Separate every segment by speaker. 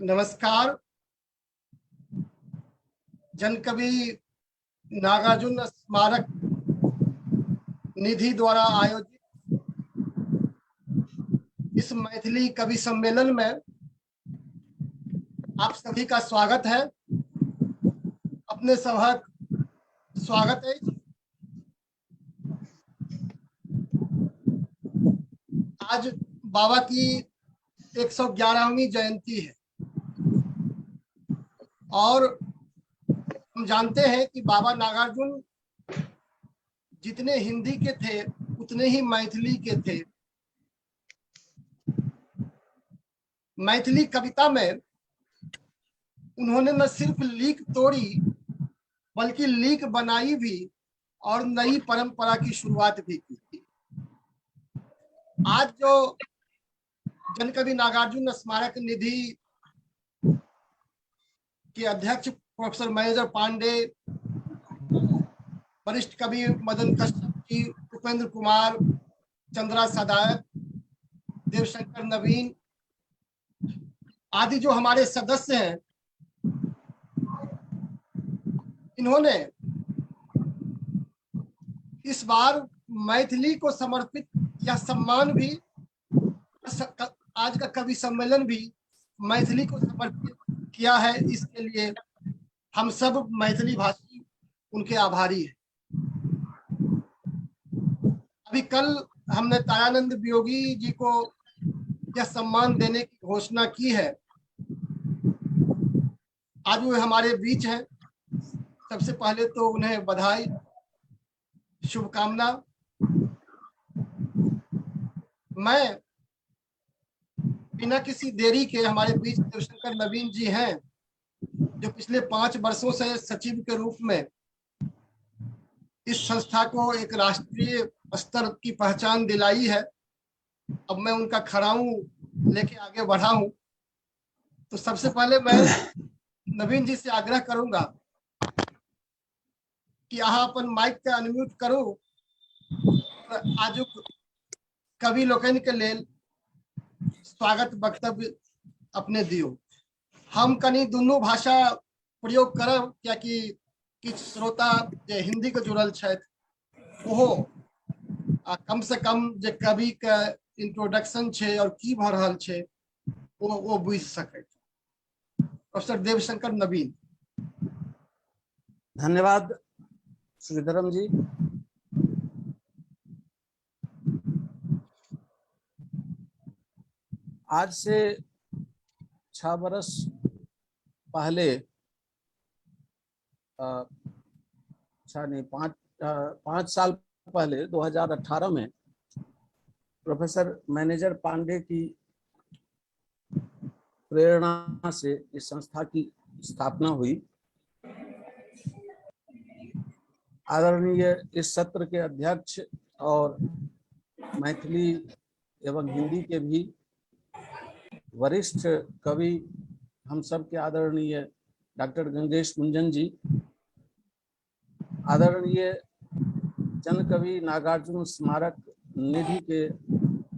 Speaker 1: नमस्कार। जनकवि नागार्जुन स्मारक निधि द्वारा आयोजित इस मैथिली कवि सम्मेलन में आप सभी का स्वागत है। अपने सभक स्वागत है। आज बाबा की 111वीं जयंती है और हम जानते हैं कि बाबा नागार्जुन जितने हिंदी के थे उतने ही मैथिली के थे। मैथिली कविता में उन्होंने न सिर्फ लीक तोड़ी बल्कि लीक बनाई भी और नई परंपरा की शुरुआत भी की। आज जो जनकवि नागार्जुन स्मारक निधि के अध्यक्ष प्रोफेसर महेंद्र पांडे, वरिष्ठ कवि मदन कश्यप जी, उपेंद्र कुमार, चंद्रा सदायत, देवशंकर नवीन आदि जो हमारे सदस्य हैं, इन्होंने इस बार मैथिली को समर्पित यह सम्मान भी, आज का कवि सम्मेलन भी मैथिली को समर्पित किया है। इसके लिए हम सब मैथिली भाषी उनके आभारी हैं। अभी कल हमने तारानंद वियोगी जी को यह सम्मान देने की घोषणा की है। आज वो हमारे बीच हैं। सबसे पहले तो उन्हें बधाई, शुभकामना। मैं बिना किसी देरी के हमारे बीच देवशंकर नवीन जी हैं, जो पिछले 5 वर्षों से सचिव के रूप में इस संस्था को एक राष्ट्रीय स्तर की पहचान दिलाई है। अब मैं उनका खड़ाऊं लेके आगे बढ़ा हूं। तो सबसे पहले मैं नवीन जी से आग्रह करूंगा कि अहाँ अपन माइक के अनम्यूट करू। आजुक कवि लोकनि के लेल स्वागत वक्तव्य अपने दियो। हम कनी दुनू भाषा प्रयोग करब, कियाकि किछु श्रोता जे हिंदी के जुड़ल छथि ओहो आ कम से कम जे कवि के इंट्रोडक्शन छै और की भऽ रहल छै ओ बुझि सकै। प्रोफेसर देवशंकर नवीन।
Speaker 2: धन्यवाद श्रीधरम जी। आज से 6 बरस पहले, छह नहीं, 5 साल पहले 2018 में प्रोफेसर मैनेजर पांडे की प्रेरणा से इस संस्था की स्थापना हुई। आदरणीय इस सत्र के अध्यक्ष और मैथिली एवं हिंदी के भी वरिष्ठ कवि हम सब के आदरणीय डॉक्टर गंगेश गुंजन जी, आदरणीय जनकवि नागार्जुन स्मारक निधि के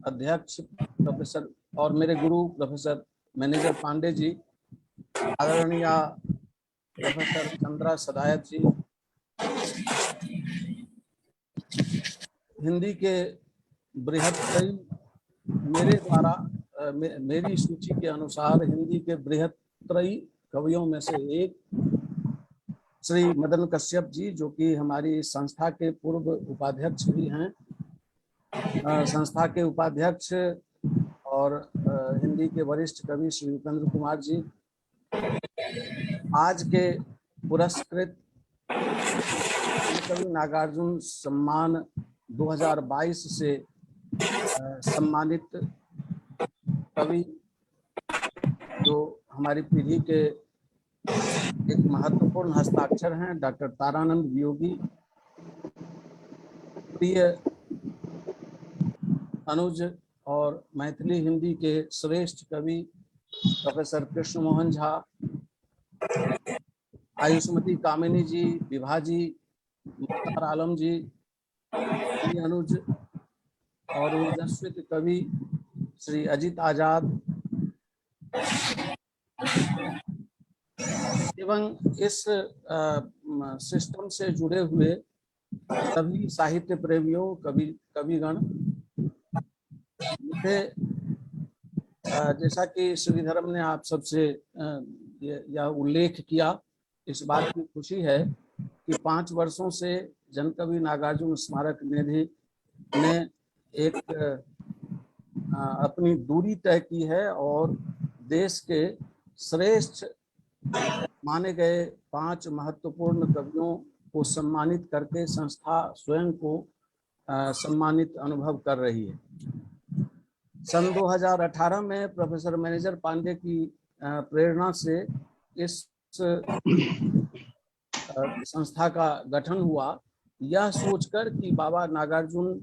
Speaker 2: अध्यक्ष प्रोफेसर और मेरे गुरु प्रोफेसर मैनेजर पांडे जी, आदरणीय प्रोफेसर चंद्रा सदायत जी, हिंदी के बृहत्त्रयी मेरे द्वारा मेरी सूची के अनुसार हिंदी के बृहत्त्रयी कवियों में से एक श्री मदन कश्यप जी, जो कि हमारी संस्था के पूर्व उपाध्यक्ष भी हैं, संस्था के उपाध्यक्ष और हिंदी के वरिष्ठ कवि श्री उपेंद्र कुमार जी, आज के पुरस्कृत कवि नागार्जुन सम्मान 2022 से सम्मानित कवि, जो हमारी पीढ़ी के एक महत्वपूर्ण हस्ताक्षर हैं, डॉक्टर तारानंद वियोगी, प्रिय अनुज और मैथिली हिंदी के श्रेष्ठ कवि प्रोफेसर कृष्ण मोहन झा, आयुष्मती कामिनी जी, विभा जी, मुख्तार आलम जी, श्री अनुज और ओजस्वित कवि श्री अजित आजाद, एवं इस सिस्टम से जुड़े हुए सभी साहित्य प्रेमियों, कविगण, मुझे जैसा कि श्रीधरम ने आप सबसे यह उल्लेख किया, इस बात की खुशी है कि 5 वर्षों से जनकवि नागार्जुन स्मारक निधि ने एक अपनी दूरी तय की है और देश के श्रेष्ठ माने गए 5 महत्वपूर्ण कवियों को सम्मानित करके संस्था स्वयं को सम्मानित अनुभव कर रही है। सन 2018 में प्रोफेसर मैनेजर पांडे की प्रेरणा से इस संस्था का गठन हुआ, यह सोचकर कि बाबा नागार्जुन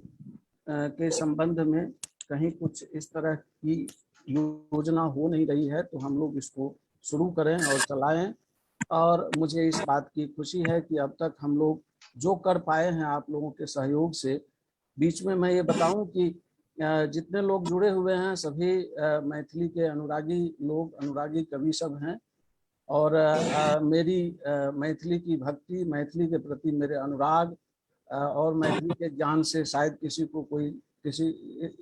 Speaker 2: के संबंध में कहीं कुछ इस तरह की योजना हो नहीं रही है, तो हम लोग इसको शुरू करें और चलाएं। और मुझे इस बात की खुशी है कि अब तक हम लोग जो कर पाए हैं आप लोगों के सहयोग से। बीच में मैं ये बताऊं कि जितने लोग जुड़े हुए हैं सभी मैथिली के अनुरागी लोग, अनुरागी कवि सब हैं। और मेरी मैथिली की भक्ति, मैथिली के प्रति मेरे अनुराग और मैथिली के ज्ञान से शायद किसी को कोई, किसी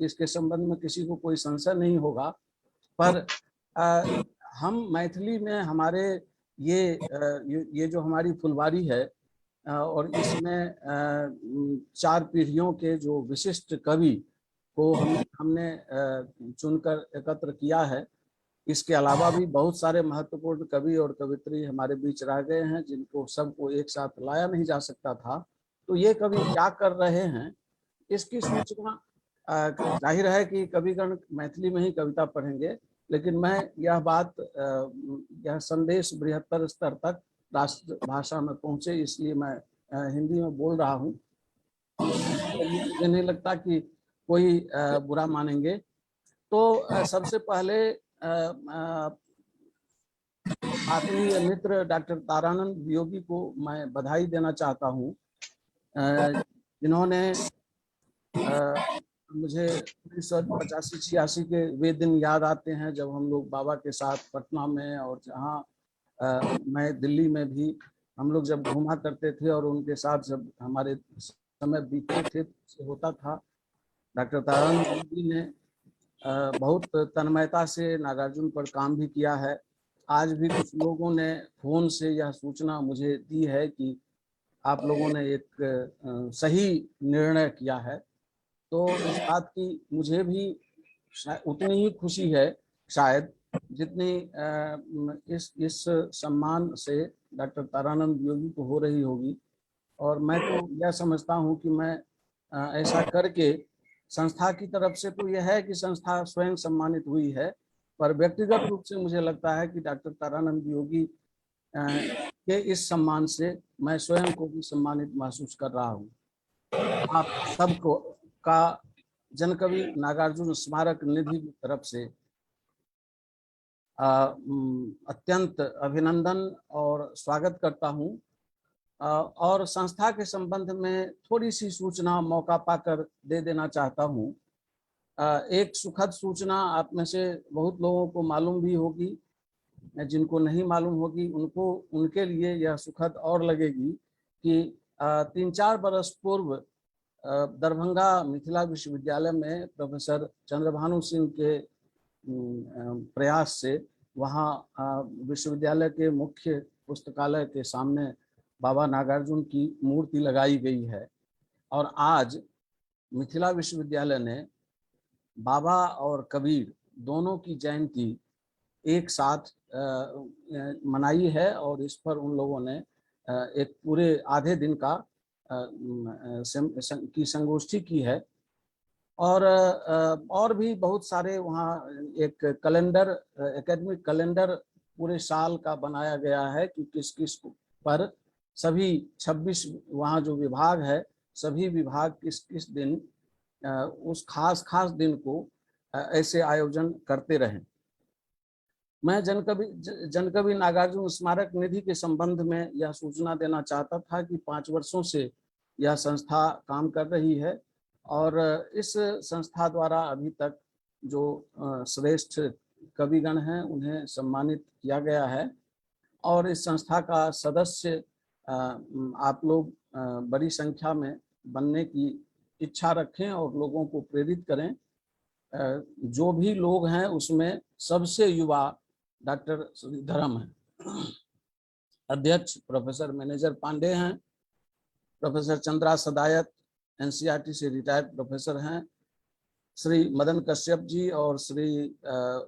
Speaker 2: इसके संबंध में किसी को कोई संशय नहीं होगा। पर हम मैथिली में हमारे ये जो हमारी फुलवारी है और इसमें 4 पीढ़ियों के जो विशिष्ट कवि को हमने चुनकर एकत्र किया है। इसके अलावा भी बहुत सारे महत्वपूर्ण कवि और कवित्री हमारे बीच रह गए हैं, जिनको सबको एक साथ लाया नहीं जा सकता था। तो ये कवि क्या कर रहे हैं इसकी सूचना, जाहिर है कि कविगण मैथिली में ही कविता पढ़ेंगे, लेकिन मैं यह बात, यह संदेश बृहत्तर स्तर तक राष्ट्रभाषा में पहुंचे, इसलिए मैं हिंदी में बोल रहा हूँ। मुझे नहीं लगता कि कोई बुरा मानेंगे। तो सबसे पहले आत्मीय मित्र डॉक्टर तारानंद वियोगी को मैं बधाई देना चाहता हूँ, जिन्होंने मुझे 1985-86 के वे दिन याद आते हैं जब हम लोग बाबा के साथ पटना में और जहाँ मैं दिल्ली में भी हम लोग जब घूमा करते थे और उनके साथ जब हमारे समय बीतते थे तो होता था। डॉक्टर तारानंद वियोगी ने बहुत तन्मयता से नागार्जुन पर काम भी किया है। आज भी कुछ लोगों ने फोन से यह सूचना मुझे दी है कि आप लोगों ने एक सही निर्णय किया है, तो इस बात की मुझे भी उतनी ही खुशी है शायद जितनी इस सम्मान से डॉक्टर तारानंद वियोगी को हो रही होगी। और मैं तो यह समझता हूँ कि मैं ऐसा करके संस्था की तरफ से तो यह है कि संस्था स्वयं सम्मानित हुई है, पर व्यक्तिगत रूप से मुझे लगता है कि डॉक्टर तारानंद वियोगी के इस सम्मान से मैं स्वयं को भी सम्मानित महसूस कर रहा हूँ। आप सबको का जनकवि नागार्जुन स्मारक निधि की तरफ से अत्यंत अभिनंदन और स्वागत करता हूँ। और संस्था के संबंध में थोड़ी सी सूचना मौका पाकर दे देना चाहता हूँ। एक सुखद सूचना आप में से बहुत लोगों को मालूम भी होगी, जिनको नहीं मालूम होगी उनको, उनके लिए यह सुखद और लगेगी कि 3-4 बरस पूर्व दरभंगा मिथिला विश्वविद्यालय में प्रोफेसर चंद्रभानु सिंह के प्रयास से वहाँ विश्वविद्यालय के मुख्य पुस्तकालय के सामने बाबा नागार्जुन की मूर्ति लगाई गई है। और आज मिथिला विश्वविद्यालय ने बाबा और कबीर दोनों की जयंती एक साथ मनाई है और इस पर उन लोगों ने एक पूरे आधे दिन का की संगोष्ठी की है। और भी बहुत सारे वहाँ एक कैलेंडर, एकेडमिक कैलेंडर पूरे साल का बनाया गया है कि किस किस पर सभी 26 वहाँ जो विभाग है सभी विभाग किस किस दिन उस खास खास दिन को ऐसे आयोजन करते रहें। मैं जनकवि नागार्जुन स्मारक निधि के संबंध में यह सूचना देना चाहता था कि 5 वर्षों से यह संस्था काम कर रही है और इस संस्था द्वारा अभी तक जो श्रेष्ठ कविगण हैं उन्हें सम्मानित किया गया है। और इस संस्था का सदस्य आप लोग बड़ी संख्या में बनने की इच्छा रखें और लोगों को प्रेरित करें। जो भी लोग हैं उसमें सबसे युवा डॉक्टर श्रीधरम हैं, अध्यक्ष प्रोफेसर मैनेजर पांडे हैं, प्रोफेसर चंद्रा सदायत एनसीईआरटी से रिटायर्ड प्रोफेसर हैं, श्री मदन कश्यप जी और श्री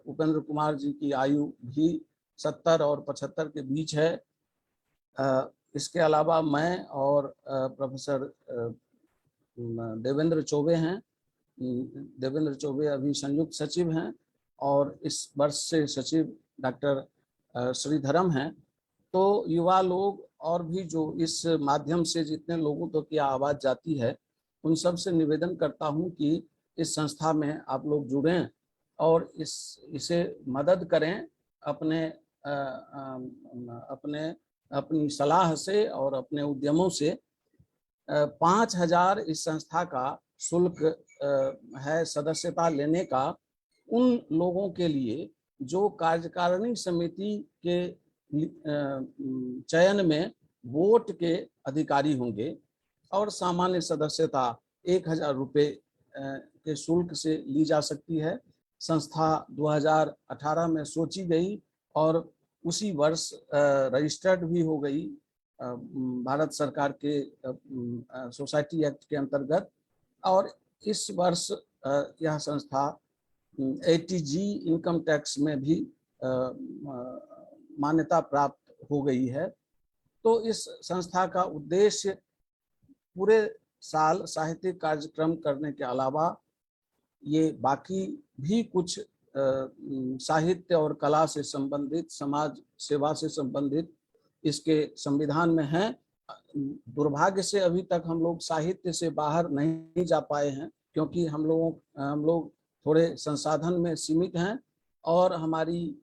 Speaker 2: उपेंद्र कुमार जी की आयु भी 70 और 75 के बीच है। इसके अलावा मैं और प्रोफेसर देवेंद्र चौबे हैं। देवेंद्र चौबे अभी संयुक्त सचिव हैं और इस वर्ष से सचिव डॉक्टर श्रीधरम हैं। तो युवा लोग और भी जो इस माध्यम से जितने लोगों तक यह आवाज़ जाती है उन सब से निवेदन करता हूं कि इस संस्था में आप लोग जुड़ें और इसे मदद करें अपने अपने अपनी सलाह से और अपने उद्यमों से। 5,000 इस संस्था का शुल्क है सदस्यता लेने का, उन लोगों के लिए जो कार्यकारिणी समिति के चयन में वोट के अधिकारी होंगे, और सामान्य सदस्यता 1,000 रुपये के शुल्क से ली जा सकती है। संस्था 2018 में सोची गई और उसी वर्ष रजिस्टर्ड भी हो गई भारत सरकार के सोसाइटी एक्ट के अंतर्गत, और इस वर्ष यह संस्था 80G income tax में भी मान्यता प्राप्त हो गई है। तो इस संस्था का उद्देश्य पूरे साल साहित्यिक कार्यक्रम करने के अलावा ये बाकी भी कुछ साहित्य और कला से संबंधित, समाज सेवा से संबंधित इसके संविधान में हैं। दुर्भाग्य से अभी तक हम लोग साहित्य से बाहर नहीं जा पाए हैं, क्योंकि हम लोग थोड़े संसाधन में सीमित हैं और हमारी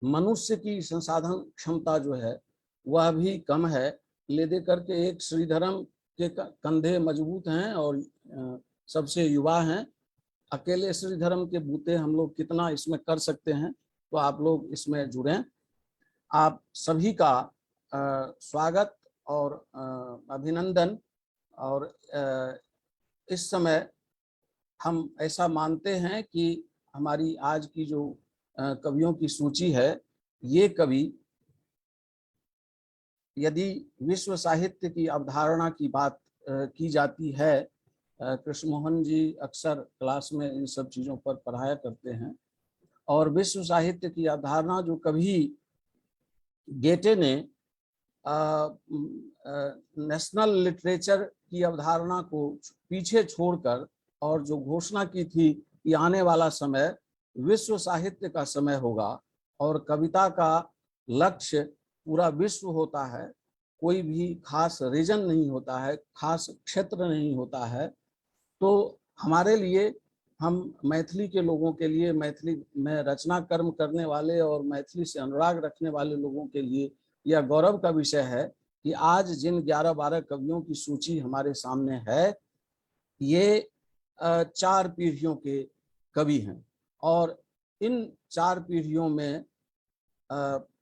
Speaker 2: मनुष्य की संसाधन क्षमता जो है वह भी कम है। ले दे करके एक श्रीधरम के कंधे मजबूत हैं और सबसे युवा हैं। अकेले श्रीधरम के बूते हम लोग कितना इसमें कर सकते हैं, तो आप लोग इसमें जुड़ें। आप सभी का स्वागत और अभिनंदन। और इस समय हम ऐसा मानते हैं कि हमारी आज की जो कवियों की सूची है, ये कवि यदि विश्व साहित्य की अवधारणा की बात की जाती है, कृष्ण मोहन जी अक्सर क्लास में इन सब चीज़ों पर पढ़ाया करते हैं, और विश्व साहित्य की अवधारणा जो कभी गेटे ने नेशनल लिटरेचर की अवधारणा को पीछे छोड़कर और जो घोषणा की थी कि आने वाला समय विश्व साहित्य का समय होगा और कविता का लक्ष्य पूरा विश्व होता है, कोई भी खास रीजन नहीं होता है, खास क्षेत्र नहीं होता है। तो हमारे लिए, हम मैथिली के लोगों के लिए, मैथिली में रचना कर्म करने वाले और मैथिली से अनुराग रखने वाले लोगों के लिए यह गौरव का विषय है कि आज जिन 11-12 कवियों की सूची हमारे सामने है, ये 4 पीढ़ियों के कवि हैं और इन 4 पीढ़ियों में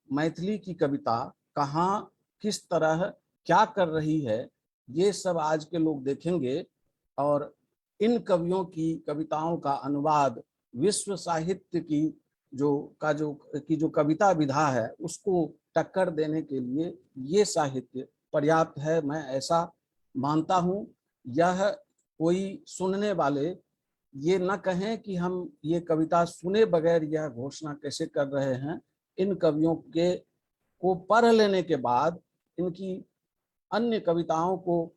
Speaker 2: मैथिली की कविता कहाँ किस तरह क्या कर रही है, ये सब आज के लोग देखेंगे। और इन कवियों की कविताओं का अनुवाद विश्व साहित्य की जो कविता विधा है उसको टक्कर देने के लिए ये साहित्य पर्याप्त है, मैं ऐसा मानता हूँ। यह कोई सुनने वाले ये न कहें कि हम ये कविता सुने बगैर यह घोषणा कैसे कर रहे हैं। इन कवियों के को पढ़ लेने के बाद, इनकी अन्य कविताओं को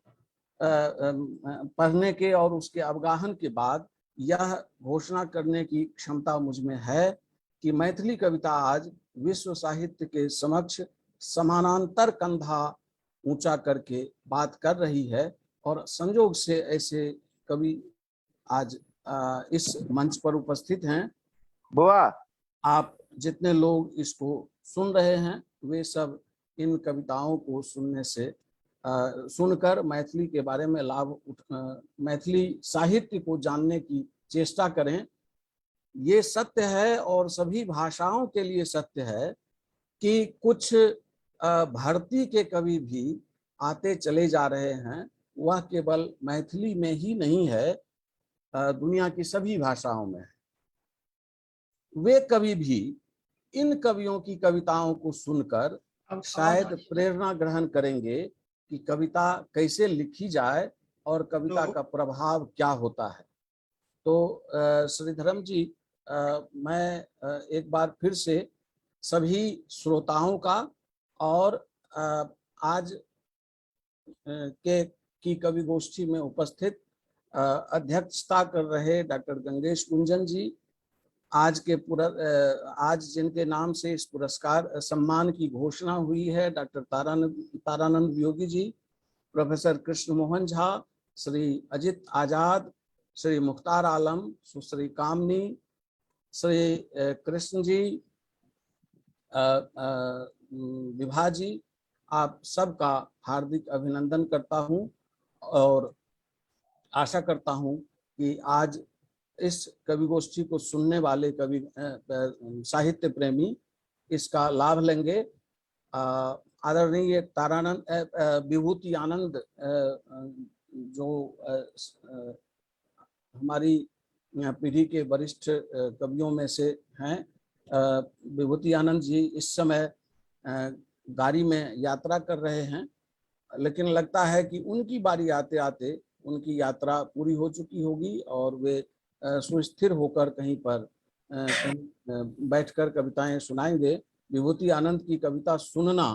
Speaker 2: पढ़ने के और उसके अवगाहन के बाद यह घोषणा करने की क्षमता मुझ में है कि मैथिली कविता आज विश्व साहित्य के समक्ष समानांतर कंधा ऊंचा करके बात कर रही है। और संजोग से ऐसे कवि आज इस मंच पर उपस्थित हैं।
Speaker 3: बुआ,
Speaker 2: आप जितने लोग इसको सुन रहे हैं वे सब इन कविताओं को सुनने से सुनकर मैथिली के बारे में लाभ मैथिली साहित्य को जानने की चेष्टा करें। ये सत्य है और सभी भाषाओं के लिए सत्य है कि कुछ भर्ती के कवि भी आते चले जा रहे हैं। वह केवल मैथिली में ही नहीं है, दुनिया की सभी भाषाओं में है। वे कवि भी इन कवियों की कविताओं को सुनकर शायद प्रेरणा ग्रहण करेंगे कि कविता कैसे लिखी जाए और कविता का प्रभाव क्या होता है। तो श्रीधरम जी, मैं एक बार फिर से सभी श्रोताओं का और आज के की कवि गोष्ठी में उपस्थित अध्यक्षता कर रहे डॉक्टर गंगेश गुंजन जी, आज के आज जिनके नाम से इस पुरस्कार सम्मान की घोषणा हुई है, डॉक्टर तारानंद तारानंद योगी जी, प्रोफेसर कृष्ण मोहन झा, श्री अजित आजाद, श्री मुख्तार आलम, सुश्री कामनी, श्री कृष्ण जी, विभा जी, आप सबका हार्दिक अभिनंदन करता हूं और आशा करता हूं कि आज इस कवि गोष्ठी को सुनने वाले कवि साहित्य प्रेमी इसका लाभ लेंगे। आदरणीय तारानंद विभूति आनंद जो हमारी पीढ़ी के वरिष्ठ कवियों में से हैं, विभूति आनंद जी इस समय गाड़ी में यात्रा कर रहे हैं, लेकिन लगता है कि उनकी बारी आते आते उनकी यात्रा पूरी हो चुकी होगी और वे सुस्थिर होकर कहीं पर कहीं बैठकर कविताएं सुनाएंगे। विभूति आनंद की कविता सुनना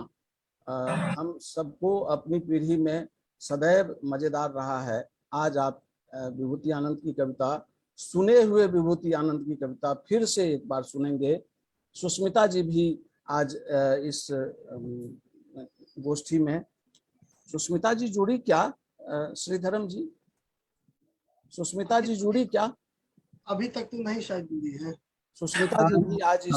Speaker 2: हम सबको अपनी पीढ़ी में सदैव मजेदार रहा है। आज आप विभूति आनंद की कविता सुने हुए विभूति आनंद की कविता फिर से एक बार सुनेंगे। सुस्मिता जी भी आज इस गोष्ठी में, सुस्मिता जी जुड़ी क्या? श्रीधरम जी, सुस्मिता जी जुड़ी क्या?
Speaker 1: अभी तक तो नहीं शायद जुड़ी है।
Speaker 2: सुस्मिता जी भी आज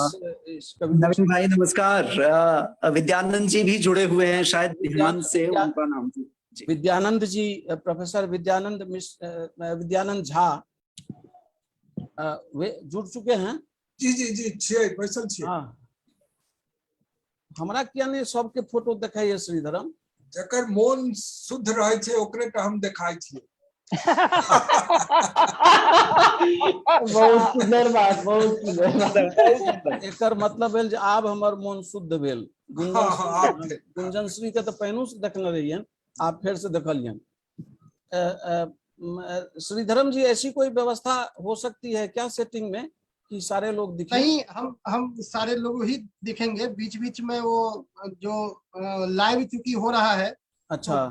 Speaker 2: इस कवि
Speaker 3: नवीन भाई नमस्कार। विद्यानंद जी भी जुड़े हुए हैं, शायद हेमंत से उनका नाम।
Speaker 2: विद्यानंद जी, प्रोफेसर विद्यानंद विद्यानंद झा वे जुड़ चुके हैं।
Speaker 4: जी जी जी छियै, बैसल छियै।
Speaker 2: हाँ, हमरा किया नहीं सबके फोटो देखाइए श्रीधरम?
Speaker 4: जकर मोन शुद्ध रहे छै ओकरे टा हम देखाइ छियै।
Speaker 5: बहुत सुंदर बात, बहुत सुंदर बात।
Speaker 2: एकर मतलब भेल जे आब हमर मोन शुद्ध भेल। गुंजन श्री के तो पहिनो से देखने रहियन, आप फिर से देखलियन। श्रीधरम जी, ऐसी कोई व्यवस्था हो सकती है क्या सेटिंग में कि सारे लोग दिखें?
Speaker 1: नहीं, हम सारे लोग ही दिखेंगे। बीच बीच में वो जो लाइव चूंकि हो रहा है,
Speaker 2: अच्छा,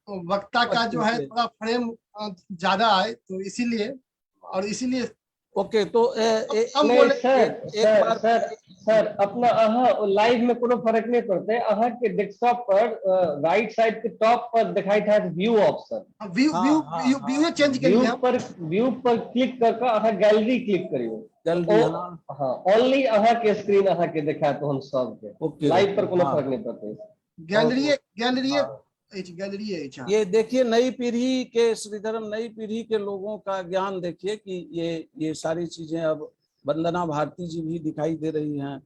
Speaker 1: तो वक्ता का जो है थोड़ा फ्रेम ज्यादा आए, तो इसीलिए, और इसीलिए
Speaker 2: ओके। तो
Speaker 5: सर सर सर सर अपना अहाँ लाइव में कोनो फर्क नहीं पड़ते। अहाँ के डेस्कटॉप पर राइट साइड के टॉप पर दिखाई था view option,
Speaker 1: view view view change करिए,
Speaker 5: पर व्यू पर क्लिक करके अहाँ गैलरी क्लिक करियो। हाँ, ओनली अहाँ के स्क्रीन अहाँ के दिखात हम सब के, लाइव पर कोनो फर्क नहीं पड़ते।
Speaker 1: Gallery gallery gallery.
Speaker 2: ये देखिए नई पीढ़ी के श्रीधरम, नई पीढ़ी के लोगों का ज्ञान देखिए कि ये सारी चीजें अब वंदना भारती जी भी दिखाई दे रही हैं,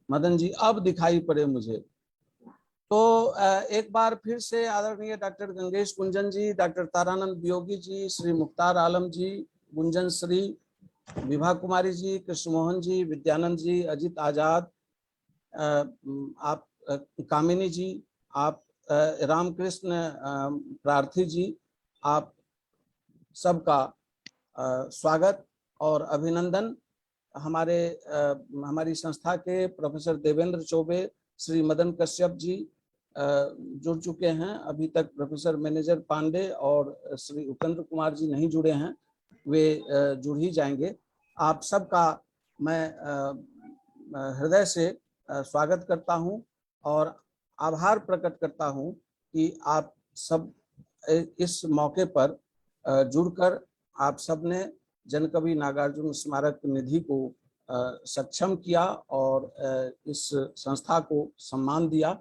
Speaker 2: मदन जी अब दिखाई पड़े मुझे। तो एक बार फिर से आदरणीय डॉक्टर गंगेश गुंजन जी, डॉक्टर तारानंद वियोगी जी, श्री मुख्तार आलम जी, गुंजन श्री, विभा कुमारी जी, कृष्ण मोहन जी, विद्यानंद जी, अजित आजाद, आप कामिनी जी, आप रामकृष्ण प्रार्थी जी, आप सबका स्वागत और अभिनंदन। हमारे हमारी संस्था के प्रोफेसर देवेंद्र चौबे, श्री मदन कश्यप जी जुड़ चुके हैं। अभी तक प्रोफेसर मैनेजर पांडे और श्री उपेंद्र कुमार जी नहीं जुड़े हैं, वे जुड़ ही जाएंगे। आप सबका मैं हृदय से स्वागत करता हूं और आभार प्रकट करता हूं कि आप सब इस मौके पर जुड़कर आप सबने जनकवि नागार्जुन स्मारक निधि को सक्षम किया और इस संस्था को सम्मान दिया।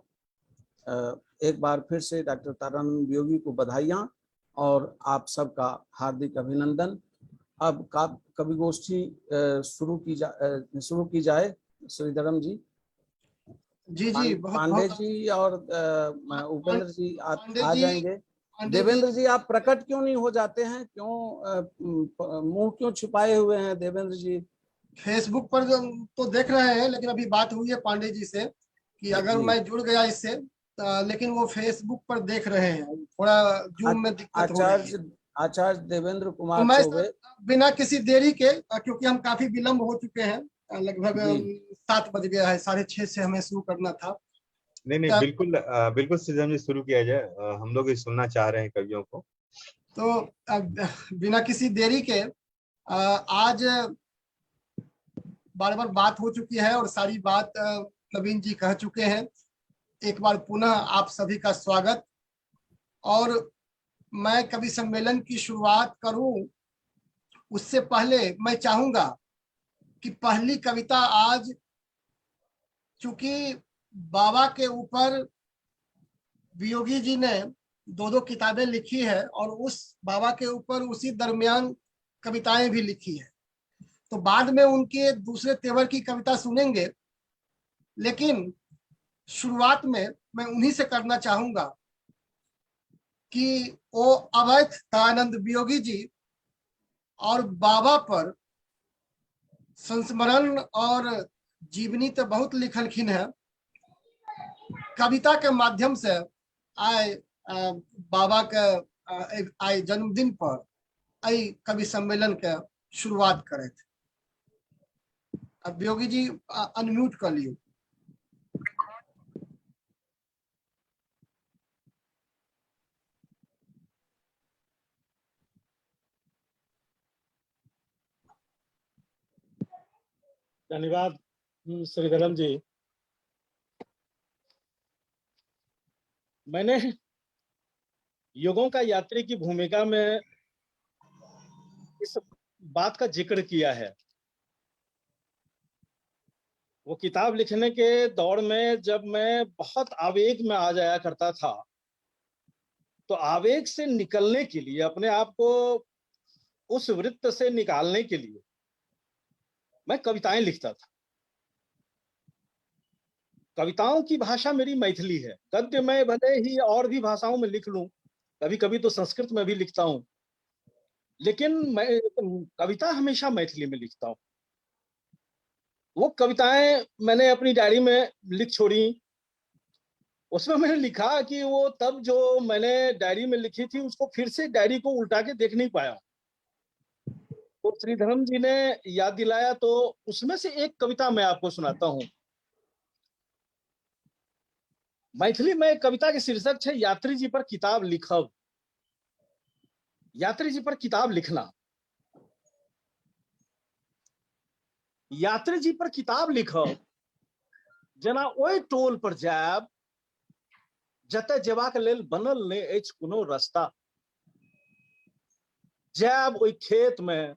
Speaker 2: एक बार फिर से डॉक्टर तारानंद वियोगी को बधाइयाँ और आप सबका हार्दिक अभिनंदन। अब कवि गोष्ठी शुरू की जाए। श्रीधरम जी।
Speaker 1: जी जी, बहुत
Speaker 2: पांडे
Speaker 1: बहुत
Speaker 2: जी और उपेंद्र जी आ जाएंगे।
Speaker 1: देवेंद्र
Speaker 2: जी, आप प्रकट क्यों नहीं हो जाते हैं? क्यों मुंह क्यों छिपाए हुए हैं देवेंद्र जी?
Speaker 1: फेसबुक पर तो देख रहे हैं, लेकिन अभी बात हुई है पांडे जी से कि अगर मैं जुड़ गया इससे, लेकिन वो फेसबुक पर देख रहे हैं, थोड़ा जूम में दिक्कत हो रही है।
Speaker 2: आचार्य देवेंद्र कुमार चौबे,
Speaker 1: बिना किसी देरी के, क्योंकि हम काफी विलंब हो चुके हैं, लगभग 7 बज गया है, 6:30 से हमें शुरू करना था।
Speaker 6: नहीं नहीं, बिल्कुल बिल्कुल श्रीधरम जी शुरू किया जाए, हम लोग सुनना चाह रहे हैं कवियों को।
Speaker 1: तो अब बिना किसी देरी के, आज बार बार बात हो चुकी है और सारी बात नवीन जी कह चुके हैं। एक बार पुनः आप सभी का स्वागत। और मैं कवि सम्मेलन की शुरुआत करूं उससे पहले मैं चाहूंगा कि पहली कविता आज, चूंकि बाबा के ऊपर वियोगी जी ने 2-2 किताबें लिखी है और उस बाबा के ऊपर उसी दरमियान कविताएं भी लिखी है, तो बाद में उनके दूसरे तेवर की कविता सुनेंगे, लेकिन शुरुआत में मैं उन्हीं से करना चाहूंगा कि वो अवैध दयानंद वियोगी जी और बाबा पर संस्मरण और जीवनी तो बहुत लिखलखिन है, कविता के माध्यम से आए बाबा के आए जन्मदिन पर आई कवि सम्मेलन के शुरुआत करे थे। अब योगी जी अनम्यूट कर लियो।
Speaker 7: धन्यवाद श्रीधरम जी। मैंने युगों का यात्री की भूमिका में इस बात का जिक्र किया है। वो किताब लिखने के दौर में जब मैं बहुत आवेग में आ जाया करता था, तो आवेग से निकलने के लिए, अपने आप को उस वृत्त से निकालने के लिए मैं कविताएं लिखता था। कविताओं की भाषा मेरी मैथिली है। गद्य में भले ही और भी भाषाओं में लिख लूं, कभी कभी तो संस्कृत में भी लिखता हूं, लेकिन मैं कविता हमेशा मैथिली में लिखता हूं। वो कविताएं मैंने अपनी डायरी में लिख छोड़ी। उसमें मैंने लिखा कि वो तब जो मैंने डायरी में लिखी थी उसको फिर से डायरी को उल्टा के देख नहीं पाया। तो श्रीधरम जी ने याद दिलाया, तो उसमें से एक कविता मैं आपको सुनाता हूं। मैथिली में कविता के शीर्षक है यात्री जी पर किताब लिखब। यात्री जी पर किताब लिखना। यात्री जी पर किताब लिखब जेना ओहि टोल पर जायब जतय जेबाक लेल बनल नहि अछि कोनो रास्ता। जायब ओहि खेत में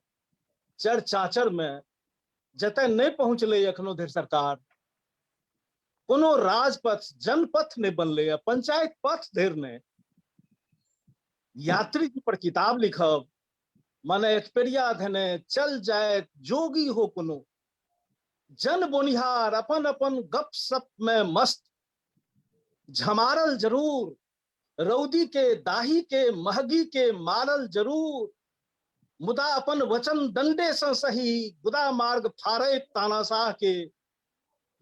Speaker 7: चर चाचर में जतय नहि पहुंचलै एखनो धरि सरकार। कोनो राजपथ जनपथ नहि बनलै, पंचायत पथ धरि नहि। यात्री जी पर किताब लिखब माने एकपेरिया धने चल जाए जोगी हो कोनो जन बोनिहार अपन अपन गप सप में मस्त झमारल जरूर रौदी के दाही के महगी के मारल जरूर मुदा अपन वचन दंडे से सही गुदा मार्ग फाड़ैत तानाशाह के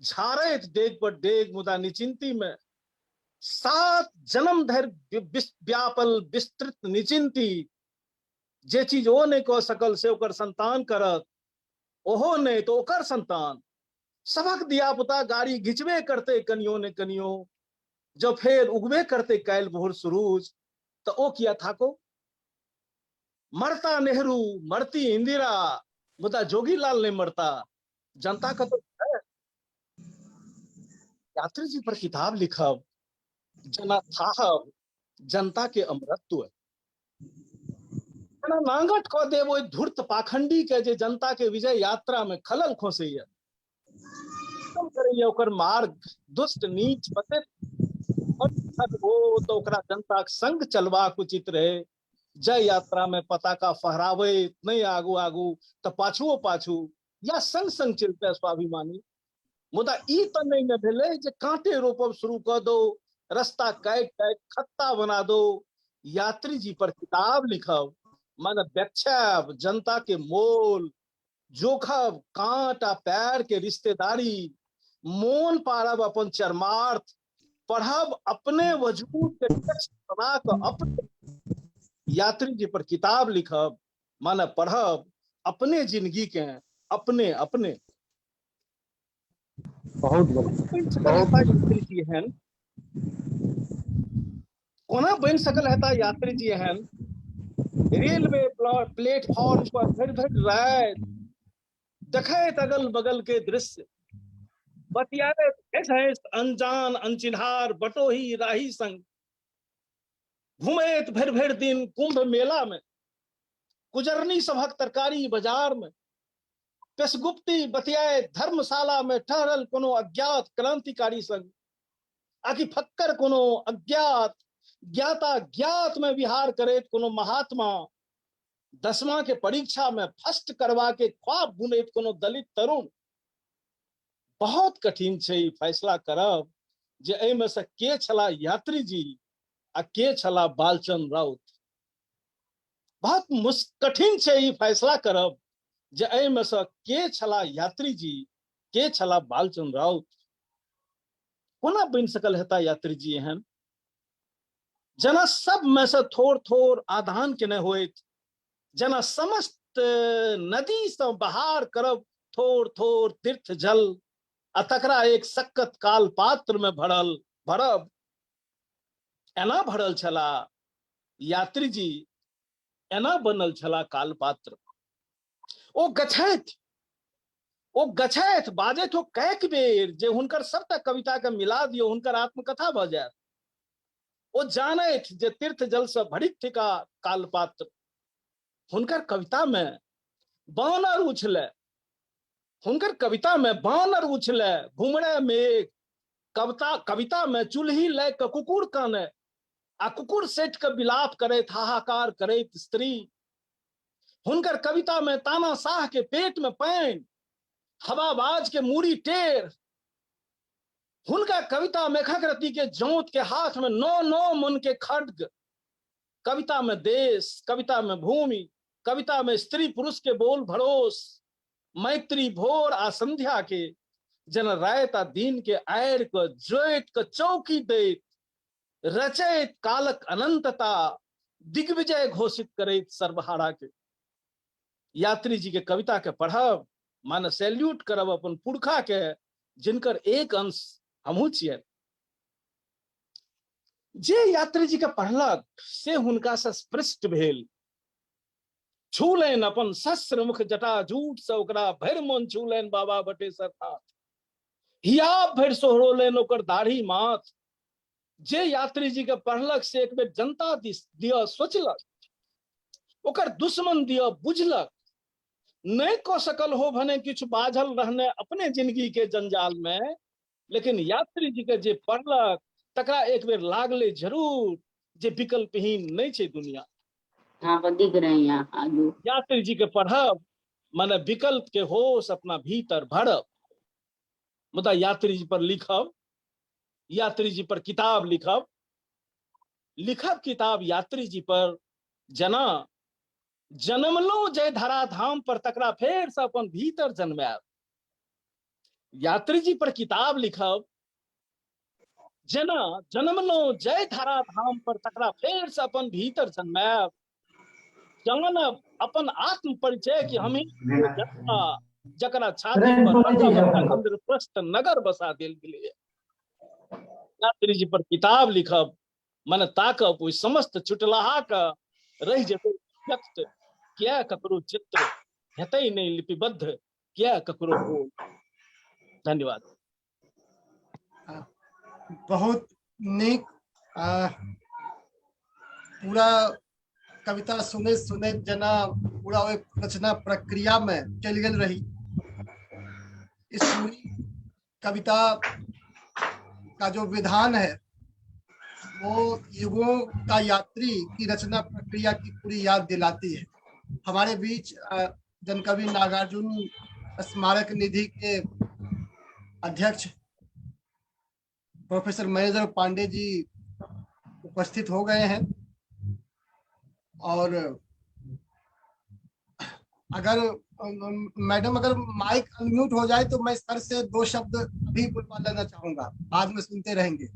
Speaker 7: झाड़ैत डेग पर डेग मुदा निचिंती में 7 जन्म धरि व्यापल विस्तृत निचिंती। जे चीज ओ नहीं कह सकल से ओकर संतान करत, ओहो नहीं तो ओकर संतान। सबक दिया पुता गाड़ी घिचबे करते कनियो ने कनियो, जब फेर उगबे करते काल्हि भोर सुरूज तो ओ किया थाको। मरता नेहरू मरती इंदिरा मुदा जोगीलाल नहीं मरता, जनता का तो है। यात्री जी पर किताब लिखब जना थाहब जनता के अमरत्व जना नांगट क देब ओहि धूर्त पाखंडी के जे जनता के विजय यात्रा में खलल खोसैया, खत्म करैया ओकर मार्ग दुष्ट नीच पतित। और हो तो ओकरा जनता के संग चलबाक उचित रहे, जय यात्रा में पताका फहराबैत नहि आगू आगू तऽ पाछुओ पाछू या संग संग चलते स्वाभिमानी। मुदा ई तऽ नहि ने भेलै जे कांटे रोपब शुरू कऽ दो, रास्ता काटि काटि खत्ता बना दो। यात्री जी पर किताब लिखब माने व्याख्याब जनता के मोल जोखब, कांट आ पैर के रिश्तेदारी, मोन पारब अपन चरमार्थ, पढ़ब अपने वजूद के टेक्स्ट बना कऽ अपने। यात्री जी पर किताब लिखब माने पढ़ब अपने जिंदगी के अपने अपने।
Speaker 5: बहुत बढ़िया।
Speaker 7: यात्री जी एहन कोना बनि सकल हेता यात्री जी एहन? रेलवे प्लेटफॉर्म पर भरि भरि राति देखैत अगल बगल के दृश्य, बतियाबैत हँसि हँसि अनजान अनचिन्हार बटोही राही संग, घुमैत भरि भरि दिन कुंभ मेला में, कुजरनी सभक तरकारी बाजार में, पेशगुप्ती बतियाए धर्मशाला में ठहरल कोनो अज्ञात क्रांतिकारी संग, आकि फक्कर कोनो अज्ञात ज्ञाता ज्ञात में विहार करैत कोनो महात्मा, दसमा के परीक्षा में फर्स्ट करवा के ख्वाब बुनैत कोनो दलित तरुण। बहुत कठिन छै ई फैसला करब जे एहिमे से के छला यात्री जी आ के छला बालचंद राउत। बहुत कठिन छै ई फैसला करब जे एहिमे से के छला यात्री जी, के छला बालचंद राउत। कोना बनि सकल हेता यात्री जी एहन? जेना सब में से थोड़ थोड़ आदान केने होइत, जेना समस्त नदी से बहार करब थोड़ थोड़ तीर्थ जल आ तकरा एक सक्कत काल पात्र में भरल भरब, एना भरल छला यात्री जी, एना बनल छला काल पात्र। ओ गछैत बाजैत हो कैक बेर जे हुनकर सबटा कविता के मिला दियौ हुनकर आत्मकथा भऽ जायत। ओ जानैत जे तीर्थ जल से भरित थिका कालपात्र। हुनकर कविता में बानर उछले, हुनकर कविता में बानर उछले घुमड़े मेघ, कविता में चूल्ही लय के कुकुर काने आ कुकुर सेठ के विलाप करैत हाहाकार करैत स्त्री। हुनकर कविता में तानाशाह के पेट में पानि, हवाबाज के मूड़ी टेढ़। हुनका कविता में खकरती के जोत के हाथ में नौ नौ मन के खड्ग। कविता में देश, कविता में भूमि, कविता में स्त्री पुरुष के बोल भरोस, मैत्री भोर आ संध्या के जन रात आ दिन के आयर के जोइत के चौकी दैत रचैत कालक अनंतता दिग्विजय घोषित करैत सर्वहारा के। यात्री जी के कविता के पढ़ब माने सैल्यूट करब अपन पुरखा के, जिनकर एक अंश हमहू छियै। जे यात्री जी के पढ़लक से हुनका से स्पृष्ट भेल, छूलनि अपन शस्त्र मुख जटा जूट से ओकरा भरि मन छूलनि बाबा बटेसर नाथ, हियाब भरि सोहरोलनि ओकर दाढ़ी माथ। जे यात्री जी के पढ़लक से एक बेर जनता दिया सोचलक, ओकर दुश्मन दिया बुझलक, नहीं कऽ सकल हो भने किछु बाझल रहने अपने जिंदगी के जंजाल में, लेकिन यात्री जी के जे पढ़लक तकरा एक बेर लागले जरूर जे विकल्पहीन नहीं छै दुनिया।
Speaker 8: हाँ, पर दिख रहे हैं यहाँ आजू।
Speaker 7: यात्री जी के पढ़ब माने विकल्प के होश अपना भीतर भरब। मुदा यात्री जी पर लिखब, यात्री जी पर किताब लिखब, लिखब किताब यात्री जी पर जना जन्मलो जय धरा धाम पर तकरा फेर से अपन भीतर जन्मायब। यात्री जी पर किताब लिखब जना जन्मलो जय धरा धाम पर तकरा फेर से अपन भीतर जन्मायब। जानब अपन आत्म परिचय कि हम ही जनता जकरा छाती पर बड़का बड़का इंद्रप्रस्थ नगर बसा देल गेलै। यात्री जी पर किताब लिखब मने ताकब ओहि समस्त चुटलाहा के रहि जेतै व्यक्त, किया ककरो चित्र हेतै नहि लिपिबद्ध, किया ककरो बोल। धन्यवाद।
Speaker 1: बहुत नीक। पूरा कविता सुनैत सुनैत जेना पूरा ओहि रचना प्रक्रिया में चलि गेल रही। इस पूरी कविता का जो विधान है वो युगों का यात्री की रचना प्रक्रिया की पूरी याद दिलाती है। हमारे बीच जनकवि नागार्जुन स्मारक निधि के अध्यक्ष प्रोफेसर महेंद्र पांडे जी उपस्थित हो गए हैं और अगर मैडम अगर माइक अनम्यूट हो जाए तो मैं सर से दो शब्द अभी बुलवा लेना चाहूंगा, बाद में सुनते रहेंगे।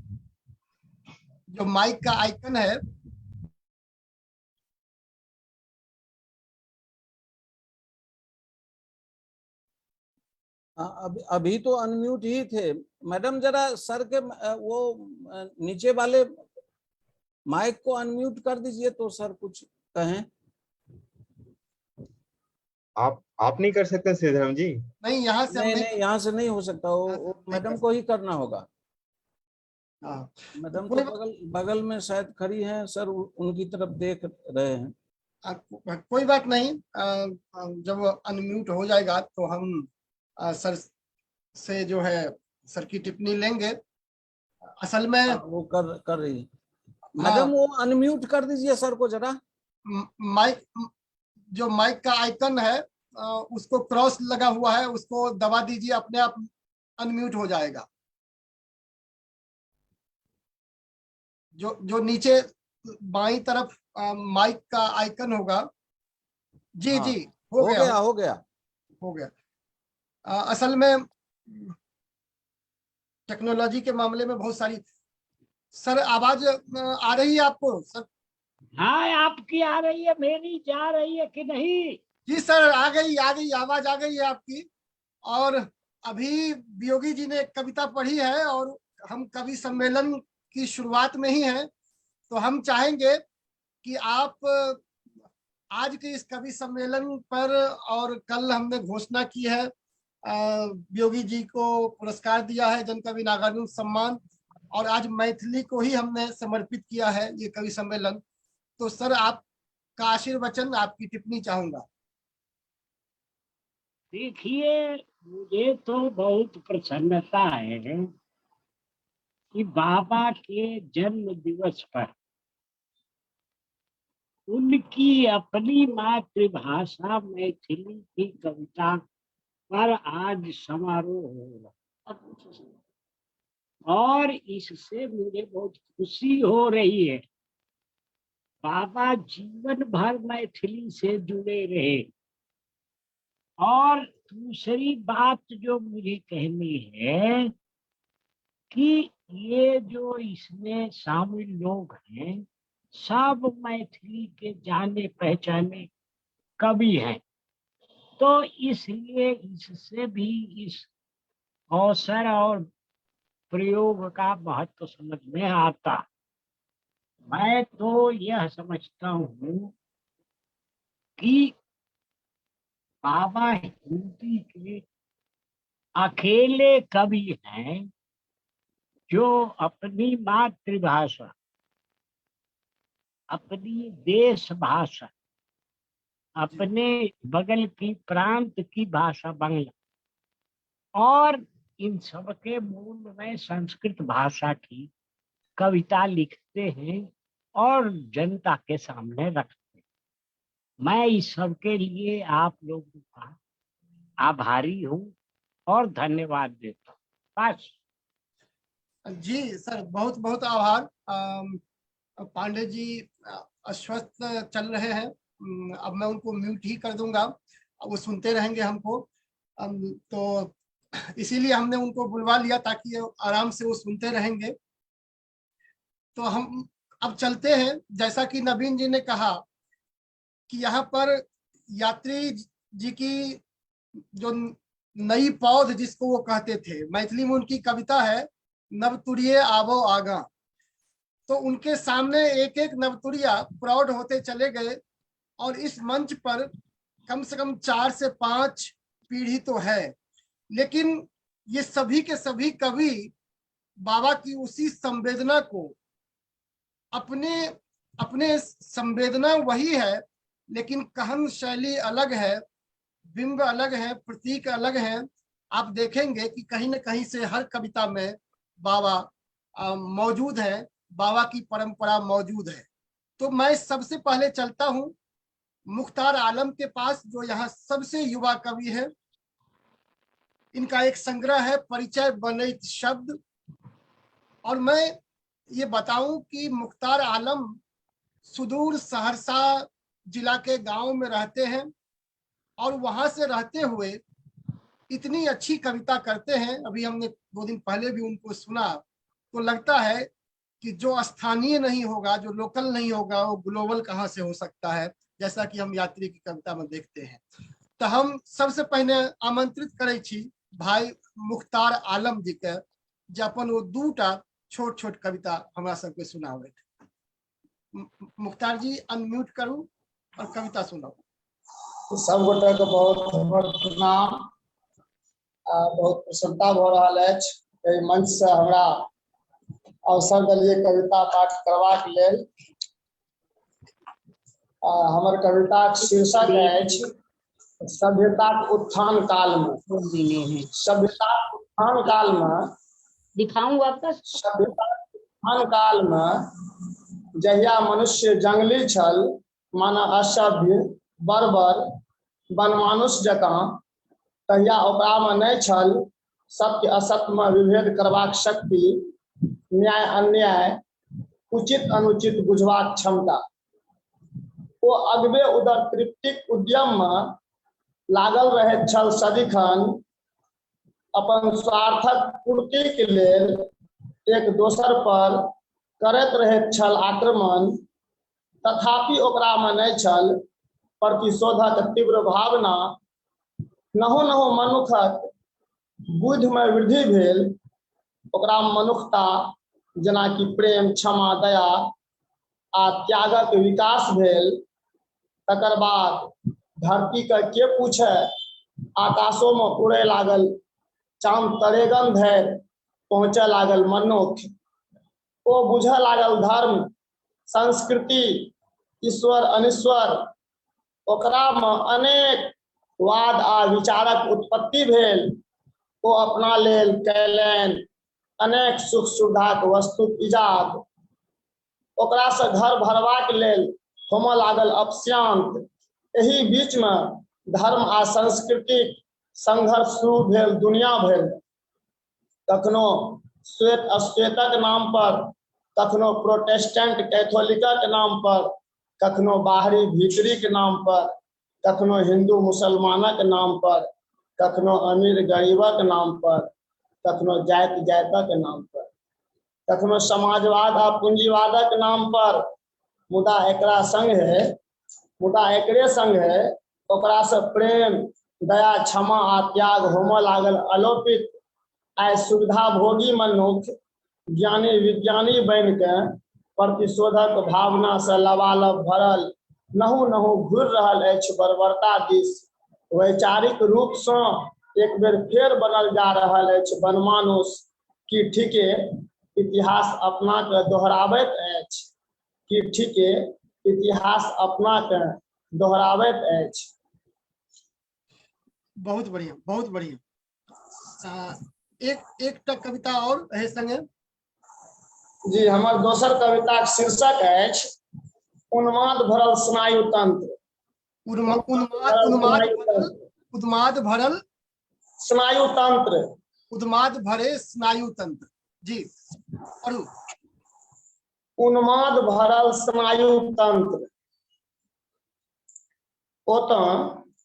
Speaker 1: जो माइक का आइकन है।
Speaker 2: अभी तो अनम्यूट ही थे मैडम, जरा सर के वो नीचे वाले माइक को अनम्यूट कर दीजिए तो सर कुछ कहें।
Speaker 6: आप नहीं कर सकते श्रीधरम जी?
Speaker 1: नहीं, यहाँ से
Speaker 2: नहीं, नहीं, यहाँ से नहीं हो सकता, वो मैडम को ही करना होगा।
Speaker 1: हाँ,
Speaker 2: मैडम तो बगल में शायद खड़ी हैं, सर उनकी तरफ देख रहे हैं।
Speaker 1: कोई बात नहीं, जब अनम्यूट हो जाएगा तो हम सर से जो है सर की टिप्पणी लेंगे। असल में
Speaker 2: वो कर रही है मैडम, वो अनम्यूट कर दीजिए सर को जरा।
Speaker 1: माइक, जो माइक का आइकन है उसको क्रॉस लगा हुआ है, उसको दबा दीजिए, अपने आप अनम्यूट हो जाएगा। जो जो नीचे बाईं तरफ माइक का आइकन होगा। जी।
Speaker 2: हाँ,
Speaker 1: जी हो गया,
Speaker 2: हो गया,
Speaker 1: हो गया। असल में टेक्नोलॉजी के मामले में बहुत सारी। सर आवाज आ रही है आपको सर?
Speaker 9: हाँ, आपकी आ रही है, मेरी जा रही है कि नहीं?
Speaker 1: जी सर, आ गई, आ गई आवाज आ गई है आपकी। और अभी वियोगी जी ने एक कविता पढ़ी है और हम कवि सम्मेलन की शुरुआत में ही हैं, तो हम चाहेंगे कि आप आज के इस कवि सम्मेलन पर, और कल हमने घोषणा की है वियोगी जी को पुरस्कार दिया है जनकवि नागार्जुन सम्मान, और आज मैथिली को ही हमने समर्पित किया है ये कवि सम्मेलन, तो सर आपका आशीर्वचन, आपकी टिप्पणी चाहूंगा।
Speaker 9: देखिए, मुझे तो बहुत प्रसन्नता है कि बाबा के जन्म दिवस पर उनकी अपनी मातृभाषा मैथिली की कविता पर आज समारोह हो रहा और इससे मुझे बहुत खुशी हो रही है। बाबा जीवन भर मैथिली से जुड़े रहे। और दूसरी बात जो मुझे कहनी है कि ये जो इसमें शामिल लोग हैं सब मैथिली के जाने पहचाने कवि हैं, तो इसलिए इससे भी इस अवसर और प्रयोग का महत्व समझ में आता। मैं तो यह समझता हूँ कि बाबा हिंदी के अकेले कवि हैं जो अपनी मातृभाषा, अपनी देश भाषा, अपने बगल की प्रांत की भाषा बांग्ला और इन सब के मूल में संस्कृत भाषा की कविता लिखते हैं और जनता के सामने रखते हैं। मैं इस सब के लिए आप लोगों का आभारी हूँ और धन्यवाद देता हूँ। बस
Speaker 1: जी सर, बहुत बहुत आभार। पांडे जी अस्वस्थ चल रहे हैं, अब मैं उनको म्यूट ही कर दूंगा, अब वो सुनते रहेंगे हमको, तो इसीलिए हमने उनको बुलवा लिया ताकि आराम से वो सुनते रहेंगे। तो हम अब चलते हैं, जैसा कि नवीन जी ने कहा कि यहाँ पर यात्री जी की जो नई पौध जिसको वो कहते थे, मैथिली में उनकी कविता है नवतुरिये आवो आगा, तो उनके सामने एक एक नवतुरिया प्रौढ़ होते चले गए और इस मंच पर कम से कम 4 से 5 पीढ़ी तो है, लेकिन ये सभी के सभी कवि बाबा की उसी संवेदना को अपने अपने संवेदना वही है, लेकिन कहन शैली अलग है, बिंब अलग है, प्रतीक अलग है। आप देखेंगे कि कहीं न कहीं से हर कविता में बाबा मौजूद है। बाबा की परंपरा मौजूद है। तो मैं सबसे पहले चलता हूँ मुख्तार आलम के पास, जो यहाँ सबसे युवा कवि है। इनका एक संग्रह है परिचय बनैत शब्द। और मैं ये बताऊं कि मुख्तार आलम सुदूर सहरसा जिला के गांव में रहते हैं और वहां से रहते हुए इतनी अच्छी कविता करते हैं। अभी हमने 2 दिन पहले भी उनको सुना, तो लगता है कि जो स्थानीय नहीं होगा, जो लोकल नहीं होगा, वो ग्लोबल कहाँ से हो सकता है, जैसा कि हम यात्री की कविता में देखते हैं। तो हम सबसे पहले आमंत्रित करै छी भाई मुख्तार आलम जी के, जे अपन वो दूटा छोट छोट कविता हमरा सबके सुनाबे। मुख्तार जी अनम्यूट करू और कविता सुनाउ।
Speaker 10: सब गोटा के बहुत हमर प्रणाम। बहुत प्रसन्नता भऽ रहल अछि एहि मंच से हमरा अवसर देलियै कविता पाठ करबाक लेल। हमर कविताक शीर्षक अछि सभ्यताक उत्थान काल में। सभ्यताक उत्थान काल में
Speaker 8: दिखाऊं वापस।
Speaker 10: सभ्यताक उत्थान काल में जहिया मनुष्य जंगली छल, माना असभ्य बर्बर बनमानुष जकाँ, तहिया ओकरा में नहि छल सत्य असत्य में विभेद करबाक शक्ति, न्याय अन्याय, उचित अनुचित बुझबाक क्षमता। ओ अगबे उदर तृप्तिक उद्यम में लागल रहैत छल सदिखन, अपन स्वार्थक पूर्ति के लेल एक दोसर पर करैत रहैत छल आक्रमण। तथापि ओकरा में नहि छल प्रतिशोधक तीव्र भावना। नहो नहो मनुखक बुद्धि में वृद्धि भेल, ओकरा मनुखता जेनाकि प्रेम, क्षमा, दया आ त्यागक विकास भेल। तकर बाद धरती के पूछे, आकाशो में उड़े लागल, चांद तरेगन धरि पहुंचे लागल मनुख। ओ बुझे लागल धर्म, संस्कृति, ईश्वर अनिश्वर। ओकरा में अनेक वाद आ विचारक उत्पत्ति भेल। ओ अपना लेल कैलनि अनेक सुख सुविधाक वस्तुक इजाद। ओकरा से घर भरबाक लेल होमय लागल अपस्यांत। एहि बीच में धर्म आ संस्कृतिक संघर्ष शुरू भेल दुनिया भरि। कखनो श्वेत अश्वेतक नाम पर, कखनो प्रोटेस्टेंट कैथोलिकक नाम पर, कखनो बाहरी भीतरी के नाम पर, कखनो हिंदू मुसलमानक नाम पर, कखनो अमीर गरीबक नाम पर, कखनो जाति जातक नाम पर, कखनो समाजवाद आ पूंजीवादक नाम पर। मुदा एकरा संग है, मुदा एकरे संग है ओकरा से प्रेम, दया, क्षमा आ त्याग होमय लागल अलोपित। आइ सुविधा भोगी मनुख ज्ञानी विज्ञानी बनि के प्रतिशोधक भावना से लबालब भरल नहु नहु घुरि रहल अछि बर्बरता दिस। वैचारिक रूप सँ एक बेर फेर बनल जा रहल अछि बनमानुष। की ठीके इतिहास अपना के दोहराबैत अछि? की ठीके इतिहास अपना के दोहराबैत अछि?
Speaker 1: बहुत बढ़िया, बहुत बढ़िया। एक एकटा कविता और एहि संगे।
Speaker 10: जी, हमर दोसर कविताक शीर्षक अछि उन्माद भरल स्नायु तंत्र।
Speaker 1: उन्माद भरल
Speaker 10: स्नायु तंत्र।
Speaker 1: उन्माद भरे स्नायु तंत्र। जी, पढ़ू।
Speaker 10: उन्माद भरल स्नायु तंत्र। ओतऽ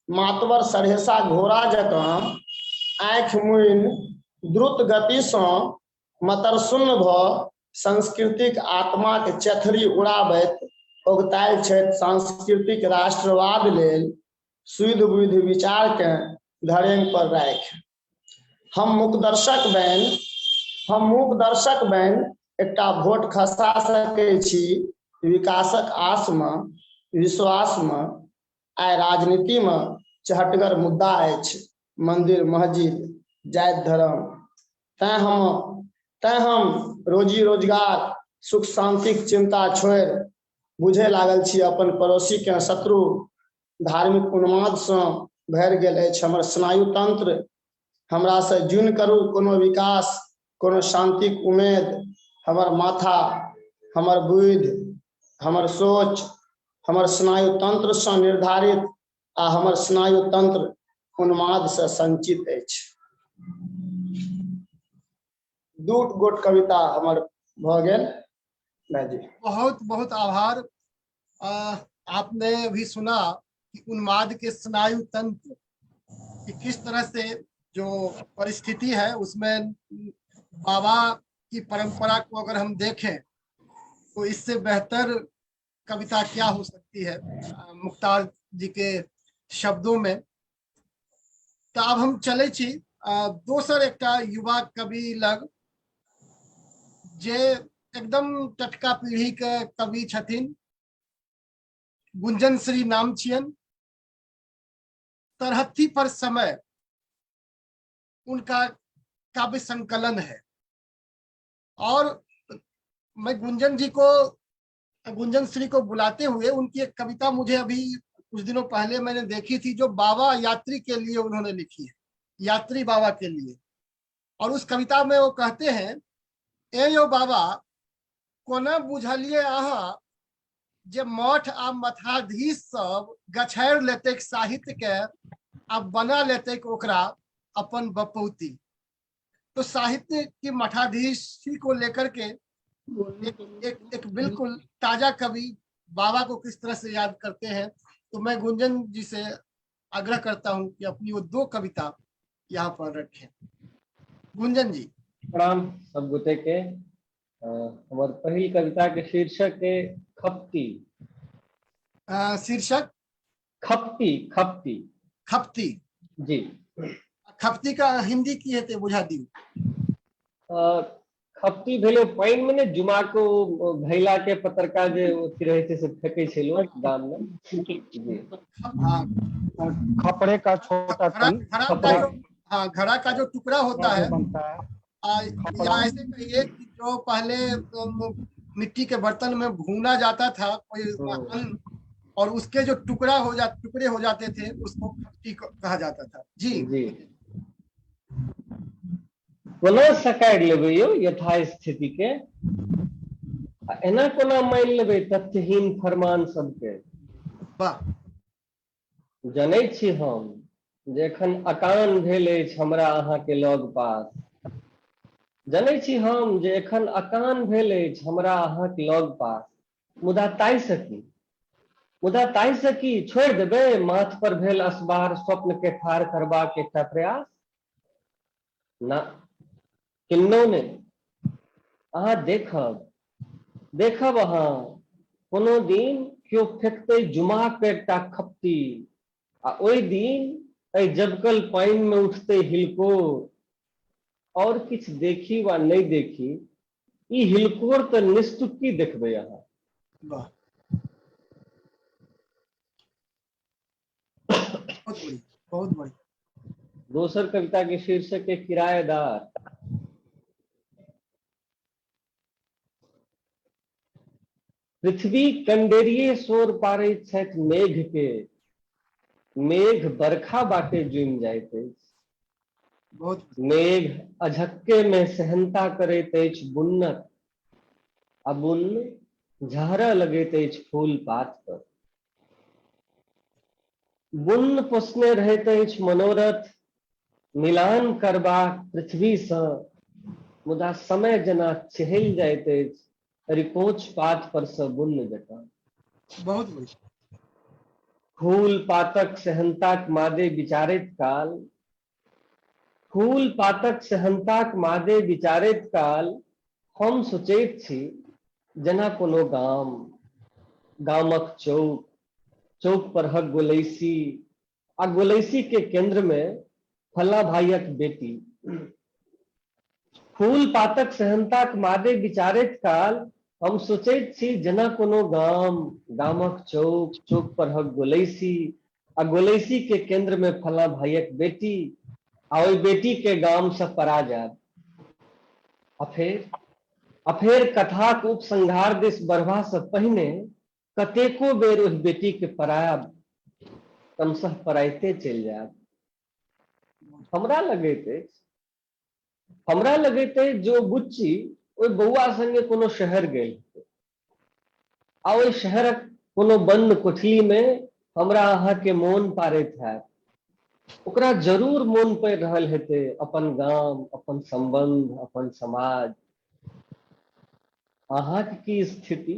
Speaker 10: मातवर सरहेसा घोड़ा जकाँ आँखि मुनि द्रुत गतिसँ मतरसुन्न भऽ सांस्कृतिक आत्माक चेथरी उड़ाबैत ओगतायल छथि सांस्कृतिक राष्ट्रवाद लेल सुधि बुधि विचारकेँ धरेंग पर राखि। हम मूकदर्शक बनि एकटा वोट खसा सकै छी विकासक आसमे, विश्वासमे। आइ राजनीतिमे चहटगर मुद्दा अछि मंदिर मस्जिद जाति धर्म। तैं हम रोजी रोजगार सुख शांतिक चिंता छोड़ि बुझे लागल छी अपन पड़ोसी के शत्रु। धार्मिक उन्माद सँ भरि गेल अछि हमर स्नायु तंत्र। हमरा से जुनि करू कोनो विकास, कोनो शांतिक उमेद। हमर माथा हमर बुद्धि, हमर सोच हमर स्नायु तंत्र सँ निर्धारित आ हमर स्नायु तंत्र उन्माद से संचित अछि। दू गोट कविता हमर भऽ गेल। भाईजी
Speaker 1: बहुत बहुत आभार। आपने अभी सुना कि उन्माद के स्नायु तंत्र कि किस तरह से जो परिस्थिति है उसमें बाबा की परंपरा को अगर हम देखें तो इससे बेहतर कविता क्या हो सकती है मुख्तार जी के शब्दों में। तो अब हम चले छी दोसर एकटा युवा कवि लग जे एकदम टटका पीढ़ी के कवि छथिन, गुंजन श्री नाम छियन। तरहत्थी पर समय उनका काव्य संकलन है और मैं गुंजन श्री को बुलाते हुए उनकी एक कविता मुझे अभी कुछ दिनों पहले मैंने देखी थी जो बाबा यात्री के लिए उन्होंने लिखी है, यात्री बाबा के लिए। और उस कविता में वो कहते हैं, ए यो बाबा कोना बुझलिए अहाँ जे मठ आ मठाधीश सब गछैर लेते साहित्य के आ बना लेते ओकरा अपन बपौती। तो साहित्य की मठाधीशी को लेकर के एक एक एक बिल्कुल ताजा कवि बाबा को किस तरह से याद करते हैं। तो मैं गुंजन जी से आग्रह करता हूं कि अपनी वो दो कविता यहाँ पर रखें। गुंजन जी।
Speaker 5: प्रणाम सब गोटे के। हमर पहिल कविता के शीर्षक है खपती।
Speaker 1: शीर्षक?
Speaker 5: खपती, खपती।
Speaker 1: खपती।
Speaker 5: जी।
Speaker 1: खपती का हिंदी की है ते बुझा दी।
Speaker 5: खपती भेलै पानि में ने जुमा को घैला के पतरका जे अथी रहै छै से फेकै छै लोग गाम में। जी।
Speaker 1: हाँ।
Speaker 11: खपड़े का छोटा
Speaker 1: घड़ा
Speaker 11: खपड़े।
Speaker 1: का जो, हाँ, घड़ा का जो टुकड़ा होता है,
Speaker 11: बनता है।
Speaker 1: या ऐसे कहिए कि जो पहले मिट्टी के बर्तन में भूना जाता था कोई अन्न, और उसके जो टुकड़े हो जाते थे उसको खपती कहा जाता था। जी।
Speaker 5: जी। कोना सकारि लेबै यौ यथास्थिति के, आ एना कोना मानि लेबै तथ्यहीन फरमान सबके।
Speaker 1: वाह।
Speaker 5: जनै छी हम जे एखन अकान भेल अछि हमरा अहाँके लग पास। जनै छी हम जे एखन अकान भेल अछि हमरा अहाँके लग पास, मुदा ताहि से की, मुदा ताहि से की छोड़ि देबै माथ पर भेल असबार स्वप्न के ठाढ़ करबाक एकटा प्रयास? ना, किन्नौ नहि। अहाँ देखब, देखब अहाँ कोनो दिन केओ फेकतै जुमा के एकटा खपती, आ ओहि दिन एहि जबकल पानि में उठतै हिलकोर। और किछु देखी वा नहि देखी, ई हिलकोर तऽ निस्तुकी देखबै अहाँ।
Speaker 1: वाह। बहुत बढ़िया, बहुत बढ़िया।
Speaker 5: दोसर कविता के शीर्षक है किराएदार। पृथ्वी कंडेरिये शोर पारैत छथि मेघ के, मेघ बरखा बाटे जुमि जाइत अछि।
Speaker 1: बहुत
Speaker 5: मेघ अझक्के में सहनता करैत अछि बुन्नक, आ बुन्न झहरऽ लगैत अछि फूल पात पर। बुन्न पोसने रहैत अछि मनोरथ मिलान करबाक पृथ्वी सँ, मुदा समय जेना चहलि जाइत अछि अरिकोच पात पर सँ बुन्न जकाँ।
Speaker 1: बहुत बढ़िया।
Speaker 5: फूल पातक सेहन्ताक मादे विचारैत काल, फूल पातक सेहन्ताक मादे विचारैत काल हम सोचैत छी जेना कोनो गाम, गामक चौक, चौक परहक गोलैसी, आ गोलैसी के केंद्र में फल्ला भाइयक बेटी। फूल पातक सेहन्ताक मादे विचारैत काल हम सोचैत छी जेना कोनो गाम, गामक चौक, चौक परहक गोलैसी, आ गोलैसी के केंद्र में फल्ला भाइयक बेटी, आ ओहि बेटी के गाम से परा जायब। आ फेर कथाक उपसंहार दिस बढ़बा से पहिने कतेको बेर ओहि बेटी के परायब, क्रमशः पराइते चलि जायब। हमरा लगैत अछि जो बुच्ची ओहि बौआ संगे कोनो शहर गेल हेतै। आ ओहि शहरक कोनो बन्द कोठलीमे हमरा अहाँके मोन पाड़ैत हैत। ओकरा जरूर मोन पड़ि रहल हेतै अपन गाम, अपन सम्बन्ध, अपन समाज। अहाँके की स्थिति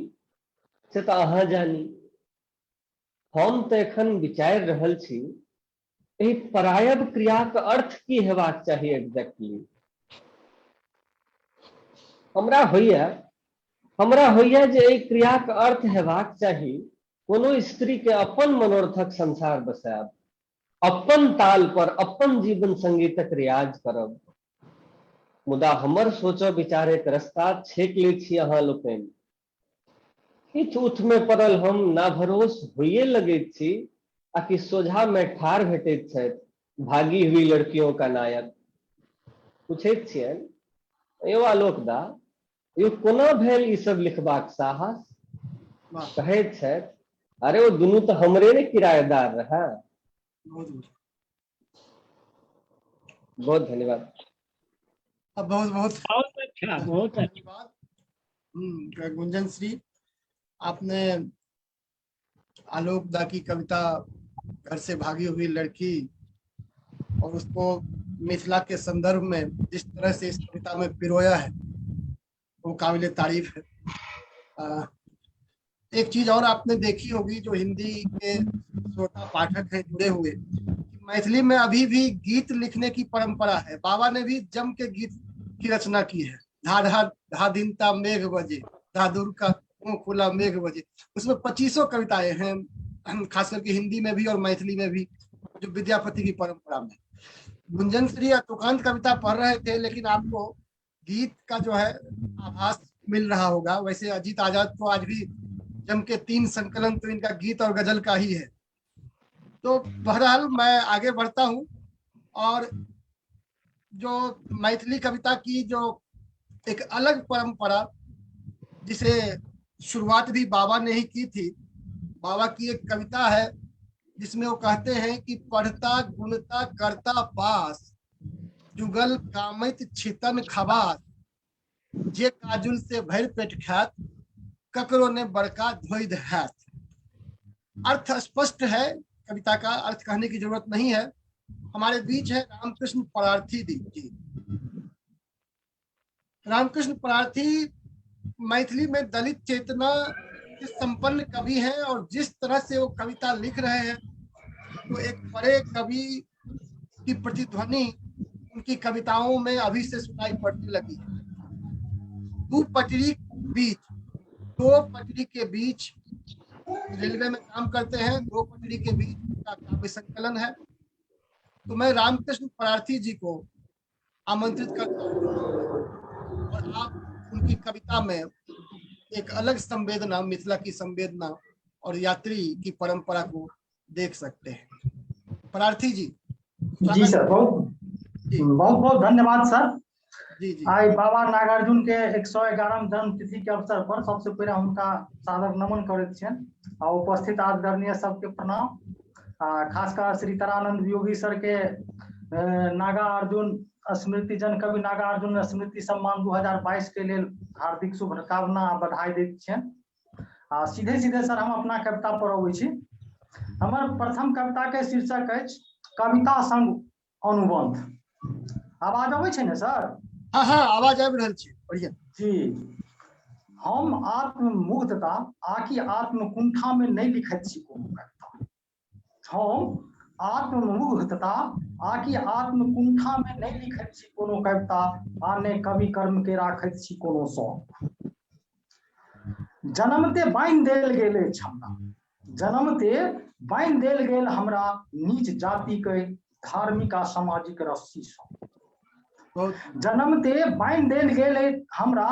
Speaker 5: से तऽ अहाँ जानी। हम तऽ एखन विचारि रहल छी एहि परायब क्रियाक अर्थ की हेबाक चाही एग्जैक्टली। हमरा होइया हमरा होइया जे एहि क्रियाक अर्थ हेबाक चाही कोनो स्त्रीके अपन मनोरथक संसार बसायब, अपन ताल पर अपन जीवन संगीतक रियाज करब। मुदा हमर सोचऽ विचारक रस्ता छेक लै छी अहाँ लोकनि। इथ उथ मे पड़ल हम नाभरोस होइए लगैत छी आ कि सोझा मे ठाढ़ भेटैत छथि भागी हुई लड़कियों का नायक। पुछैत छियनि, यौ आलोक दा, यौ कोना भेल ई सब लिखबाक साहस? कहैत छथि, अरे ओ दुनू तऽ हमरे ने किरायेदार रहए। बहुत धन्यवाद।
Speaker 1: अब बहुत बहुत
Speaker 9: बहुत अच्छा, बहुत अच्छा।
Speaker 1: धन्यवाद। गुंजन श्री, आपने आलोक दा की कविता घर से भागी हुई लड़की और उसको मिथिला के संदर्भ में जिस तरह से इस कविता में पिरोया है वो काबिले तारीफ है। एक चीज और आपने देखी होगी, जो हिंदी के श्रोता पाठक हैं जुड़े हुए, मैथिली में अभी भी गीत लिखने की परंपरा है। बाबा ने भी जम के गीत की रचना की है। धा धा धा दिनता मेघ बजे, धादुर का मुंह खुला मेघ बजे, उसमें 25 कविताएं हैं, खास करके हिंदी में भी और मैथिली में भी, जो विद्यापति की परंपरा में। गुंजन श्री तुकांत कविता पढ़ रहे थे, लेकिन आपको गीत का जो है आभास मिल रहा होगा। वैसे अजीत आजाद तो आज भी जम के 3 संकलन तो इनका गीत और गजल का ही है। तो बहरहाल मैं आगे बढ़ता हूँ और जो मैथिली कविता की जो एक अलग परंपरा, जिसे शुरुआत भी बाबा ने ही की थी, बाबा की एक कविता है जिसमें वो कहते हैं कि पढ़ता गुणता करता पास, जुगल कामैत छितन खबास, जे काजुल से भर पेट खात, ककरो ने बड़का धोई दहात। अर्थ स्पष्ट है, कविता का अर्थ कहने की जरूरत नहीं है। हमारे बीच है रामकृष्ण परार्थी जी। रामकृष्ण परार्थी मैथिली में दलित चेतना के संपन्न कवि हैं और जिस तरह से वो कविता लिख रहे हैं तो एक बड़े कवि की प्रतिध्वनि उनकी कविताओं में अभी से सुनाई पड़ने लगी है। दो पटरी बीच, दो पटरी के बीच रेलवे में काम करते हैं, दो पटरी के बीच का काव्य संकलन है। तो मैं रामकृष्ण परार्थी जी को आमंत्रित करता हूँ और आप उनकी कविता में एक अलग संवेदना, मिथिला की संवेदना और यात्री की परंपरा को देख सकते हैं। परार्थी जी।
Speaker 12: जी सर, बहुत बहुत बहुत धन्यवाद सर।
Speaker 1: जी जी।
Speaker 12: आई बाबा नागार्जुन के 111 जन्म तिथि के अवसर पर सबसे पहले हुनका सादर नमन करैत छियनि आ उपस्थित आदरणीय सबके प्रणाम, आ खासकर श्री तारानंद वियोगी सर के नागार्जुन स्मृति जन कवि नागार्जुन स्मृति सम्मान 2022 के लेल हार्दिक शुभकामना आ बधाई दैत छियनि। आ सीधे सीधे सर हम अपना कविता पर अबै छी। हमर प्रथम कविता के शीर्षक अछि कविता संग अनुबंध। आवाज अबै छै ने सर?
Speaker 1: हाँ हाँ, आवाज आबि रहल छै, बढ़िया।
Speaker 12: जी। हम आत्ममुग्धता आकि आत्मकुंठा में नहि लिखैत छी कोनो कविता। हम आत्ममुग्धता आकि आत्मकुंठा में नहि लिखैत छी कोनो कविता, आ ने कवि कर्म के राखैत छी कोनो शौक। जन्मते बान्हि देल गेल अछि हमरा, जन्मते बान्हि देल गेल हमरा नीच जाति के धार्मिक आ सामाजिक रस्सी सँ। जन्मते बान्हि देल गेल अछि हमरा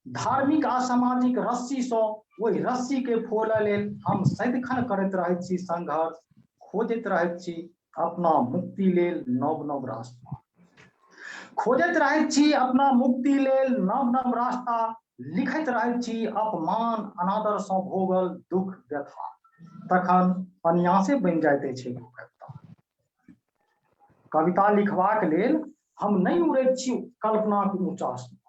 Speaker 12: धार्मिक आ सामाजिक रस्सी सँ। ओहि रस्सी के फोड़ऽ लेल हम सदिखन करैत रहैत छी संघर्ष, खोजैत रहैत छी अपना मुक्ति लेल नव नव रास्ता, खोजैत रहैत छी अपना मुक्ति लेल नव नव रास्ता, लिखैत रहैत छी अपमान अनादर सँ भोगल दुख व्यथा, तखन अनायासे बनि जाइत अछि एगो कविता। कविता लिखबाक लेल हम नहि उड़ैत छी कल्पनाक ऊँचा आसमान,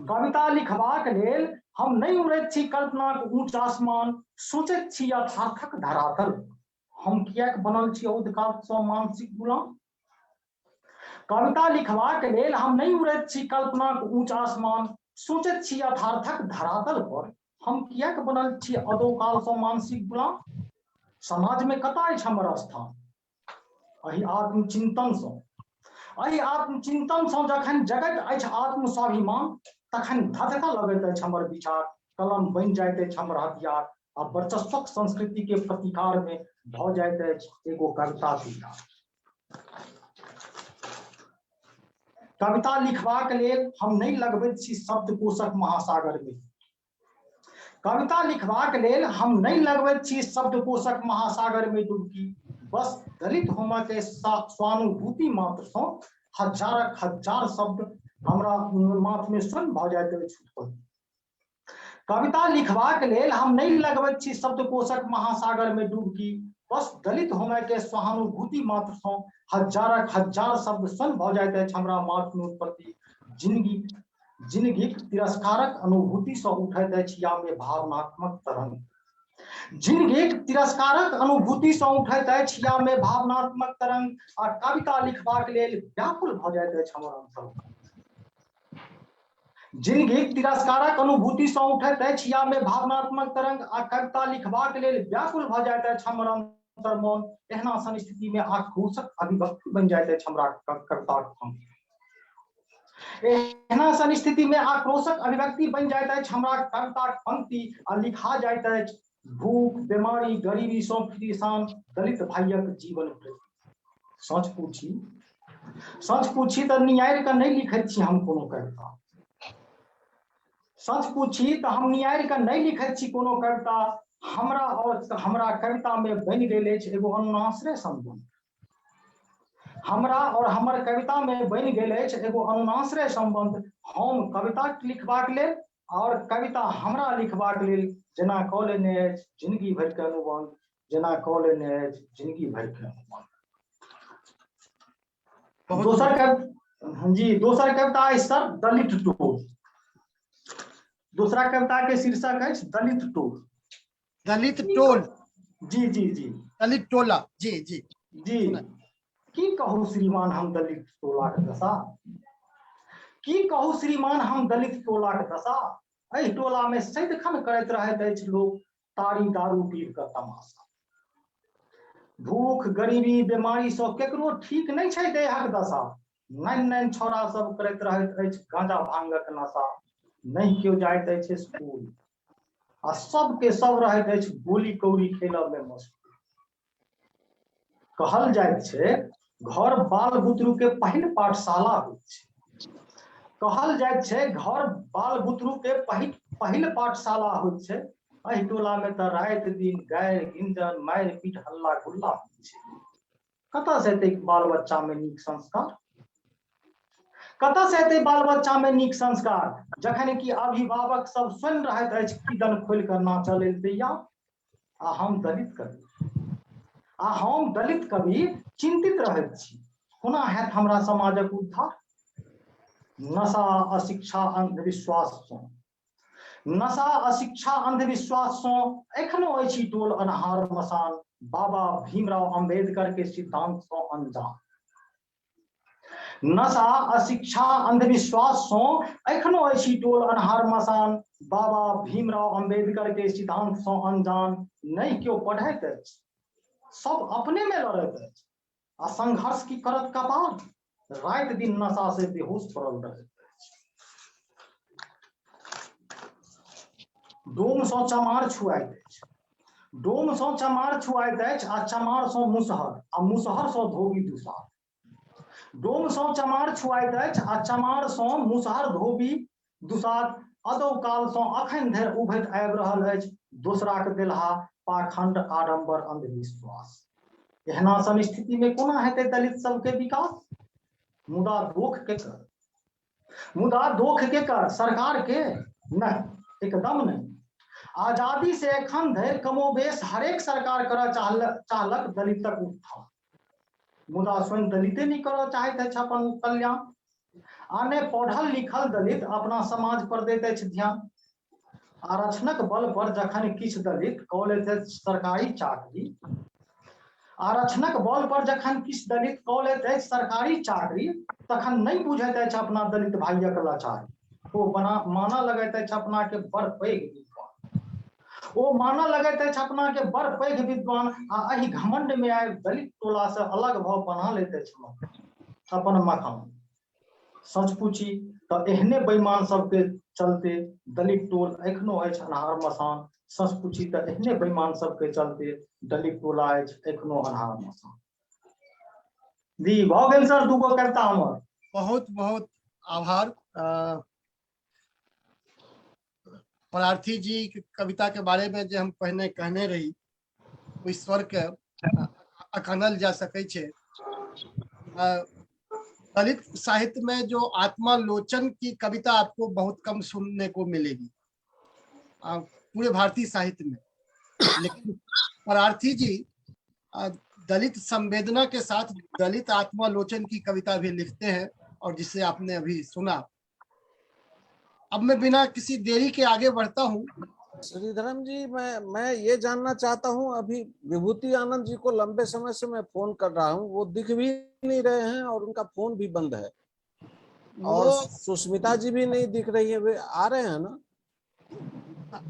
Speaker 12: कविता लिखबाक लेल हम नहि उड़ैत छी कल्पनाक ऊंच आसमान, सोचैत छी यथार्थक धरातल। हम किएक बनल छी औदकाल सँ मानसिक गुलाम? कविता लिखबाक लेल हम नहि उड़ैत छी कल्पनाक ऊंच आसमान, सोचैत छी यथार्थक धरातल पर। हम किएक बनल छी अदौकाल सँ मानसिक गुलाम? समाज में कतऽ अछि हमर स्थान? एहि आत्मचिंतन सँ, एहि आत्मचिंतन सँ जखन जगत अछि आत्म स्वाभिमान, तखन धधका लगैत अछि हमर विचार, कलम बनि जाइत अछि हमर हथियार, आ वर्चस्वक संस्कृति के प्रतिकार में भऽ जाइत अछि एगो कविता तैयार। कविता लिखबाक लेल हम नहि लगबैत छी शब्दकोशक महासागर में। कविता लिखबाक लेल हम नहि लगबैत छी शब्दकोशक महासागर में डुबकी, बस दलित होमय के स्वानुभूति मात्र सँ हजारक हजार शब्द हमरा माथ में स्वयं भऽ जाइत अछि उत्पन्न। कविता लिखबाक लेल हम नहि लगबैत छी शब्दकोशक महासागर में डुबकी, बस दलित होमय के सहानुभूति मात्र सँ हजारक हजार शब्द स्वयं भऽ जाइत अछि हमरा माथ में उत्पत्ति। जिंदगी जिंदगीक तिरस्कारक अनुभूति सँ उठैत अछि या में भावनात्मक तरंग। जिंदगीक तिरस्कारक अनुभूति सँ उठैत अछि या में भावनात्मक तरंग, आ कविता लिखबाक लेल व्याकुल भऽ जाइत अछि हमर अंतर। जिंदगीक तिरस्कारक अनुभूति सँ उठैत अछि या में भावनात्मक तरंग, आ कविता लिखबाक लेल व्याकुल भऽ जाइत अछि हमर अंतर मन। एहना सन स्थिति में आक्रोशक अभिव्यक्ति बनि जाइत अछि हमरा कविताक पंक्ति। एहना सन स्थिति में आक्रोशक अभिव्यक्ति बनि जाइत अछि हमरा कविताक पंक्ति, आ लिखा जाइत अछि भूख बीमारी गरीबी सँ परेशान दलित भाइयक जीवन प्रति। सच पूछी, सच पूछी तऽ नियारि कऽ नहि लिखैत छी हम कोनो कविता। सच पूछी तऽ हम नियारि कऽ नहि लिखैत छी कोनो कविता। हमरा और हमरा कविता में बनि गेल अछि एगो अनुनाश्रय संबंध। हमरा और हमर कविता में बनि गेल अछि एगो अनुनाश्रय संबंध। हम कविता लिखबाक लेल और कविता हमरा लिखबाक लेल जेना कऽ लेने अछि जिंदगी भरि के अनुबंध, जेना कऽ लेने अछि जिंदगी भरि के अनुबंध। दोसर कविता जी, दोसर कविता अछि सर दलित टोल। दूसरा कविता के शीर्षक अछि दलित टोल।
Speaker 1: दलित टोल।
Speaker 12: जी जी जी।
Speaker 1: दलित टोला। जी जी
Speaker 12: जी। की कहू श्रीमान हम दलित टोला के दशा, की कहू श्रीमान हम दलित टोला के दशा। एहि टोला में सदिखन करैत रहैत अछि लोक तारी दारू पीब कऽ तमाशा। भूख गरीबी बीमारी सँ केकरो ठीक नहि छै देहक दशा। नैन नैन छौड़ा सब करैत रहैत अछि गांजा भांगक नशा। नहि केओ जाइत अछि स्कूल आ सबके सब रहैत अछि गोली कौड़ी खेलऽ में मशगूल। कहल जाइत छै घर बाल बुतरू के पहिल पाठशाला होइत छै। कहल जाइत छै घर बाल बुतरू के पहिल पहिल पाठशाला होइत छै। एहि टोला में तऽ राति दिन गारि गिंजन मारि पीट हल्ला गुल्ला होइत छै। कतऽ से एतै बाल बच्चा में नीक संस्कार? कतऽ से एतै बाल बच्चा में नीक संस्कार, जखन कि अभिभावक सब स्वयं रहैत अछि किदन खोलि कऽ नाचऽ लेल तैयार। आ हम दलित कवि, आ हम दलित कवि चिंतित रहैत छी कोना हैत हमरा समाजक उद्धार। नशा अशिक्षा अंधविश्वास सँ, नशा अशिक्षा अंधविश्वास सँ एखनो अछि टोल अन्हार मसान, बाबा भीमराव अंबेडकर के सिद्धांत सँ अनजान। नशा अशिक्षा अंधविश्वास सँ एखनो अछि टोल अन्हार मसान, बाबा भीमराव अंबेडकर के सिद्धांत सँ अनजान। नहि केओ पढ़ैत अछि, सब अपने में लड़ैत अछि, आ संघर्ष की करत कपार, राति दिन नशा से बेहोश पड़ल रहैत अछि। डोम सँ चमार छुआइत अछि, डोम सँ चमार छुआइत अछि, आ चमार सँ मुसहर, आ मुसहर सँ धोबी दुसार। डोम सँ चमार छुआइत अछि, आ चमार सँ मुसहर धोबी दुसार। अदौ काल सँ अखन धरि उभैत आबि रहल अछि दोसराक देलहा पाखंड आडंबर अंधविश्वास। एहना सन स्थिति में कोना हेतै दलित सबके विकास? मुदा दोख के कर, मुदा दोख के कर? सरकार के? नहीं, एकदम नहीं। आजादी से एखन धरि कमोबेश हरेक सरकार करऽ चाहलक दलितक उत्थान, मुदा स्वयं दलिते नहि करऽ चाहैत अछि अपन कल्याण। आ ने पढ़ल लिखल दलित अपना समाज पर दैत अछि ध्यान। आरक्षणक बल पर जखन किछु दलित कऽ लैत अछि सरकारी चाकरी, आरक्षणक बल पर जखन किछु दलित कऽ लैत अछि सरकारी चाकरी, तखन नहि बुझैत अछि अपना दलित भाइयक लाचारी। ओ बना मानऽ लगैत अछि अपना के बड़ पैघ विद्वान, ओ मानऽ लगैत अछि अपना के बड़ पैघ विद्वान, आ एहि घमंड में आबि दलित टोला से अलग भऽ बना लैत अछि अपन मकान। सच पूछी तऽ एहने बेईमान सबके चलते दलित टोल एखनो अछि अन्हार मसान। सच पूछी तऽ एहने बेईमान सबके चलते दलित टोला अछि एखनो अन्हार मसान। जी भऽ गेल सर दूगो कविता हमर।
Speaker 1: बहुत बहुत आभार। परार्थी जी के कविता के बारे में जे हम पहिने कहने रही, ओहि स्वर के अकानल जा सकै छै। दलित साहित्य में जो आत्मालोचन की कविता आपको बहुत कम सुनने को मिलेगी पूरे भारतीय साहित्य में, लेकिन परार्थी जी दलित संवेदना के साथ दलित आत्मालोचन की कविता भी लिखते हैं, और जिसे आपने अभी सुना। अब मैं बिना किसी देरी के आगे बढ़ता हूँ।
Speaker 2: श्रीधरम जी, मैं ये जानना चाहता हूँ, अभी विभूति आनंद जी को लंबे समय से मैं फोन कर रहा हूँ, वो दिख भी नहीं रहे हैं और उनका फोन भी बंद है, और सुस्मिता जी भी नहीं दिख रही है, वे आ रहे हैं ना?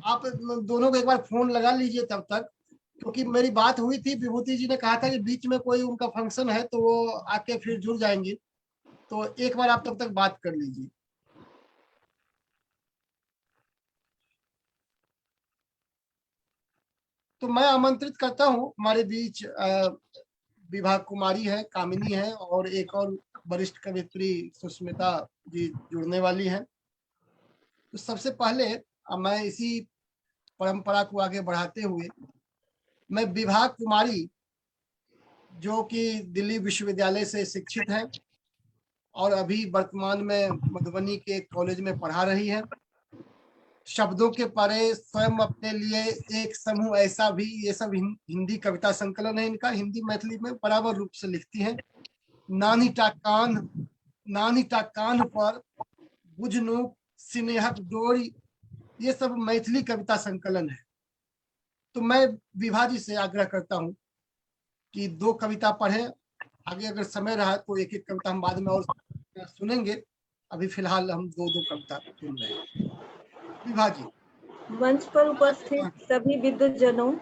Speaker 1: आप दोनों को एक बार फोन लगा लीजिए तब तक, क्योंकि मेरी बात हुई थी, विभूति जी ने कहा था कि बीच में कोई उनका फंक्शन है तो वो आके फिर जुड़ जाएंगे, तो एक बार आप तब तक बात कर लीजिए। तो मैं आमंत्रित करता हूं, हमारे बीच विभा कुमारी है, कामिनी है, और एक और वरिष्ठ कवित्री सुस्मिता जी जुड़ने वाली हैं। तो सबसे पहले मैं इसी परंपरा को आगे बढ़ाते हुए मैं विभा कुमारी, जो कि दिल्ली विश्वविद्यालय से शिक्षित हैं और अभी वर्तमान में मधुबनी के कॉलेज में पढ़ा रही हैं, शब्दों के परे स्वयं अपने लिए एक समूह ऐसा भी, ये सब हिंदी कविता संकलन है इनका, हिंदी मैथिली में बराबर रूप से लिखती हैं। नानी टा कान पर बुझनुक स्नेहक डोरी, ये सब मैथिली कविता संकलन है। तो मैं विभा जी से आग्रह करता हूँ कि दो कविता पढ़ें, आगे अगर समय रहा तो एक एक कविता हम बाद में और सुनेंगे, अभी फिलहाल हम दो दो कविता सुन रहे हैं। विभा जी।
Speaker 13: मंच पर उपस्थित सभी विद्वजनों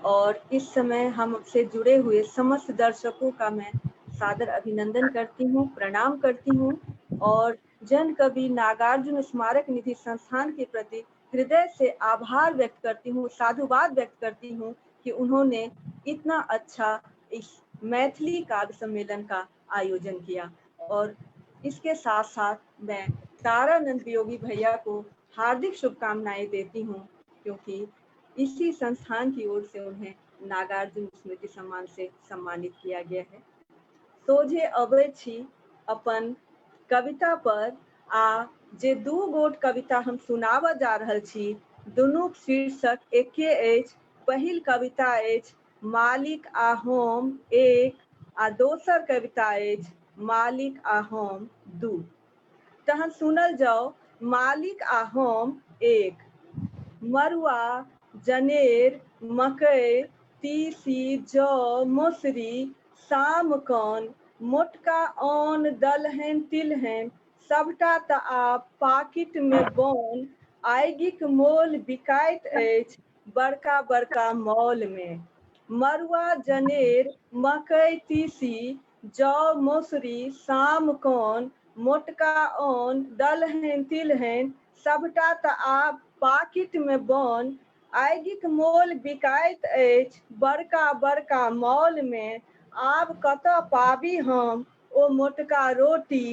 Speaker 13: और इस समय हमसे जुड़े हुए समस्त दर्शकों का मैं सादर अभिनंदन करती हूँ, प्रणाम करती हूँ, और जन कवि नागार्जुन स्मारक निधि संस्थान के प्रति हृदय से आभार व्यक्त करती हूँ, साधुवाद व्यक्त करती हूँ कि उन्होंने इतना अच्छा इस मैथिली काव्य सम्मेलन का आयोजन किया। और इसके साथ साथ मैं तारानंद वियोगी भैया को हार्दिक शुभकामनाएं देती हूँ, क्योंकि इसी संस्थान की ओर से उन्हें नागार्जुन स्मृति सम्मान से सम्मानित किया गया है। सोझे अबै छी अपन कविता पर, आ जे दू गोट कविता हम सुनाबऽ जा रहल छी दुनूक शीर्षक एके अछि। पहिल कविता अछि मालिक आ हम एक, आ दोसर कविता अछि मालिक आ हम दू। तहन सुनल जाओ मालिक आ हम एक। मरुआ जनेर मकई तीसी जौ मसुरी सामकन मोटका अन्न दलहन तिलहन सबटा तऽ आब पाकिट में बन आगिक मोल बिकाइत अछि बड़का बड़का मॉल में। मरुआ जनेर मकई तीसी जौ मसुरी सामकन मोटका अन्न दलहन तिलहन सबटा तऽ आब पाकिट में बन आगिक मोल बिकाइत अछि बड़का बड़का मॉल में। आब कतऽ पाबी हम ओ मोटका रोटी,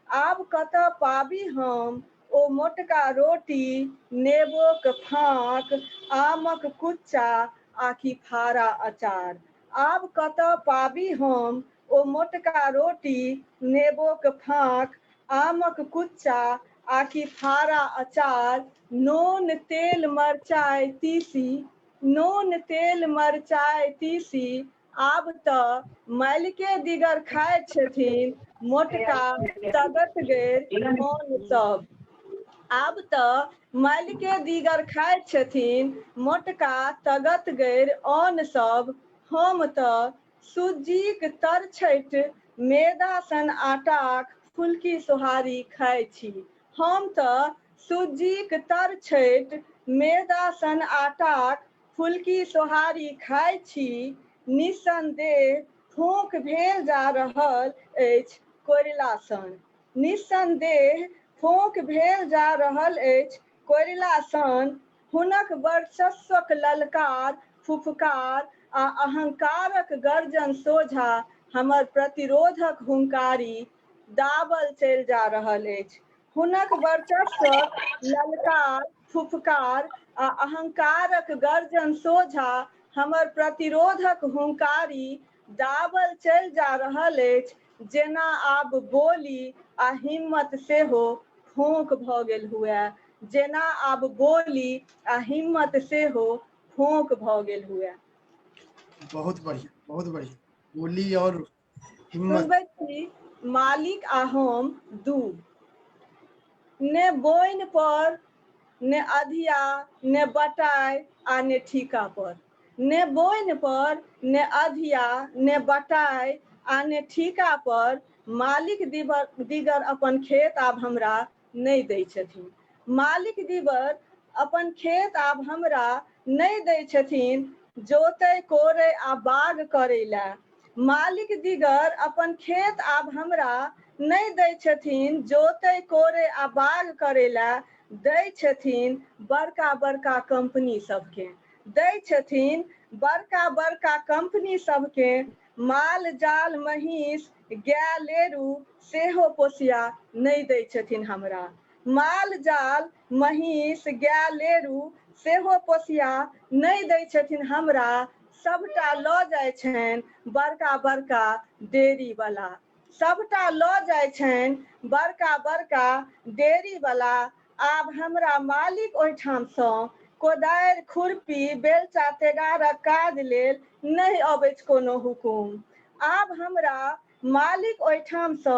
Speaker 13: आब कतऽ पाबी हम ओ मोटका रोटी, नेबोक फाँक आमक कुच्चा आकि फारा अचार। आब कतऽ पाबी हम ओ मोटका रोटी, नेबोक फाँक आमक कुच्चा आकि फारा अचार। नोन तेल मरचाइ तीसी, नोन तेल मरचाइ तीसी, आब तऽ मालिके दिगर खाइ छथिन मोटका तगतगेर अन्न सब। आब तऽ मालिके दीगर खाइ छथिन मोटका तगतगेर अन्न सब। हम तऽ सुज्जीक तरछैट मेदा सन आटाक फुलकी सोहारी खाइ छी। हम तऽ सुज्जीक तरछैट मेदा सन आटाक फुलकी सोहारी खाइ छी। निस्सन्देह फोंक भेल जा रहल अछि कोरिला सन। निस्सन्देह फोंक भेल जा रहल अछि कोरिला सन। हुनक वर्चस्वक ललकार, फुफकार आ अहंकारक गर्जन सोझा हमर प्रतिरोधक हुंकारी दाबल चलि जा रहल अछि। हुनक वर्चस्वक ललकार, फुफकार आ अहंकारक गर्जन सोझा हमर प्रतिरोधक हुंकारी दाबल चलि जा रहल अछि, जेना आब बोली आ हिम्मत सेहो फोंक भऽ गेल हुए। जेना आब बोली आ हिम्मत सेहो फोंक भऽ गेल हुए।
Speaker 1: बहुत बढ़िया, बहुत बढ़िया। बोली और हिम्मत।
Speaker 13: सुनबै छी मालिक आ हम दू। ने बोइन पर, ने अधिया, ने बटाइ आ ने ठीका पर। ने बोइन पर, ने अधिया, ने बटाइ आ ने ठीका पर मालिक दिगर अपन खेत आब हमरा नहि दै छथिन। मालिक दिगर अपन खेत आब हमरा नहि दै छथिन जोतै कोरै आ बाग करै लए। मालिक दिगर अपन खेत आब हमरा नहि दै छथिन जोतै कोरै आ बाग करै लए। दै छथिन बड़का बड़का कम्पनी सबके। दै छथिन बड़का बड़का कम्पनी सबके। माल जाल महींस गाय लेरू सेहो पोसिया नहि दै छथिन हमरा। माल जाल महींस गाय लेरू सेहो पोसिया नहि दै छथिन हमरा। सबटा लऽ जाइ छनि बड़का बड़का डेयरी बला। सबटा लऽ जाइ छनि बड़का बड़का डेयरी बला। आब हमरा मालिक ओहिठामसँ कोदारि खुरपी बेलचा तेगारक काज लेल नहि अबैछ कोनो हुकुम। आब हमरा मालिक ओहिठामसँ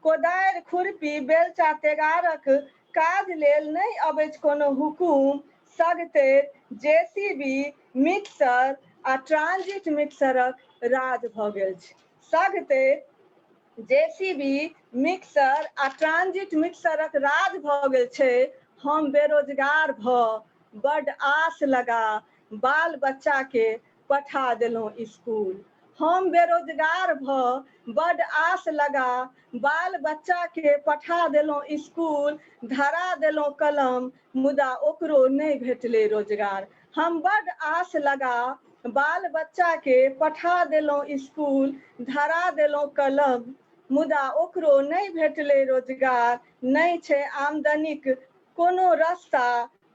Speaker 13: कोदारि खुरपी बेलचा तेगारक काज लेल नहि अबैछ कोनो हुकुम। सगतरि जेसीबी मिक्सर आ ट्रांजिट मिक्सरक राज भऽ गेल छै। सगतरि जेसीबी मिक्सर आ ट्रांजिट मिक्सरक राज भऽ गेल छै। हम बेरोजगार भऽ बड्ड आस लगा बाल बच्चाके पठा देलहुँ स्कूल। हम बेरोजगार भऽ बड्ड आस लगा बाल बच्चाके पठा देलहुँ स्कूल, धरा देलहुँ कलम, मुदा ओकरो नहि भेटलै रोजगार। हम बड्ड आस लगा बाल बच्चाके पठा देलहुँ स्कूल, धरा देलहुँ कलम, मुदा ओकरो नहि भेटलै रोजगार। नहि छै आमदनीक कोनो रस्ता,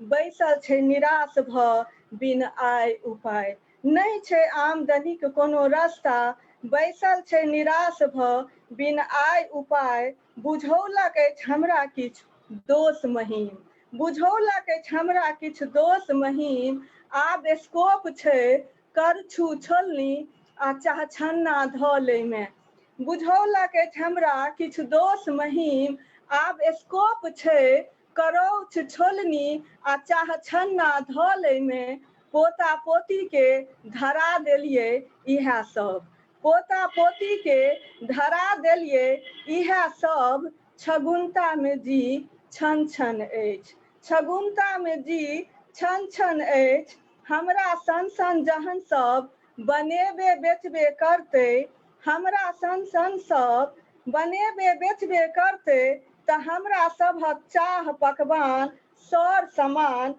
Speaker 13: बैसल छै निराश भऽ बिन आय उपाय। नहि छै आमदनीक कोनो रस्ता, बैसल छै निराश भऽ बिन आय उपाय। बुझौलक अछि हमरा किछु दोस महीम। बुझौलक अछि हमरा किछु दोस महीम। आब स्कोप छै करछू छोलनी आ चाहछन्ना धऽ लैमे। बुझौलक अछि हमरा किछु दोस महीम। आब स्कोप छै करौछ छोलनी आ चाहछन्ना धऽ लैमे। पोता पोतीके धरा देलियै इएह सब। पोता पोतीके धरा देलियै इएह सब। छगुन्तामे जी छन छन अछि। छगुन्तामे जी छन छन अछि। हमरा सन सन जहन सब बनेबे बेचबे करतै, हमरा सन सन सब बनेबे बेचबे करतै, तऽ हमरा सभक चाह पकवान सर समान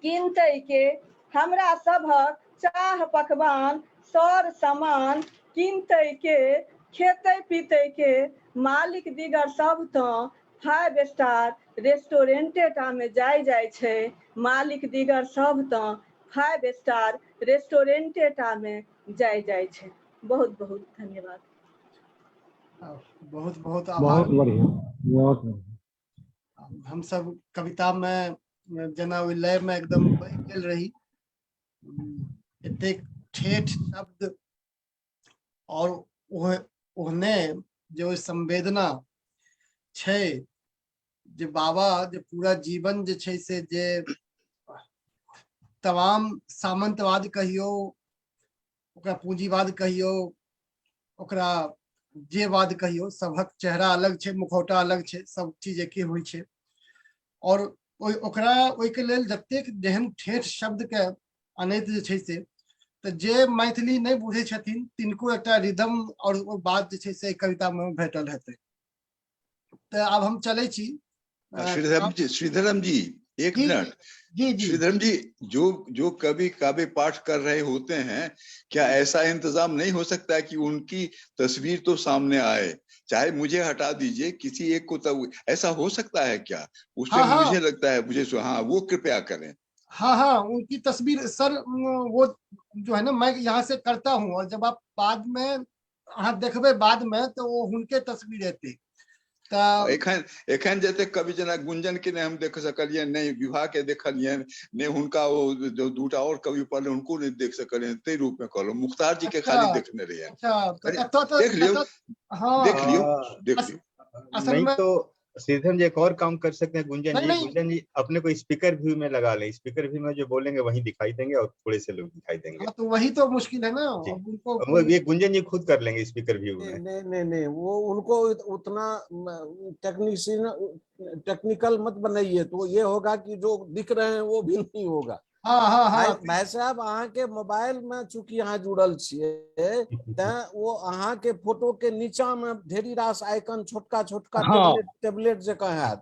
Speaker 13: किनतै के? हमरा सभक चाह पकवान सर समान किनतै के? खेतै पीतै के? मालिक दिगर सब तँ फाइव स्टार रेस्टोरेंटे टा मे जाइ जाइ छै। मालिक दिगर सब तँ फाइव स्टार रेस्टोरेंटे टा मे जाइ जाइ छै। बहुत बहुत धन्यवाद।
Speaker 1: बहुत बहुत आभार।
Speaker 11: बहुत बढ़िया, बहुत बढ़िया।
Speaker 1: हमसब कविता में जेना ओहि लय में एकदम बहि गेल रही। एतेक ठेठ शब्द और ओहने जे ओ संवेदना छै जे बाबा जे पूरा जीवन जे छै से जे तमाम सामंतवाद कहियौ, ओकरा पूंजीवाद कहियौ, ओकरा जे वाद कहियौ, सबहक चेहरा अलग छै, मुखौटा अलग छै, सब चीज एके होइ छै। और ओहि ओकरा ओहिके लेल जतेक जेहन ठेठ शब्द के अनैत जे छै से, तऽ जे मैथिली नहि बुझै छथिन तिनको एकटा रिदम और ओ बात जे छै से कविता मे भेटल हेतै। तऽ आब हम चलै छी।
Speaker 14: श्रीधरम जी, श्रीधरम जी एक
Speaker 1: जी,
Speaker 14: मिनट।
Speaker 1: जी जी।
Speaker 14: श्रीधरम जी, जो जो कवि काव्य पाठ कर रहे होते हैं, क्या ऐसा इंतजाम नहीं हो सकता है कि उनकी तस्वीर तो सामने आए? चाहे मुझे हटा दीजिए, किसी एक को, तब ऐसा हो सकता है क्या? उसमें
Speaker 1: हाँ, हाँ।
Speaker 14: मुझे लगता है मुझे, हाँ वो कृपया करें।
Speaker 1: हाँ हाँ, उनकी तस्वीर सर वो जो है ना मैं यहाँ से करता हूँ, और जब आप बाद में अहाँ देखबे बाद में तो वो उनके तस्वीर हेतै। तऽ
Speaker 14: एखन एखन जते कवि जेना गुंजन के नहि हम देख सकलियनि, नहि विवाह के देखलियनि, नहि हुनका ओ जो दूटा और कवि पढ़ले हुनको नहि देख सकलियनि, ताहि रूप में कहलहुँ मुख्तार जी के खाली देखने रहियनि।
Speaker 1: अच्छा, तऽ एतऽ तऽ
Speaker 14: देख लियौ,
Speaker 1: हाँ,
Speaker 14: देख लियौ, देख लियौ।
Speaker 1: असल
Speaker 6: नहीं
Speaker 1: में
Speaker 6: तो श्रीधर जी एक और काम कर सकते हैं गुंजन
Speaker 1: नहीं,
Speaker 6: जी,
Speaker 1: नहीं।
Speaker 6: गुंजन जी अपने को स्पीकर व्यू में लगा लें, स्पीकर व्यू में जो बोलेंगे वही दिखाई देंगे और थोड़े से लोग दिखाई देंगे।
Speaker 1: हाँ, तो वही तो मुश्किल है ना,
Speaker 6: जी।
Speaker 1: अब उनको
Speaker 6: वो ये गुंजन जी खुद कर लेंगे स्पीकर व्यू में।
Speaker 2: नहीं नहीं नहीं, वो उनको उतना टेक्नीशियन टेक्निकल मत बनाइए, तो ये होगा कि जो दिख रहे हैं वो भी नहीं होगा।
Speaker 1: हाँ हाँ हाँ।
Speaker 2: भाई साहब अहाँ के मोबाइल में चूंकि अहाँ जुड़ल छियै तें वो अहाँ के फोटो के नीचा में ढेरी रास आइकन छोटका छोटका
Speaker 7: हाँ।
Speaker 2: टेबलेट जकाँ हैत,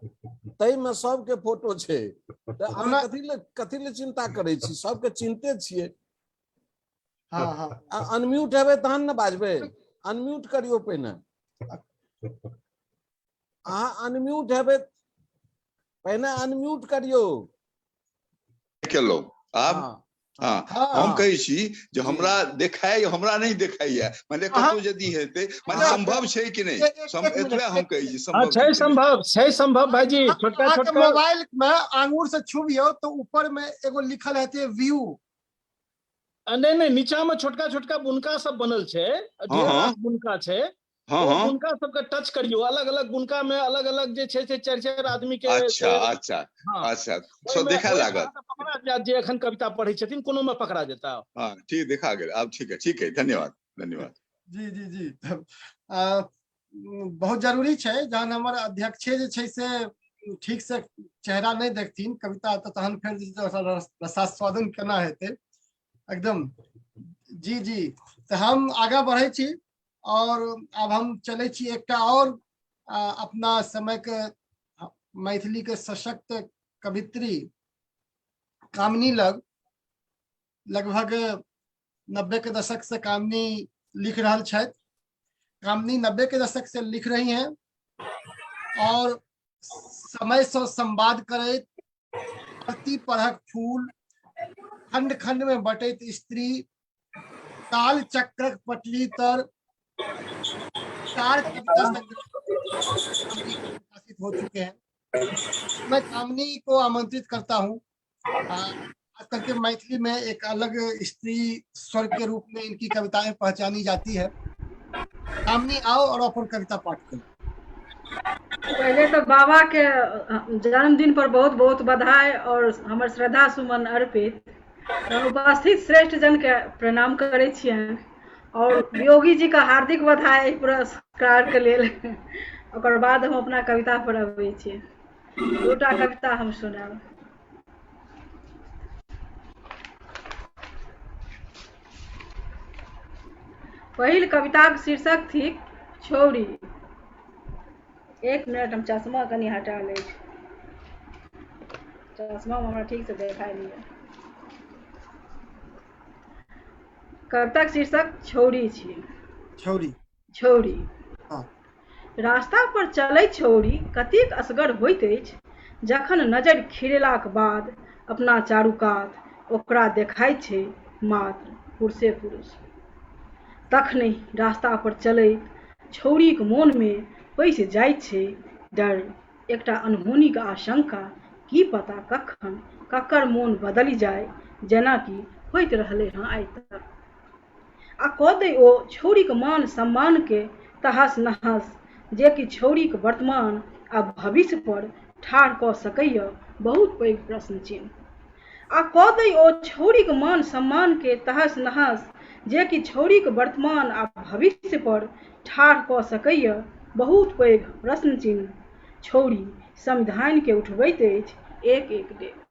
Speaker 2: ताहि में सबके फोटो छै, तऽ अहाँ कथी ले चिंता करै छी, सबके चिन्हते छियै।
Speaker 1: हाँ हाँ।
Speaker 2: अनम्यूट हेबै तहन ने बाजबै, अनम्यूट करियौ पहिने, अहाँ अनम्यूट हेबै पहिने, अनम्यूट करियौ।
Speaker 14: केलहुँ आब। हाँ, हम कहै छी जे हमरा देखाय हमरा नहि देखाइया, माने कतौ यदि हेतै माने संभव छै कि नहि, एतबे हम कहै छी संभव
Speaker 7: छै, संभव छै, संभव भाईजी। छोटका छोटका
Speaker 1: मोबाइल में आंगुर से छुबियौ तो ऊपर में एगो लिखल हेतै व्यू।
Speaker 7: नहीं नहीं, नीचा में छोटका छोटका बुनका सब बनल छै, ढेर रास बुनका छै,
Speaker 14: हाँ हाँ,
Speaker 7: बुनका सबके टच करियौ, अलग अलग बुनका में अलग अलग जे छै से चारि चारि आदमी के।
Speaker 14: अच्छा अच्छा अच्छा, सब देखा लागत
Speaker 7: पकड़ा जायत, जे एखन कविता पढ़ै छथिन कोनो में पकड़ा जेता।
Speaker 14: हाँ ठीक, देखा गेल आब, ठीक है ठीक है, धन्यवाद धन्यवाद।
Speaker 1: जी जी जी। बहुत जरूरी छै जहन हमर अध्यक्षे जे छै से ठीक से चेहरा नहि देखथिन कविता तऽ तहन फेर रसास्वादन केना हेतै एकदम। जी जी, तऽ हम आगाँ बढ़ै छी और अब हम चलै छी एकटा और अपना समय के मैथिली के सशक्त कवित्री कामिनी लग। लगभग 90 के दशक से कामिनी लिख रहल छथि। कामिनी 90 के दशक से लिख रही हैं और समय से संवाद करैत प्रति पढ़क फूल, खंड खंड में बटैत स्त्री, काल चक्रक पटरी तर 4 कविता संग्रह प्रकाशित हो चुके हैं। मैं कामिनी को आमंत्रित करता हूँ। खास करके मैथिली में एक अलग स्त्री स्वर के रूप में इनकी कविताएं पहचानी जाती है। कामिनी आओ और अपन कविता पाठ करो।
Speaker 8: पहले तो बाबा के जन्मदिन पर बहुत बहुत बधाई और हमर श्रद्धा सुमन अर्पित। उपस्थित श्रेष्ठ जन के प्रणाम करै छियनि और योगी जी का हार्दिक बधाई पुरस्कार के लेल। ओकर बाद हम अपना कविता पर अबै छी। दूटा कविता हम सुनायब। पहिल कविताक शीर्षक थिक छौरी। एक मिनट हम चश्मा कनि हटा लै छी, चश्मा हमरा ठीक से देखाई नहीं है। कविताक शीर्षक छौरी छी।
Speaker 1: छौरी।
Speaker 8: छौरी।
Speaker 1: हाँ।
Speaker 8: रास्ता पर चलै छौरी कतेक असगर होइत अछि जखन नजरि खिरेलाक बाद अपना चारू कात ओकरा देखाइत छै मात्र पुरुषे पुरुष। तखनहि रास्ता पर चलैत छौरीक मोन मे पैसि जाइत छै डर, एकटा अनहोनीक आशंका, की पता कखन ककर मोन बदलि जाय, जेना कि होइत रहलै हँ आइ तक। आ कऽ दै ओ छौरीक मान सम्मान के तहस नहस जे कि छौड़ीक वर्तमान आ भविष्य पर ठाढ़ कऽ सकैए बहुत पैघ प्रश्न चिन्ह। आ कऽ दै ओ छौड़ीक मान सम्मान के तहस नहस जे कि छौड़ीक वर्तमान आ भविष्य पर ठाढ़ कऽ सकैए बहुत पैघ प्रश्न चिन्ह। छौड़ी संविधान के उठबैत अछि एक एक डेग।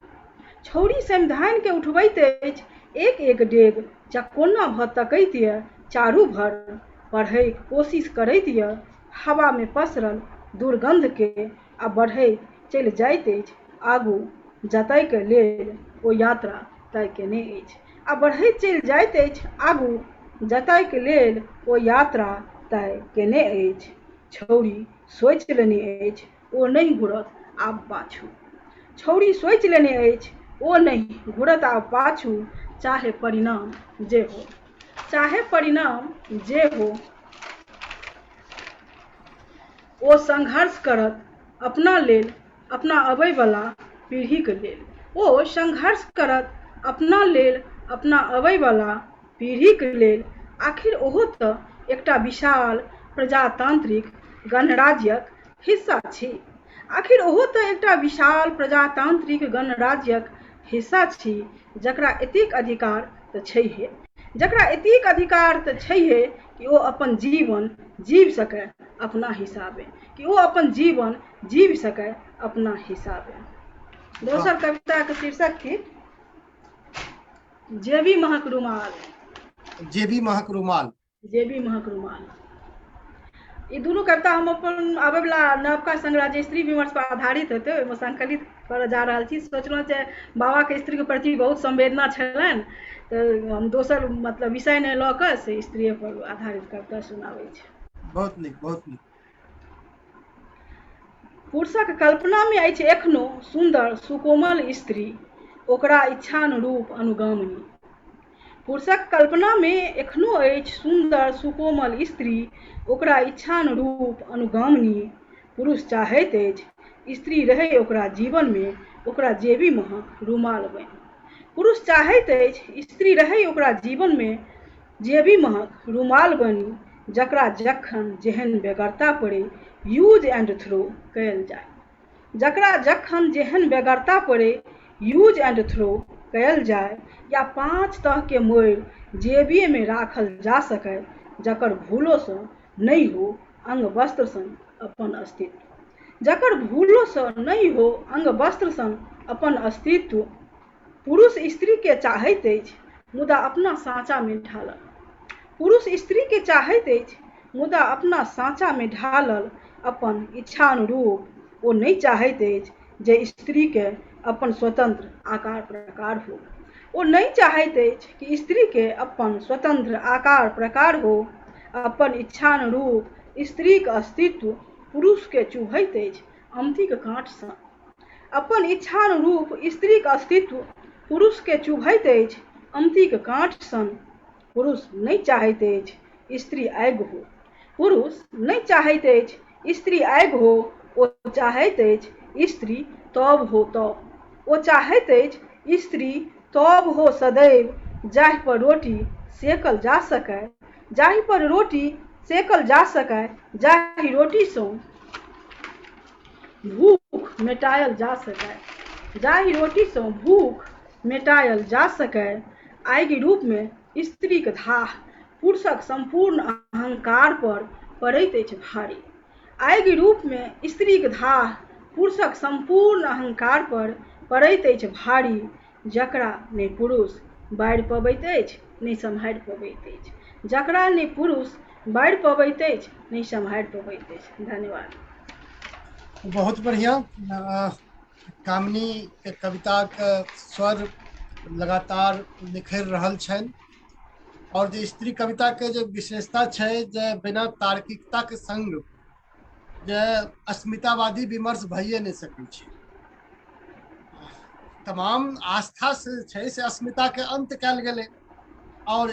Speaker 8: छौड़ी संविधान के उठबैत अछि एक एक डेग चकोना भऽ तकैत यऽ चारू भर पढ़ैक कोशिश करैत यऽ हवा मे पसरल दुर्गंध के आ बढ़ैत चलि जाइत अछि आगू जतयके लेल ओ यात्रा तय केने अछि आ बढ़ैत चलि जाइत अछि आगू जतयके लेल ओ यात्रा तय केने अछि। छौड़ी सोचि लेने अछि ओ नहि घुरत आब पाछू। छौड़ी सोचि लेने अछि ओ नहि घुरत आब पाछू चाहे परिणाम जे हो। चाहे परिणाम जे हो। ओ संघर्ष करत अपना लेल अपना अबैवला पीढ़ीक लेल। ओ संघर्ष करत अपना लेल अपना अबैवला पीढ़ीक लेल। आखिर ओहो तऽ एकटा विशाल प्रजातांत्रिक गणराज्यक हिस्सा छी। आखिर ओहो तऽ एकटा विशाल प्रजातांत्रिक गणराज्यक हिस्सा छी जकरा एतेक अधिकार तऽ छैहे। जकरा एतेक अधिकार तऽ छैहे कि ओ अपन जीवन जीवि सकय अपना हिसाबे। कि ओ अपन जीवन जीवि सकय अपना हिसाबे। दोसर कविताक शीर्षक थिक जेबी महक रुमाल।
Speaker 1: जेबी महक रुमाल।
Speaker 8: जेबी महक रुमाल। ई दुनू कविता हम अपन आबयवला नवका संग्रह जे स्त्री विमर्श पर आधारित हेतै ओहिमे संकलित करऽ जा रहल छी। सोचलहुँ जे बाबाके स्त्रीके प्रति बहुत संवेदना छलनि तऽ हम दोसर मतलब विषय नहि लऽ कऽ से स्त्रीए पर आधारित कविता सुनाबै छी।
Speaker 1: बहुत नीक, बहुत नीक।
Speaker 8: पुरुषक कल्पनामे अछि एखनो सुन्दर सुकोमल स्त्री ओकरा इच्छानुरूप अनुगामिनी। पुरुषक कल्पनामे एखनो अछि सुन्दर सुकोमल स्त्री ओकरा इच्छानुरूप अनुगामिनी। पुरुष चाहैत अछि स्त्री रहै ओकरा जीवनमे ओकरा जेबी महक रुमाल बनि। पुरुष चाहैत अछि स्त्री रहै ओकरा जीवनमे जेबी महक रुमाल बनि जकरा जखन जेहन बेगरता पड़ै यूज एंड थ्रो कयल जाय। जकरा जखन जेहन बेगरता पड़ै यूज एंड थ्रो कयल जाय या पाँच तहके मोड़ि जेबीएमे राखल जा सकय जकर भूलोसँ नहि हो अंग वस्त्र सन अपन अस्तित्व। जकर भूलोसँ नहि हो अंग वस्त्र सन अपन अस्तित्व। पुरुष स्त्रीके चाहैत अछि मुदा अपना साँचामे ढालल। पुरुष स्त्रीके चाहैत अछि मुदा अपना साँचामे ढालल अपन इच्छानुरूप। ओ नहि चाहैत अछि जे स्त्रीके अपन स्वतंत्र आकार प्रकार हो। ओ नहि चाहैत अछि कि स्त्रीके अपन स्वतंत्र आकार प्रकार हो। अपन इच्छानुरूप स्त्रीक अस्तित्व पुरुषके चुभैत अछि अमतीक काँटसँ। अपन इच्छानुरूप स्त्रीक अस्तित्व पुरुषके चुभैत अछि अमतीक काँट सन। पुरुष नहि चाहैत अछि स्त्री आगि हो। पुरुष नहि चाहैत अछि स्त्री आगि हो। ओ चाहैत अछि स्त्री तब हो तब। ओ चाहैत अछि स्त्री तब हो सदैव जाहि पर रोटी सेकल जा सकय। जाहि पर रोटी सेकल जा सकय जाहि रोटीसँ भूख मेटायल जा सकय। जाहि रोटीसँ भूख मेटायल जा सकय। आगि रूपमे स्त्रीक धाह पुरुषक सम्पूर्ण अहंकार पर पड़ैत अछि भारी। आगि रूपमे स्त्रीक धाह पुरुषक सम्पूर्ण अहंकार पर पड़ैत अछि भारी जकरा नहि पुरुष बारि पबैत अछि नहि सम्हारि पबैत अछि। जकरा नहि पुरुष बारि पबैत अछि नहि सम्हारि पबैत अछि। धन्यवाद।
Speaker 1: बहुत बढ़िया। कामिनी के कविता के स्वर लगातार निखर रहल छनि और जे स्त्री कविता के जे विशेषता छै जे बिना तार्किकता के संग जे अस्मितावादी विमर्श भइए नहि सकै छै। तमाम आस्था से छै से अस्मिता के अंत कयल गेलै और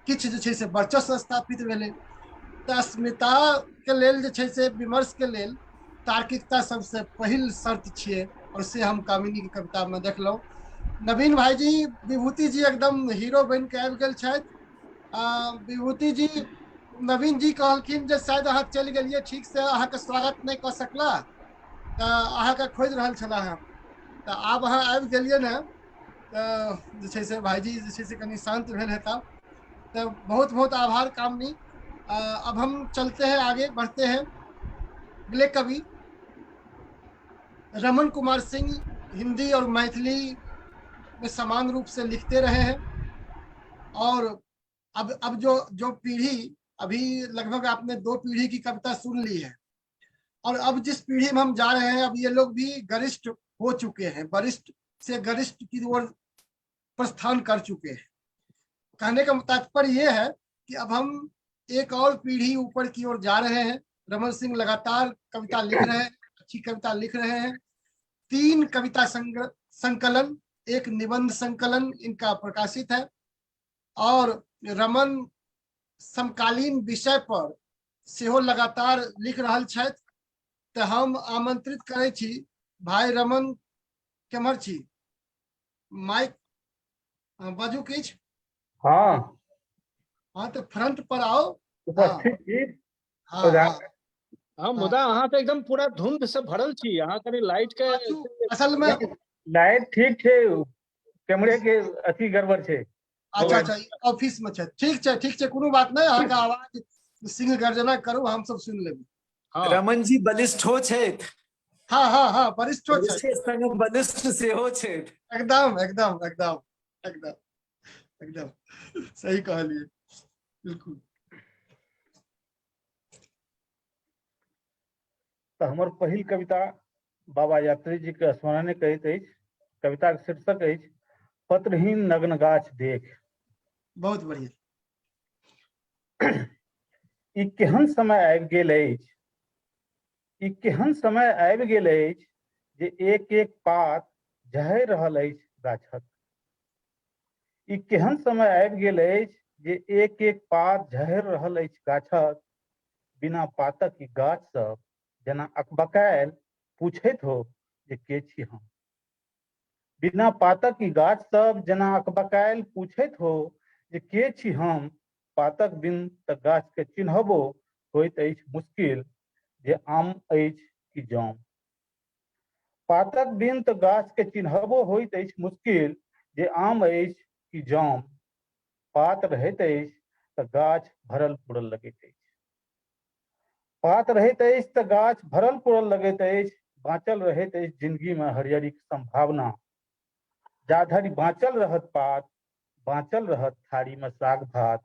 Speaker 1: किछु जे छै से वर्चस्व स्थापित भेलै। तऽ अस्मिता के लेल जे छै से विमर्श के लेल तार्किकता सबसे पहिल शर्त छियै और से हम कामिनी के कविता में देखलहुँ। नवीन भाईजी, विभूति जी एकदम हीरो बनि के आबि गेल छथि। विभूति जी नवीन जी कहलखिन जे शायद अहाँ चलि गेलियै, ठीक से अहाँके स्वागत नहि कऽ सकला, तऽ अहाँके खोजि रहल छलाह हम। तऽ आब अहाँ आबि गेलियै ने, तऽ जे छै से भाईजी जे छै से कनि शान्त भेल हेता। तऽ बहुत बहुत आभार कामनी। अब हम चलते हैं, आगे बढ़ते हैं। अगले कवि रमन कुमार सिंह हिंदी और मैथिली में समान रूप से लिखते रहे हैं और अब जो जो पीढ़ी अभी लगभग आपने 2 पीढ़ी की कविता सुन ली है और अब जिस पीढ़ी में हम जा रहे हैं, अब ये लोग भी गरिष्ठ हो चुके हैं, वरिष्ठ से गरिष्ठ की ओर प्रस्थान कर चुके हैं। कहने का तात्पर्य ये है कि अब हम एक और पीढ़ी ऊपर की ओर जा रहे हैं। रमन सिंह लगातार कविता लिख रहे हैं, अच्छी कविता लिख रहे हैं। 3 कविता संकलन, 1 निबंध संकलन इनका प्रकाशित है और रमन समकालीन विषय पर सेहो लगातार लिख रहल छथि। तऽ हम आमंत्रित करै छी भाई रमन, केम्हर छी? माइक बाजू किछु।
Speaker 11: हाँ
Speaker 1: हाँ, तऽ फ्रंट पर आओ।
Speaker 11: उपस्थित छी।
Speaker 1: हाँ, हाँ।
Speaker 7: हाँ, मुदा अहाँ तऽ एकदम पूरा धुंध से भरल छी, अहाँ कनि लाइट के
Speaker 1: असल में
Speaker 11: लाइट ठीक छै, कैमरे के अथी गड़बड़ छै।
Speaker 1: अच्छा अच्छा, ऑफिस में छै। ठीक छै, ठीक छै, कोनो बात नहि। अहाँके आवाज सिंह गर्जना करू, हम सब सुनि लेबै।
Speaker 7: हाँ।
Speaker 3: रमन जी बलिष्ठ हो छथि।
Speaker 1: हाँ हाँ हाँ, वरिष्ठो छथि।
Speaker 3: संग बलिष्ठ सेहो छथि।
Speaker 1: एकदम एकदम एकदम एकदम एकदम सही कहलियै, बिल्कुल।
Speaker 11: तऽ हमर पहिल कविता बाबा यात्री जी के स्मरण करैत अछि। कविता के शीर्षक अछि पत्रहीन नग्न गाछ देख।
Speaker 1: बहुत बढ़िया।
Speaker 11: ई केहन समय आबि गेल अछि, ई केहन समय आबि गेल अछि जे एक एक पात झहरि रहल अछि गाछक। ई केहन समय आबि गेल अछि जे एक एक पात झहरि रहल अछि गाछक। बिना पातक ई गाछ सब जेना अकबकायल पूछैत हो जे के छी हम। बिना पातक ई गाछ सब जेना अकबकायल पूछैत हो जे के छी हम। पातक बिन तऽ गाछ के चिन्हबो होइत अछि मुश्किल जे आम अछि कि जाम। पातक बिन तऽ गाछ के चिन्हबो होइत अछि मुश्किल जे आम अछि कि जाम। पात रहैत अछि तऽ गाछ भरल पुरल लगैत अछि। पात रहैत अछि तऽ गाछ भरल पुरल लगैत अछि। बाँचल रहैत अछि जिंदगी में हरियरीक संभावना। जाधरि बाँचल रहत पात, बाँचल रहत थारी में साग भात।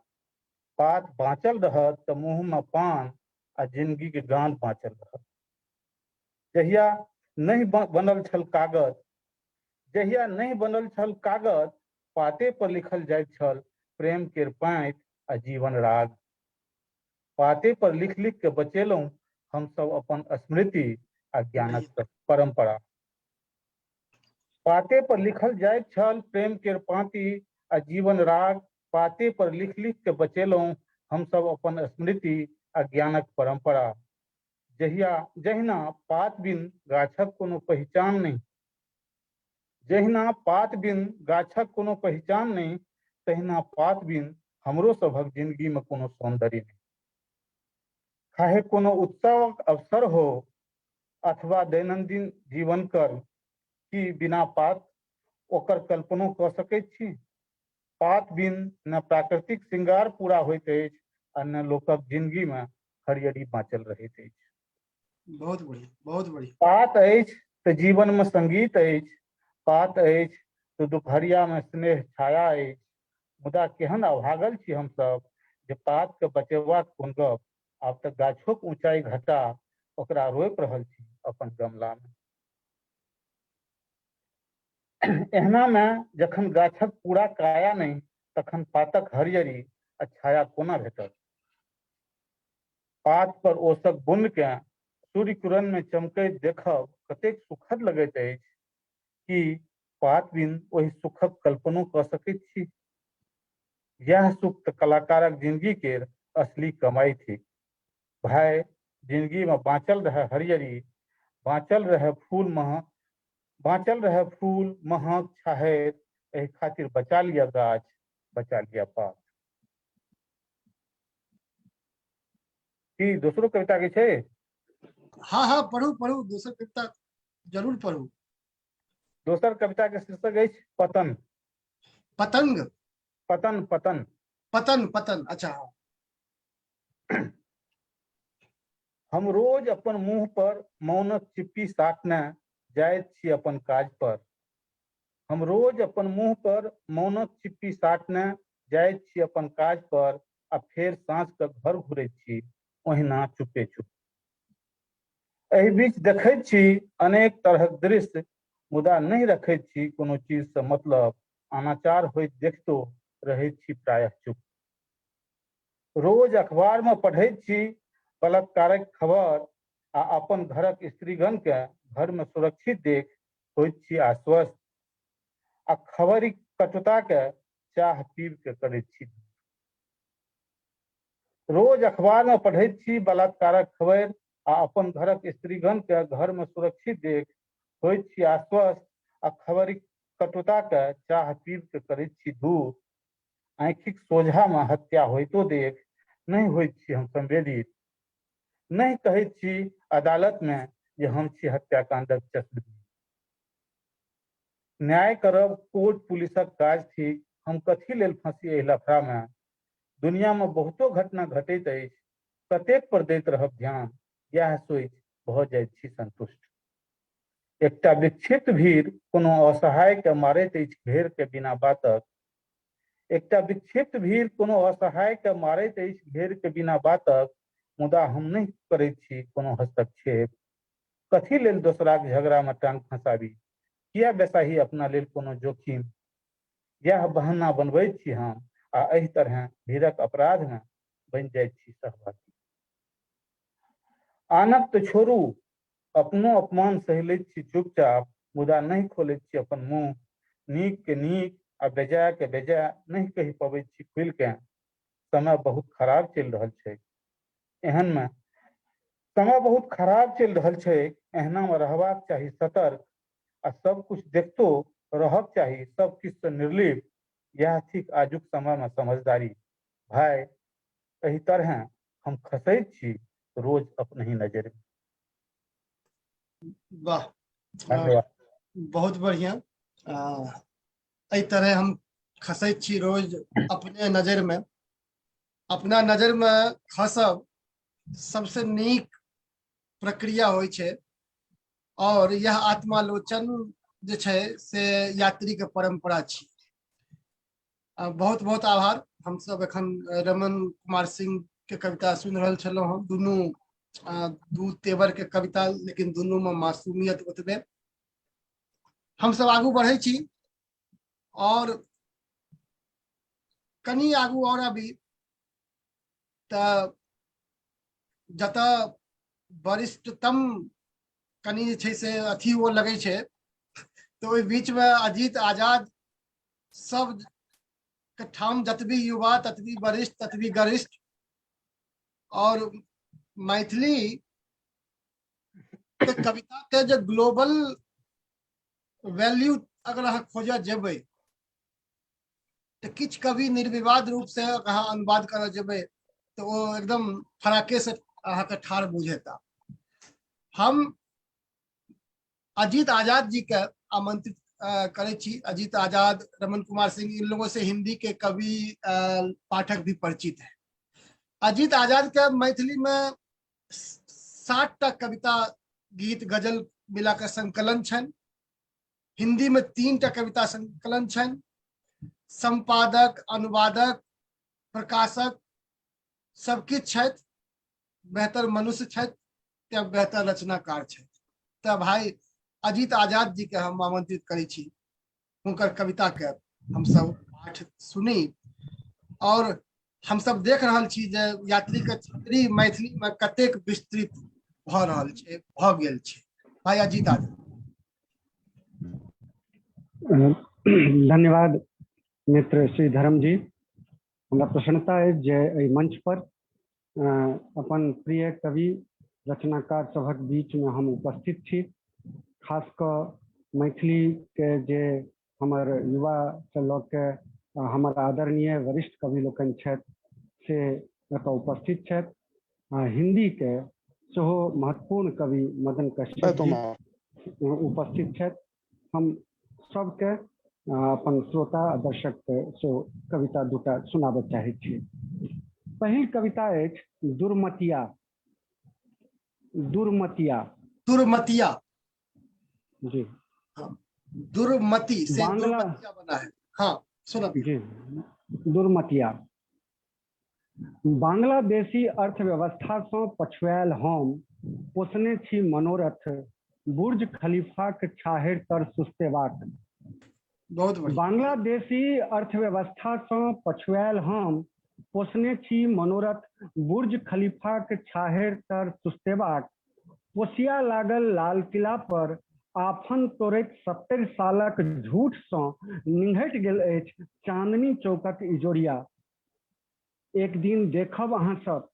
Speaker 11: पात बाँचल रहत तऽ मुँह में पान आ जिंदगी के गान बाँचल रहत। जहिया नहि बनल छल कागज, जहिया नहि बनल छल कागज, पाते पर लिखल जाइत छल प्रेम केर पाँति आ जीवन राग। पाते पर लिख लिख के बचेलहुँ हमसब अपन स्मृति आ ज्ञानक परंपरा। पाते पर लिखल जाइत छल प्रेम केर पाँति आ जीवन राग। पाते पर लिख लिख के बचेलहुँ हमसब अपन स्मृति आ ज्ञानक परंपरा। जहिया जहिना पात बिन गाछक कोनो पहिचान नहि, जहिना पात बिन गाछक कोनो पहिचान नहि, तहिना पात बिन हमरो सभक जिंदगी में कोनो सौंदर्य नहि। चाहे कोनो उत्सवक अवसर हो अथवा दैनंदिन जीवन कर्म, की बिना पात ओकर कल्पनो कऽ सकैत छी? पात बिन न प्राकृतिक श्रृंगार पूरा होइत अछि आ न लोकक जिंदगी में हरियरी बाँचल रहैत अछि।
Speaker 1: बहुत बढ़िया, बहुत बढ़िया।
Speaker 11: पात अछि तऽ जीवन में संगीत अछि, पात अछि तऽ दुपहरिया में स्नेह छाया अछि। मुदा केहन अभागल छी हमसब जे पात के बचेबाक कोन गप, आब तऽ गाछोक ऊंचाई घटा ओकरा रोपि रहल छी अपन गमला में। एहना में जखन गाछक पूरा काया नहि, तखन पातक हरियरी आ छाया कोना भेटत? पात पर ओसक बुंद के सूर्य किरण में चमकैत देखब कतेक सुखद लगैत अछि। की पात बिन ओहि सुखक कल्पनो कऽ सकैत छी? यैह सुख तऽ कलाकारक जिंदगी केर असली कमाई थिक। भाय, जिंदगी में बाँचल रहै हरियरी, बाँचल रहै फूल मह, बाँचल रहै फूल महक छाहैत, एहि खातिर बचा लिअ गाछ, बचा लिअ पात। की दोसरो कविता के छै?
Speaker 1: हाँ हाँ, पढ़ू पढ़ू, दोसर कविता जरूर पढ़ू।
Speaker 11: दोसर कविता के शीर्षक अछि पतन।
Speaker 1: पतंग?
Speaker 11: पतन पतन।
Speaker 1: पतन पतन, अच्छा। हाँ।
Speaker 11: हम रोज अपन मुंह पर मौनक चिप्पी साटने जाइत छी अपन काज पर। हम रोज अपन मुंह पर मौनक चिप्पी साटने जाइत छी अपन काज पर आ फेर साँझ के घर घुरैत छी ओहिना चुपे चुप। एहि बीच देखैत छी अनेक तरहक दृश्य, मुदा नहि रखैत छी कोनो चीज से मतलब। अनाचार होइत देखतो रहैत छी प्रायः चुप। रोज अखबार में पढ़ैत छी बलात्कारक खबर आ अपन घरक स्त्रीगण के घर में सुरक्षित देख होइत छी आश्वस्त आ खबरिक कटुता के चाह पीब के करैत छी। रोज अखबार में पढ़ैत छी बलात्कारक खबर आ अपन घरक स्त्रीगण के घर में सुरक्षित देख होइत छी आश्वस्त आ खबरिक कटुता के चाह पीब के करैत छी दूर। आँखिक सोझा में हत्या होइतो देख नहि होइत छी हम संवेदित। नहि कहैत छी अदालत में जे हम छी हत्याकांडक चश्मदीद। न्याय करब कोर्ट पुलिसक काज थिक, हम कथी लेल फंसी एहि लफड़ा में। दुनिया में बहुतो घटना घटैत अछि, कतेक पर दैत रहब ध्यान, इएह सोचि भऽ जाइत छी संतुष्ट। एकटा विक्षिप्त भीड़ कोनो असहाय के मारैत अछि घेर के बिना बातक। एकटा विक्षिप्त भीड़ कोनो असहाय के मारैत अछि घेर के बिना बातक, मुदा हम नहि करैत छी कोनो हस्तक्षेप। कथी लेल दोसराक झगड़ा में टांग फंसाबी, किया बेसाही अपना लेल कोनो जोखिम। यैह बहाना बनबैत छी हम आ एहि तरहें भीड़क अपराध में बनि जाइत छी सहभागी। आनक तऽ छोड़ू, अपनो अपमान सहि लैत छी चुपचाप, मुदा नहि खोलैत छी अपन मुंह। नीक के नीक आ बेजाय के बेजाय नहि कहि पबैत छी खुलि के। समय बहुत खराब चलि रहल छैक। एहन में समय बहुत खराब चलि रहल छैक, एहना में रहबाक चाही सतर्क आ सब कुछ देखतो रहक चाही सब किछु से निर्लिप्त। यैह थिक आजुक समय में समझदारी। भाय, एहि तरहें हम खसैत छी रोज अपनहि नजरि में।
Speaker 1: वाह,
Speaker 11: धन्यवाद।
Speaker 1: बहुत बढ़िया। एहि तरह हम खसैत छी रोज अपने नजर में। अपना नजर में खसब सबसे नीक प्रक्रिया होइ छै और यह आत्मालोचन जे छै से यात्री के परंपरा छी। बहुत बहुत आभार। हम सब एखन रमन कुमार सिंह के कविता सुनि रहल छलहुँ हँ। दुनू दू तेवर के कविता, लेकिन दुनू में मासूमियत ओतबे। हम सब आगू बढ़े छी और कनी आगू और अभी तऽ जतऽ वरिष्ठतम कनी जे छै से अथी हुअ लगै छै तऽ ओहि बीच में अजीत आजाद सब के ठाम जतबी युवा ततबी वरिष्ठ ततबी गरिष्ठ। और मैथिली के कविता के जे ग्लोबल वैल्यू अगर अहाँ खोजऽ जेबै तऽ किछु कवि निर्विवाद रूप से अहाँ अनुवाद करऽ जेबै तऽ ओ एकदम फराके से अहाँके ठाढ़ बुझेता। हम अजीत आजाद जी के आमंत्रित करै छी। अजीत आजाद, रमन कुमार सिंह, इन लोगों से हिंदी के कवि पाठक भी परिचित हैं। अजीत आजाद के मैथिली में 60टा कविता, गीत, गजल मिलाकर संकलन छनि। हिंदी में 3टा कविता संकलन छनि। संपादक, अनुवादक, प्रकाशक सब किछु छथि। बेहतर मनुष्य छथि ते बेहतर रचनाकार छथि। तऽ भाई अजीत आजाद जी के हम आमंत्रित करै छी, हुनकर कविता के हम सब पाठ सुनी। और हम सब देख रहल छी जे यात्री के छत्री मैथिली में कतेक विस्तृत भऽ रहल छै, भऽ गेल छै। भाई अजीत आजाद।
Speaker 15: धन्यवाद मित्र श्री धर्म जी। हमरा प्रसन्नता अछि जे एहि मंच पर अपन प्रिय कवि रचनाकार सभक बीच में हम उपस्थित छी। खास कऽ मैथिली के जे हमर युवा से लऽ के हमर आदरणीय वरिष्ठ कवि लोकनि छथि से एतऽ उपस्थित छथि। हिंदी के सेहो महत्वपूर्ण कवि मदन कश्यप जी उपस्थित छथि। हम सबके अपन श्रोता आ दर्शक के सेहो कविता दूटा सुनाबऽ चाहै छी। पहिल कविता अछि दुर्मतिया। दुर्मतिया।
Speaker 1: दुर्मतिया
Speaker 15: जी।
Speaker 1: हाँ, दुर्मति से
Speaker 15: बांग्ला
Speaker 1: दुर्मतिया बना है। हाँ सुना
Speaker 15: जी, दुर्मतिया। बांग्लादेशी अर्थव्यवस्था सँ पछुआयल हम पोसने छी मनोरथ बुर्ज खलीफाक छाहरि तर सुस्तेबाक।
Speaker 1: बहुत बढ़िया।
Speaker 15: बांग्लादेशी अर्थव्यवस्था सँ पछुआयल हम पोसने छी मनोरथ बुर्ज खलीफाक छाहरि तर सुस्तेबाक। पोसिया लागल लाल किला पर आफन तोड़ैत 70 सालक झूठ सँ निंघटि गेल अछि चांदनी चौकक इजोरिया। एक दिन देखब अहाँ सब,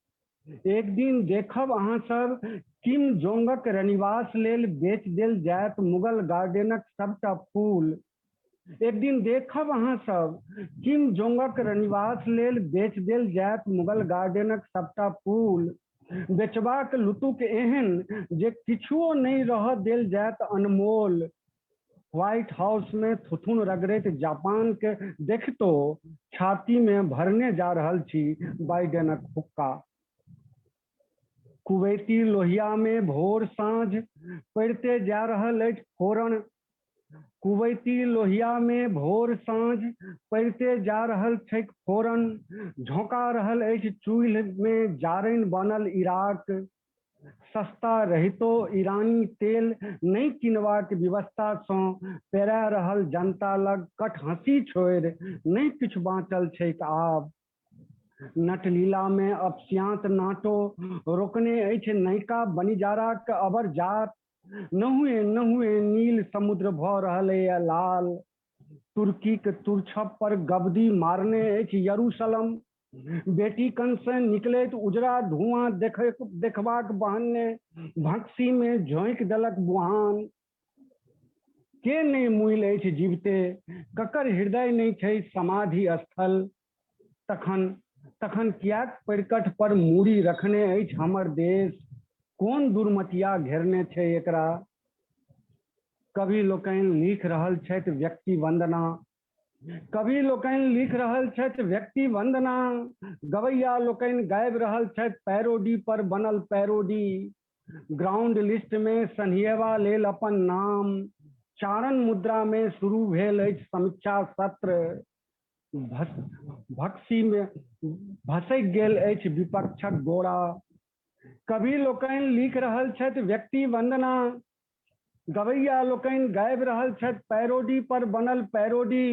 Speaker 15: एक दिन देखब अहाँ सब किम जोंगक रनिवास लेल बेच देल जायत मुगल गार्डनक सबटा फूल। एक दिन देखब अहाँ सब किम जोंगक रनिवास लेल बेच देल जायत मुगल गार्डनक सबटा फूल। बेचबाक लुतुक एहन जे किछुओ नहि रह देल जायत अनमोल। व्हाइट हाउस में थुथुन रगड़ैत जापान के देखितो छाती में भरने जा रहल छी बाइडेनक हुक्का। कुवैती लोहिया में भोर साँझ पड़िते जा रहल अछि फोरन। कुवैती लोहिया में भोर साँझ पड़िते जा रहल छैक फोरन। झोंका रहल अछि चूल्हि में जारनि बनल इराक। सस्ता रहितो ईरानी तेल नहि किनबाक व्यवस्था सँ पेरा रहल जनता लग कठहंसी छोड़ि नहि किछु बाँचल छैक आब। नटलीला में अपस्याँत नाटो रोकने अछि नयका बनिजाराक अबर जात। नहुए नहुए नील समुद्र भऽ रहलैए लाल। तुर्कीक तुरछप पर गबदी मारने अछि यरूशलम। बेटी कन से निकलैत उजरा धुआं देखबाक बहाने भक्सी में झोंकि देलक बुहान। के नहि मुइल अछि जीवते, ककर हृदय नहि छै समाधि स्थल। तखन तखन किएक परिकठ पर मूड़ी रखने अछि हमर देश, कोन दुर्मतिया घेरने छै एकरा। कवि लोकनि लिख रहल छथि व्यक्ति वंदना, कवि लोकनि लिख रहल छथि व्यक्ति वंदना। गवैया लोकनि गाबि रहल छथि पैरोडी पर बनल पैरोडी। ग्राउंड लिस्ट में सन्हियेबा लेल अपन नाम। चारण मुद्रा में शुरू भेल अछि समीक्षा सत्र। भक्सी में भसकि गेल अछि विपक्षक गोरा। कवि लोकनि लिख रहल छथि व्यक्ति वंदना। गवैया लोकनि गाबि रहल छथि पैरोडी पर बनल पैरोडी।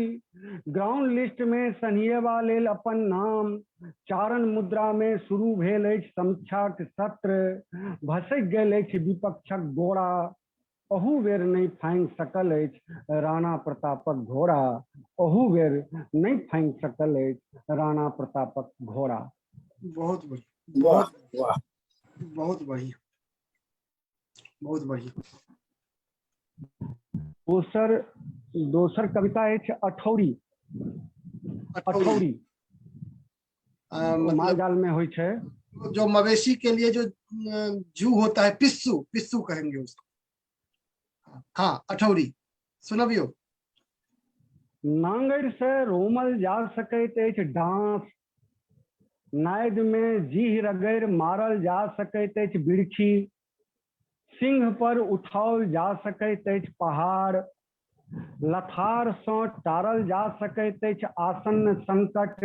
Speaker 15: ग्राउंड लिस्ट में सन्हियेबा लेल अपन नाम। चारण मुद्रा में शुरू भेल अछि समीक्षाक सत्र। भसकि गेल अछि विपक्षक गोरा। अहू बेर नहि फाँगि सकल अछि राणा प्रतापक घोड़ा। अहू बेर नहि फाँगि सकल अछि राणा प्रतापक घोड़ा।
Speaker 1: बहुत बढ़िया,
Speaker 7: वाह
Speaker 1: बहुत
Speaker 7: वाह,
Speaker 1: बहुत बढ़िया, बहुत बढ़िया।
Speaker 15: दोसर दोसर कविता अछि अठौरी। अठौरी
Speaker 1: मतलब
Speaker 15: माल जाल में होइ छै।
Speaker 1: जो मवेशी के लिए जो जू होता है, पिस्सू, पिस्सू कहेंगे उसको। हाँ, अठौरी सुनबियो।
Speaker 15: नांगरि से रोमल जा सकैत अछि डांस। नादि में जीह रगड़ि मारल जा सकैत अछि बिरखी। सिंह पर उठाओल जा सकैत अछि पहाड़। लथार सँ टारल जा सकैत अछि आसन्न संकट।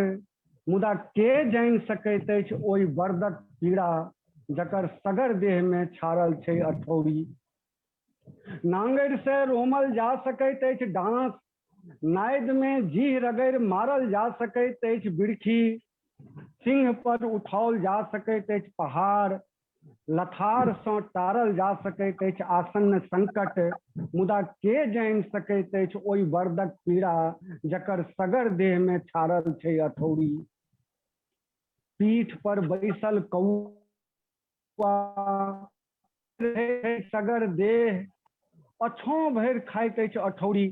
Speaker 15: मुदा के जानि सकैत अछि ओहि बरदक पीड़ा जकर सगर देह में छाड़ल छै अठौरी। नांगरि से रोमल जा सकैत अछि डांस। नादि में जीह रगड़ि मारल जा सकैत अछि बिरखी। सिंह पर उठाओल जा सकैत अछि पहाड़। लथार सँ टारल जा सकैत अछि आसन्न संकट। मुदा के जानि सकैत अछि ओहि बरदक पीड़ा जकर सगर देह में छाड़ल छै अठौरी। पीठ पर बैसल कौआ सगर देह अछों भरि खाइत अछि अठौरी।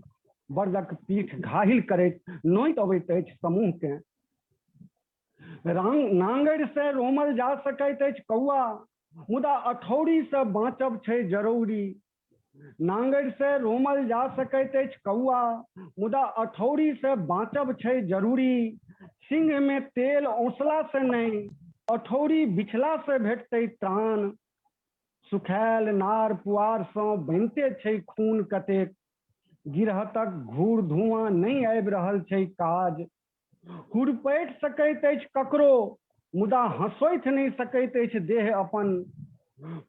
Speaker 15: बरदक पीठ घाहिल करैत नोइत अबैत अछि समूह के। नांगरि से रोमल जा सकैत अछि कौआ, मुदा अठौरी से बाँचब छै जरूरी। नांगरि से रोमल जा सकैत अछि कौआ, मुदा अठौरी से बाँचब छै जरूरी। सिंह में तेल औसला से नहि, अठौरी बिछला से भेटतै त्राण। सुखायल नार पुआर सँ बनिते छै खून कतेक, गिरहतक घूर धुआं नहि आबि रहल छै काज। हुरपैट सकैत अछि ककरो, मुदा हँसोथि नहि सकैत अछि देह अपन।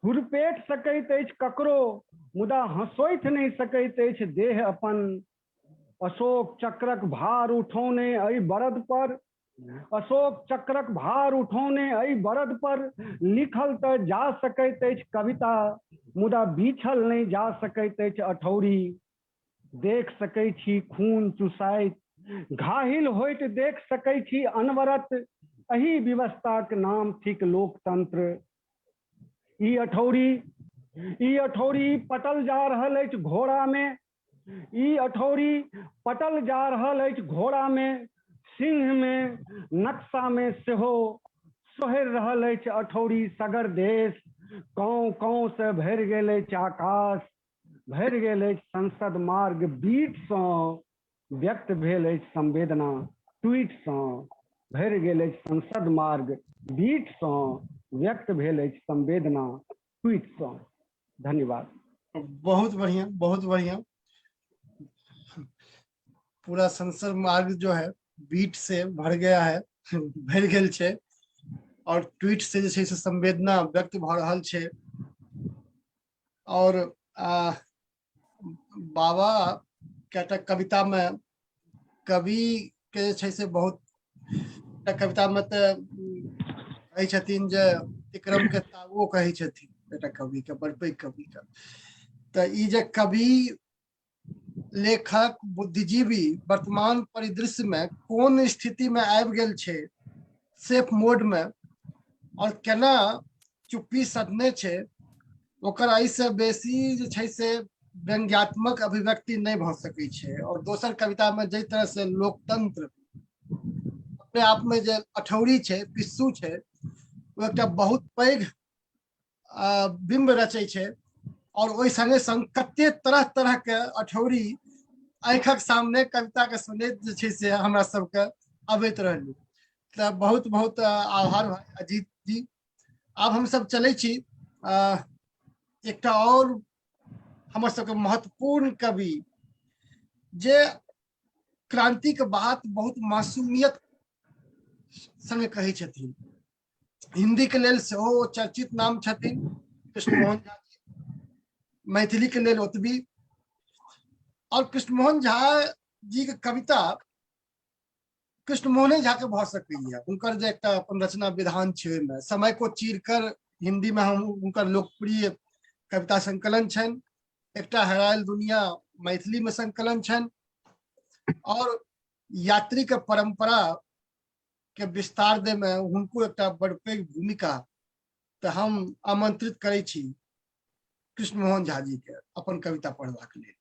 Speaker 15: हुरपेट सकैत अछि ककरो, मुदा हँसोथि नहि सकैत अछि देह अपन। अशोक चक्रक भार उठौने एहि बरद पर, अशोक चक्रक भार उठौने एहि बरद पर लिखल तऽ जा सकैत अछि कविता, मुदा बीछल नहि जा सकैत अछि अठौरी। देख सकै छी खून चुसाइत, घाहिल होइत देख सकै छी अनवरत, एहि विवशताक नाम थिक लोकतंत्र। ई अठौरी, ई अठौरी पटल जा रहल अछि घोड़ा मे, ई अठौरी पटल जा रहल अछि घोड़ा मे, सिंह मे, नक्शा मे सेहो सोहरि रहल अछि अठौरी सगर देश। काँव काँव से भरि गेल अछि आकाश, भरि गेल अछि संसद मार्ग बीट सँ, व्यक्त भेल अछि संवेदना ट्वीट सँ। भरि गेल अछि संसद मार्ग बीट सँ, व्यक्त भेल अछि संवेदना ट्वीट सँ। धन्यवाद।
Speaker 1: बहुत बढ़िया, बहुत बढ़िया। पूरा संसद मार्ग जो है बीट से भर गया है, भरि गेल छै, और ट्वीट से जे छै से संवेदना व्यक्त भऽ रहल छै। और बाबा कएटा कविता में कवि के जे छै से बहुत एकटा कविता में तऽ कहै छथिन जे विक्रम के ताओ कहै छथिन एकटा कवि के, बड़ पैघ कवि के। तऽ ई जे कवि, लेखक, बुद्धिजीवी वर्तमान परिदृश्य में कोन स्थिति में आबि गेल छै, सेफ मोड में, और केना चुप्पी सधने छै, ओकर एहिसँ बेसी जे छै से व्यंग्यात्मक अभिव्यक्ति नहि भऽ सकै छै। और दोसर कविता में जाहि तरह से लोकतंत्र अपने आप में जे अठौरी छै, पिस्सू छै, ओ एकटा बहुत पैघ बिम्ब रचै छै, और ओहि संगे संग कते तरह तरह के अठौरी आँखिक सामने कविता के सुनैत जे छै से हमरा सबके अबैत रहलै। तऽ बहुत बहुत आभार भाई अजीत जी। आब हम सब चलै छी एकटा और हमर सबके महत्वपूर्ण कवि जे क्रांति के बात बहुत मासूमियत संगे कहै छथिन, हिंदी के लेल सेहो ओ चर्चित नाम छथिन कृष्णमोहन झा जी, मैथिली के लेल ओतबी। और कृष्णमोहन झा जी के कविता कृष्णमोहने झा के भऽ सकैया, हुनकर जे एकटा अपन रचना विधान छै ओहिमे समय को चीर कर हिंदी में हम हुनकर लोकप्रिय कविता संकलन छनि, एकटा हेरायल दुनिया मैथिली में संकलन छनि, और यात्री के परंपरा के विस्तार दे में हुनको एकटा बड़ पैघ भूमिका। तऽ हम आमंत्रित करै छी कृष्णमोहन झा जी के अपन कविता पढ़बाक लेल।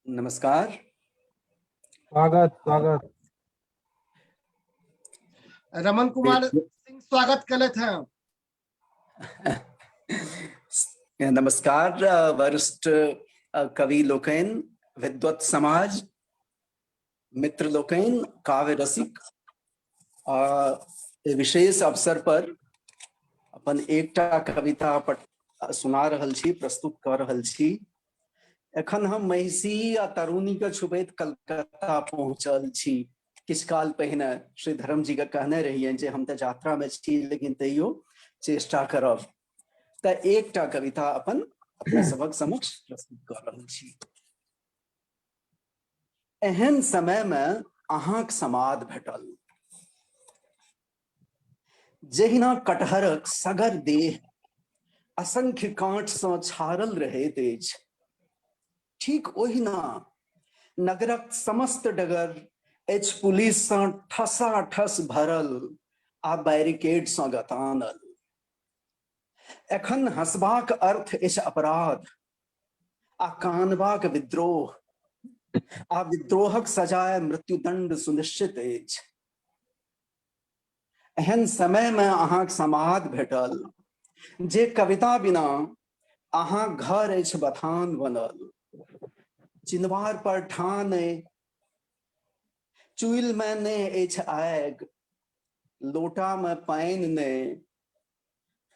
Speaker 3: नमस्कार।
Speaker 11: स्वागत, स्वागत।
Speaker 1: रमन कुमार सिंह स्वागत केलथि हैं।
Speaker 3: नमस्कार वरिष्ठ कवि लोकनि, विद्वत समाज, मित्र लोकनि, काव्य रसिक, विशेष अवसर पर अपन एकटा कविता सुना रहल छी, प्रस्तुत कऽ रहल छी। एखन हम महिषी आ तरुणी के छुबैत कलकत्ता पहुंचल छी। किछु काल पहिने श्री धर्म जी के कहने रहियनि जे हम तऽ यात्रा में छी, लेकिन तैयो चेष्टा करब। तऽ एकटा कविता अपन अपने सबक समक्ष प्रस्तुत कऽ रहल छी। एहन समय में अहाँक समाद भेटल। जहिना कटहरक सगर देह असंख्य कांट सँ छारल रहैत अछि, ठीक ओहिना नगरक समस्त डगर अछि पुलिस सँ ठसाठस भरल आ बैरिकेड सँ गतानल। एखन हंसबाक अर्थ अछि अपराध आ कानबाक विद्रोह। आ विद्रोहक सजाय मृत्युदंड सुनिश्चित अछि। एहन समय मे अहाँक समाद भेटल जे कविता बिना अहाँ घर अछि बथान बनल, चिनवार पर ठान अइ, चुइल मे ने अछि आगि, लोटा मे पानि नहि,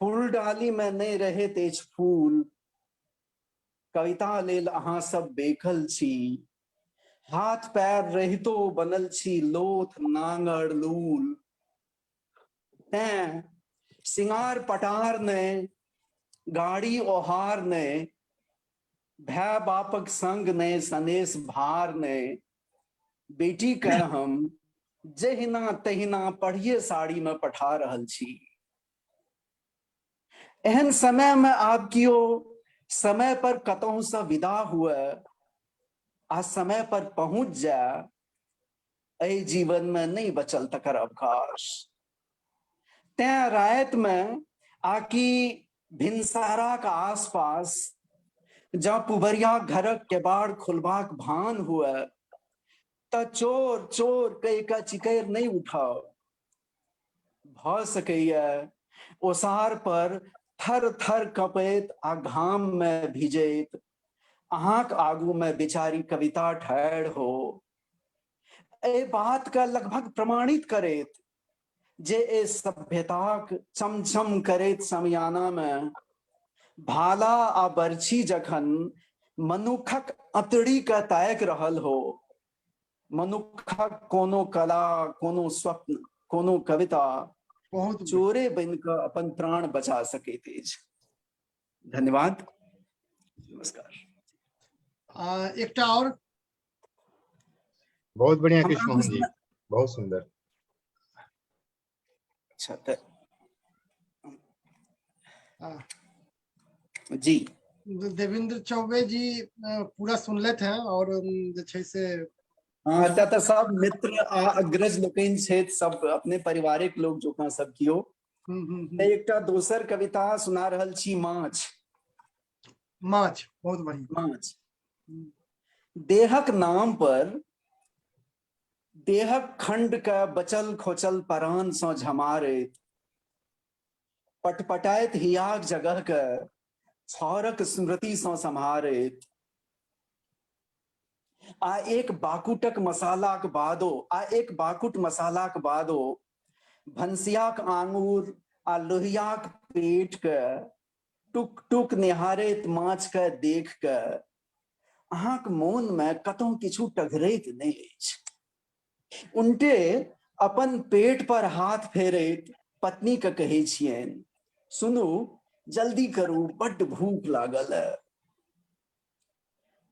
Speaker 3: फूल डाली मे नहि रहैत अछि फूल, कविता लेल अहाँ सब बेकल छी, हाथ पैर रहितो बनल छी लोथ नांगर लूल, तैं सिंगार पटार ने, गाड़ी ओहार ने, भाय बापक संग ने, सनेस भार ने, बेटी के हम जहिना तहिना पढ़िए साड़ी में पठा रहल छी। एहन समय में आब कियो समय पर कतहु से विदा हुए आ समय पर पहुंच जाए, एहि जीवन में नहीं बचल तकर अवकाश। तैं रात में आकि भिनसाराक आसपास जँ पुबरिया घरक केबाड़ खोलबाक भान हुए त चोर चोर कहि कऽ चिकैर नहि उठाओ। भऽ सकैया ओसार पर थर थर कँपैत आ घाम में भिजैत अहाँक आगू में बिचारी कविता ठाढ़ हो, एहि बात के लगभग प्रमाणित करैत जे एहि सभ्यताक चमचम करैत समियाना में भाला आ बर्छी जखन मनुखक अतड़ी के ताकि रहल हो, मनुखक कोनो कला, कोनो स्वप्न, कोनो कविता
Speaker 1: बहुत
Speaker 3: चोरे बनि कऽ अपन प्राण बचा सकैत अछि। धन्यवाद, नमस्कार।
Speaker 1: एकटा और
Speaker 6: बहुत बढ़िया कृष्ण मोहन जी, बहुत सुंदर।
Speaker 3: अच्छा तो जी
Speaker 1: देवेंद्र चौबे जी पूरा सुनलेथ हैं और जे छै से
Speaker 3: हाँ, एतऽ तऽ सब मित्र आ अग्रज लोकनि छथि, सब अपने पारिवारिक लोक जोकाँ सब कियो। एकटा दोसर कविता सुना रहल छी, माछ।
Speaker 1: माछ, बहुत बढ़िया।
Speaker 3: माछ। देहक नाम पर देहक खंड के बचल खोचल परान सँ झमारैत पटपटाइत हियाक जगह के छाउरक स्मृति सँ सम्हारैत आ एक बाकुटक मसालाक बादो आ एक बाकुट मसालाक बादो भनसियाक आंगुर आ लोहियाक पेट के टुक टुक निहारैत माछ के देख के अहाँक मोन में कतहु किछु टघरैत नहि अछि। उनटे अपन पेट पर हाथ फेरैत पत्नी के कहै छियनि, सुनू जल्दी करू, बड्ड भूख लागल है।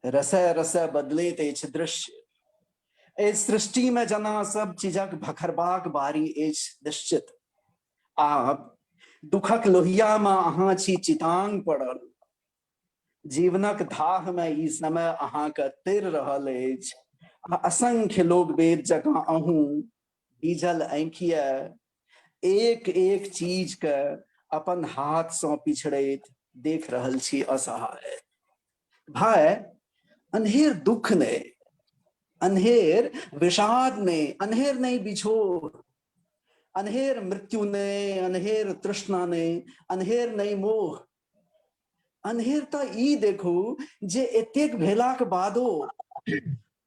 Speaker 3: रसे रसे बदलैत अछि दृश्य। एहि सृष्टि में जना सब चीजक भखरबाक बारी अछि निश्चित। आब दुखक लोहिया में अहाँ छी चितांग पड़ल। जीवनक धाह में ई समय अहाँके तर रहल अछि आ असंख्य लोक वेद जकाँ अहूँ बीजल आँखिए एक एक चीज के अपन हाथ सँ पिछड़ैत देख रहल छी असहाय। भाय, अन्हेर दुख नहि, अन्हेर विषाद नहि, अन्हेर नहि बिछोह, अन्हेर मृत्यु नहि, अन्हेर तृष्णा नहि, अन्हेर नहि मोह। अन्हेर तऽ ई देखू जे एतेक भेलाक बादो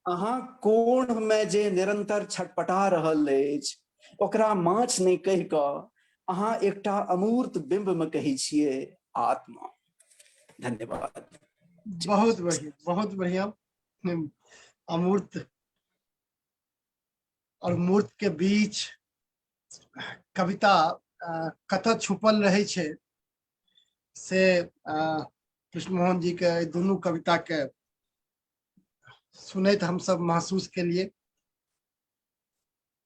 Speaker 3: अहाँ कोण में जे निरंतर छटपटा रहल अछि ओकरा माछ नहि कहि कऽ अहाँ एकटा अमूर्त बिंब में कहै छियै आत्मा। धन्यवाद।
Speaker 1: बहुत बढ़िया, बहुत बढ़िया। अमूर्त और मूर्त के बीच कविता कतऽ छुपल रहै छै से कृष्ण मोहन जी के दुनू कविता के सुनैत हम सब महसूस के लिए।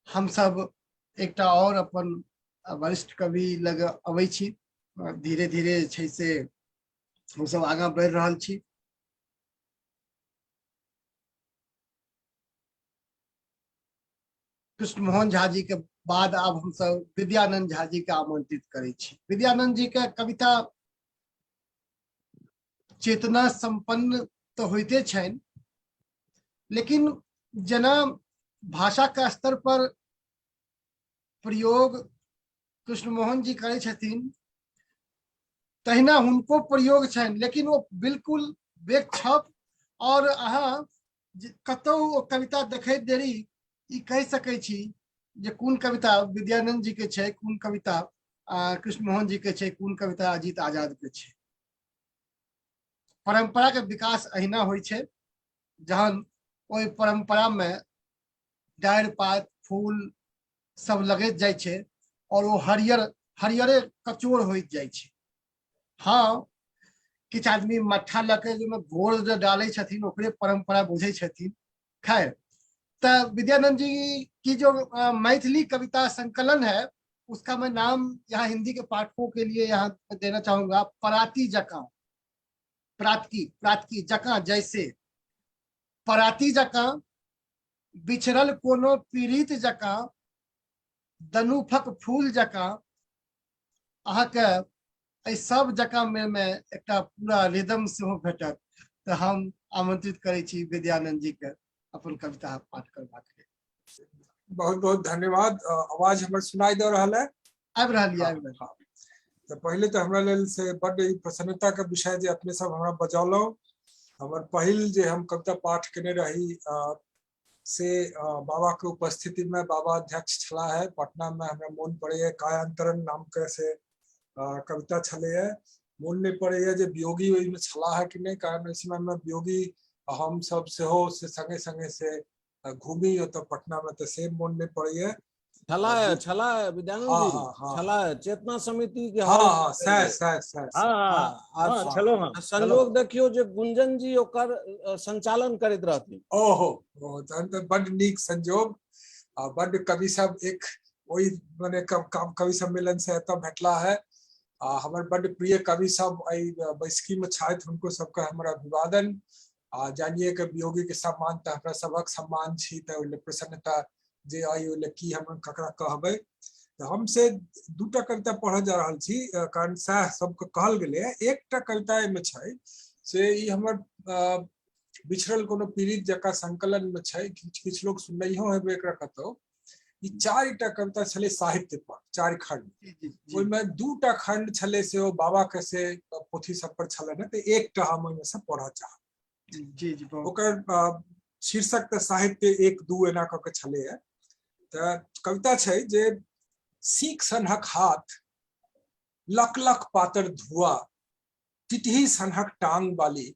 Speaker 1: हम सब एकटा और अपन वरिष्ठ कवि लग अबै छी। धीरे धीरे छै से हम सब आगाँ बढ़ि रहल छी। कृष्ण मोहन झा जी के बाद आब हम सब विद्यानंद झा जी के आमंत्रित करै छी। विद्यानंद जी के कविता चेतना संपन्न तो होइते छनि, लेकिन जेना भाषा के स्तर पर प्रयोग कृष्ण मोहन जी करै छथिन, तहिना हुनको प्रयोग छनि, लेकिन ओ बिल्कुल बेछप। और अहाँ कतौ ओ कविता देखैत देरी ई कहि सकै छी जे कोन कविता विद्यानंद जी के छै, कोन कविता कृष्ण मोहन जी के छै, कोन कविता अजीत आजाद के छै। परंपरा के विकास अहिना होइ छै, जहन ओहि परंपरा में डारि पात फूल सब लगैत जाइ छै और ओ हरियर हरियरे कचोर होइत जाइ छै। हाँ, किछु आदमी मट्ठा लऽ के ओहिमे घोर जे डालै छथिन ओकरे परंपरा बुझै छथिन। खैर, तऽ विद्यानंद जी की जो मैथिली कविता संकलन है उसका मैं नाम यहाँ हिंदी के पाठकों के लिए यहाँ देना चाहूंगा, पराती जकां। प्रातकी, प्रातकी जकां, जैसे पराती जकां, बिछड़ल कोनो पीड़ित जकां, दनुफक फूल जकां, अहाँके एहि सब जकां में एकटा पूरा रिदम सेहो भेटत। तऽ हम आमंत्रित करै छी विद्यानंद जी के अपन कविता पाठ करबाक लेल।
Speaker 4: बहुत बहुत धन्यवाद। आवाज हमर सुनाई दऽ रहल है?
Speaker 1: आबि रहल यऽ, आबि रहल।
Speaker 4: हाँ, तऽ पहिले तऽ हमरा लेल से बड्ड ई प्रसन्नता के विषय जे अपने सब हमरा बजौलहुँ। हमर पहिल जे हम कविता पाठ केने रही से बाबा के उपस्थिति में, बाबा अध्यक्ष छलाह है पटना में, हमरा मोन पड़ैया कायांतरण नाम के से कविता छलैया। मोन नहीं पड़ैया जे वियोगी ओहिमे छलाह है कि नहीं, कारण ओहि समय में वियोगी हम सब सेहो से संगे संगे से घूमी ओतऽ पटना में, तऽ से मोन नहीं पड़ैया।
Speaker 2: छला है, छला है विद्यानंद
Speaker 4: हाँ,
Speaker 2: जी,
Speaker 4: हाँ, हाँ।
Speaker 2: छला है चेतना समिति के
Speaker 4: हाँ,
Speaker 2: हॉल
Speaker 4: हाँ,
Speaker 2: में।
Speaker 4: सह, सह, सह, सह।
Speaker 7: हाँ,
Speaker 2: हाँ,
Speaker 7: हाँ,
Speaker 2: आ
Speaker 7: छलो, हाँ,
Speaker 2: संयोग देखियो जे गुंजन जी ओकर संचालन करैत रहथिन।
Speaker 4: ओहो, ओहो, तहन तऽ बड नीक संयोग आ बड कवि सब एक ओहि मने कवि सम्मेलन से एतऽ भेटला है। आ हमर बड प्रिय कवि सब एहि बैसकी में छथि, हुनको सबके हमर अभिवादन। आ जानिए के वियोगी के सम्मान तऽ हमरा सबक सम्मान छी, तऽ ओहि लेल प्रसन्नता जे अइ ओहि लेल की हम ककरा कहबै। तऽ हम से दूटा कविता पढ़ऽ जा रहल छी, कारण सएह सबके कहल गेलैए। एकटा कविता एहिमे छै से ई हमर बिछड़ल कोनो पीड़ित जकाँ संकलन मे छै, किछु किछु लोग सुननहियो हेबै एकरा कतौ। ई चारिटा कविता छलै साहित्य पर, चारि खंड। ओहिमे दूटा खंड छलै से ओ बाबा के से पोथी सब पर छलै ने, तऽ एकटा हम ओहिमे से पढ़ऽ चाहब।
Speaker 1: जी, जी, बहुत।
Speaker 4: ओकर शीर्षक तऽ साहित्य 1 2 एना कऽ के छलैए। तऽ कविता छै जे सीख सनहक हाथ, लक लक पातर धुआ, टिटही सनहक टांग वाली,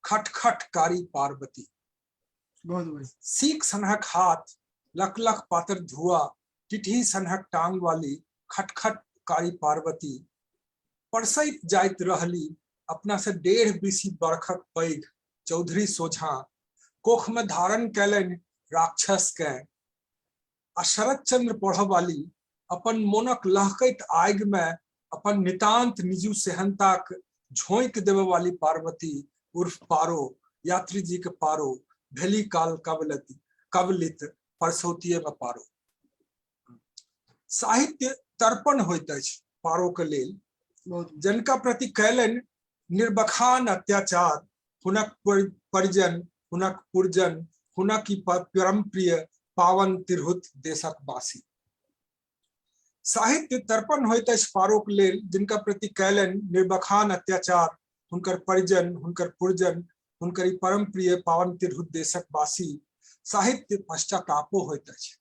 Speaker 4: खटखट कारी पार्वती।
Speaker 1: बहुत बढ़िया।
Speaker 4: सीख सनहक हाथ, लक लक पातर धुआ, टिटही सनहक टांग वाली, खटखट कारी पार्वती, परसैत जाइत रहली अपना से 1.5 बीसी बरखक पैघ चौधरी सोझां, कोख में धारण कैलनि राक्षस के। आ शरद चंद्र पढ़ऽ वाली अपन मोनक लहकैत आगि में अपन नितांत निजू सेहनताक झोंकि देबऽ वाली पार्वती उर्फ पारो, यात्री जी के पारो, भेली काल कवलित परसौतीये में पारो। साहित्य तर्पण होइत अछि पारो के लेल, जिनका प्रति कैलनि निर्बखान अत्याचार हुनक परिजन, हुनक पुरजन, हुनक ई परम प्रिय पावन तिरहुत देशक वासी। साहित्य तर्पण होइत अछि पारोक लेल, जिनका प्रति कैलनि निर्बखान अत्याचार हुनकर परिजन, हुनकर पुरजन, हुनकर ई परम प्रिय पावन तिरहुत देशक वासी। साहित्य पश्चातापो होइत अछि,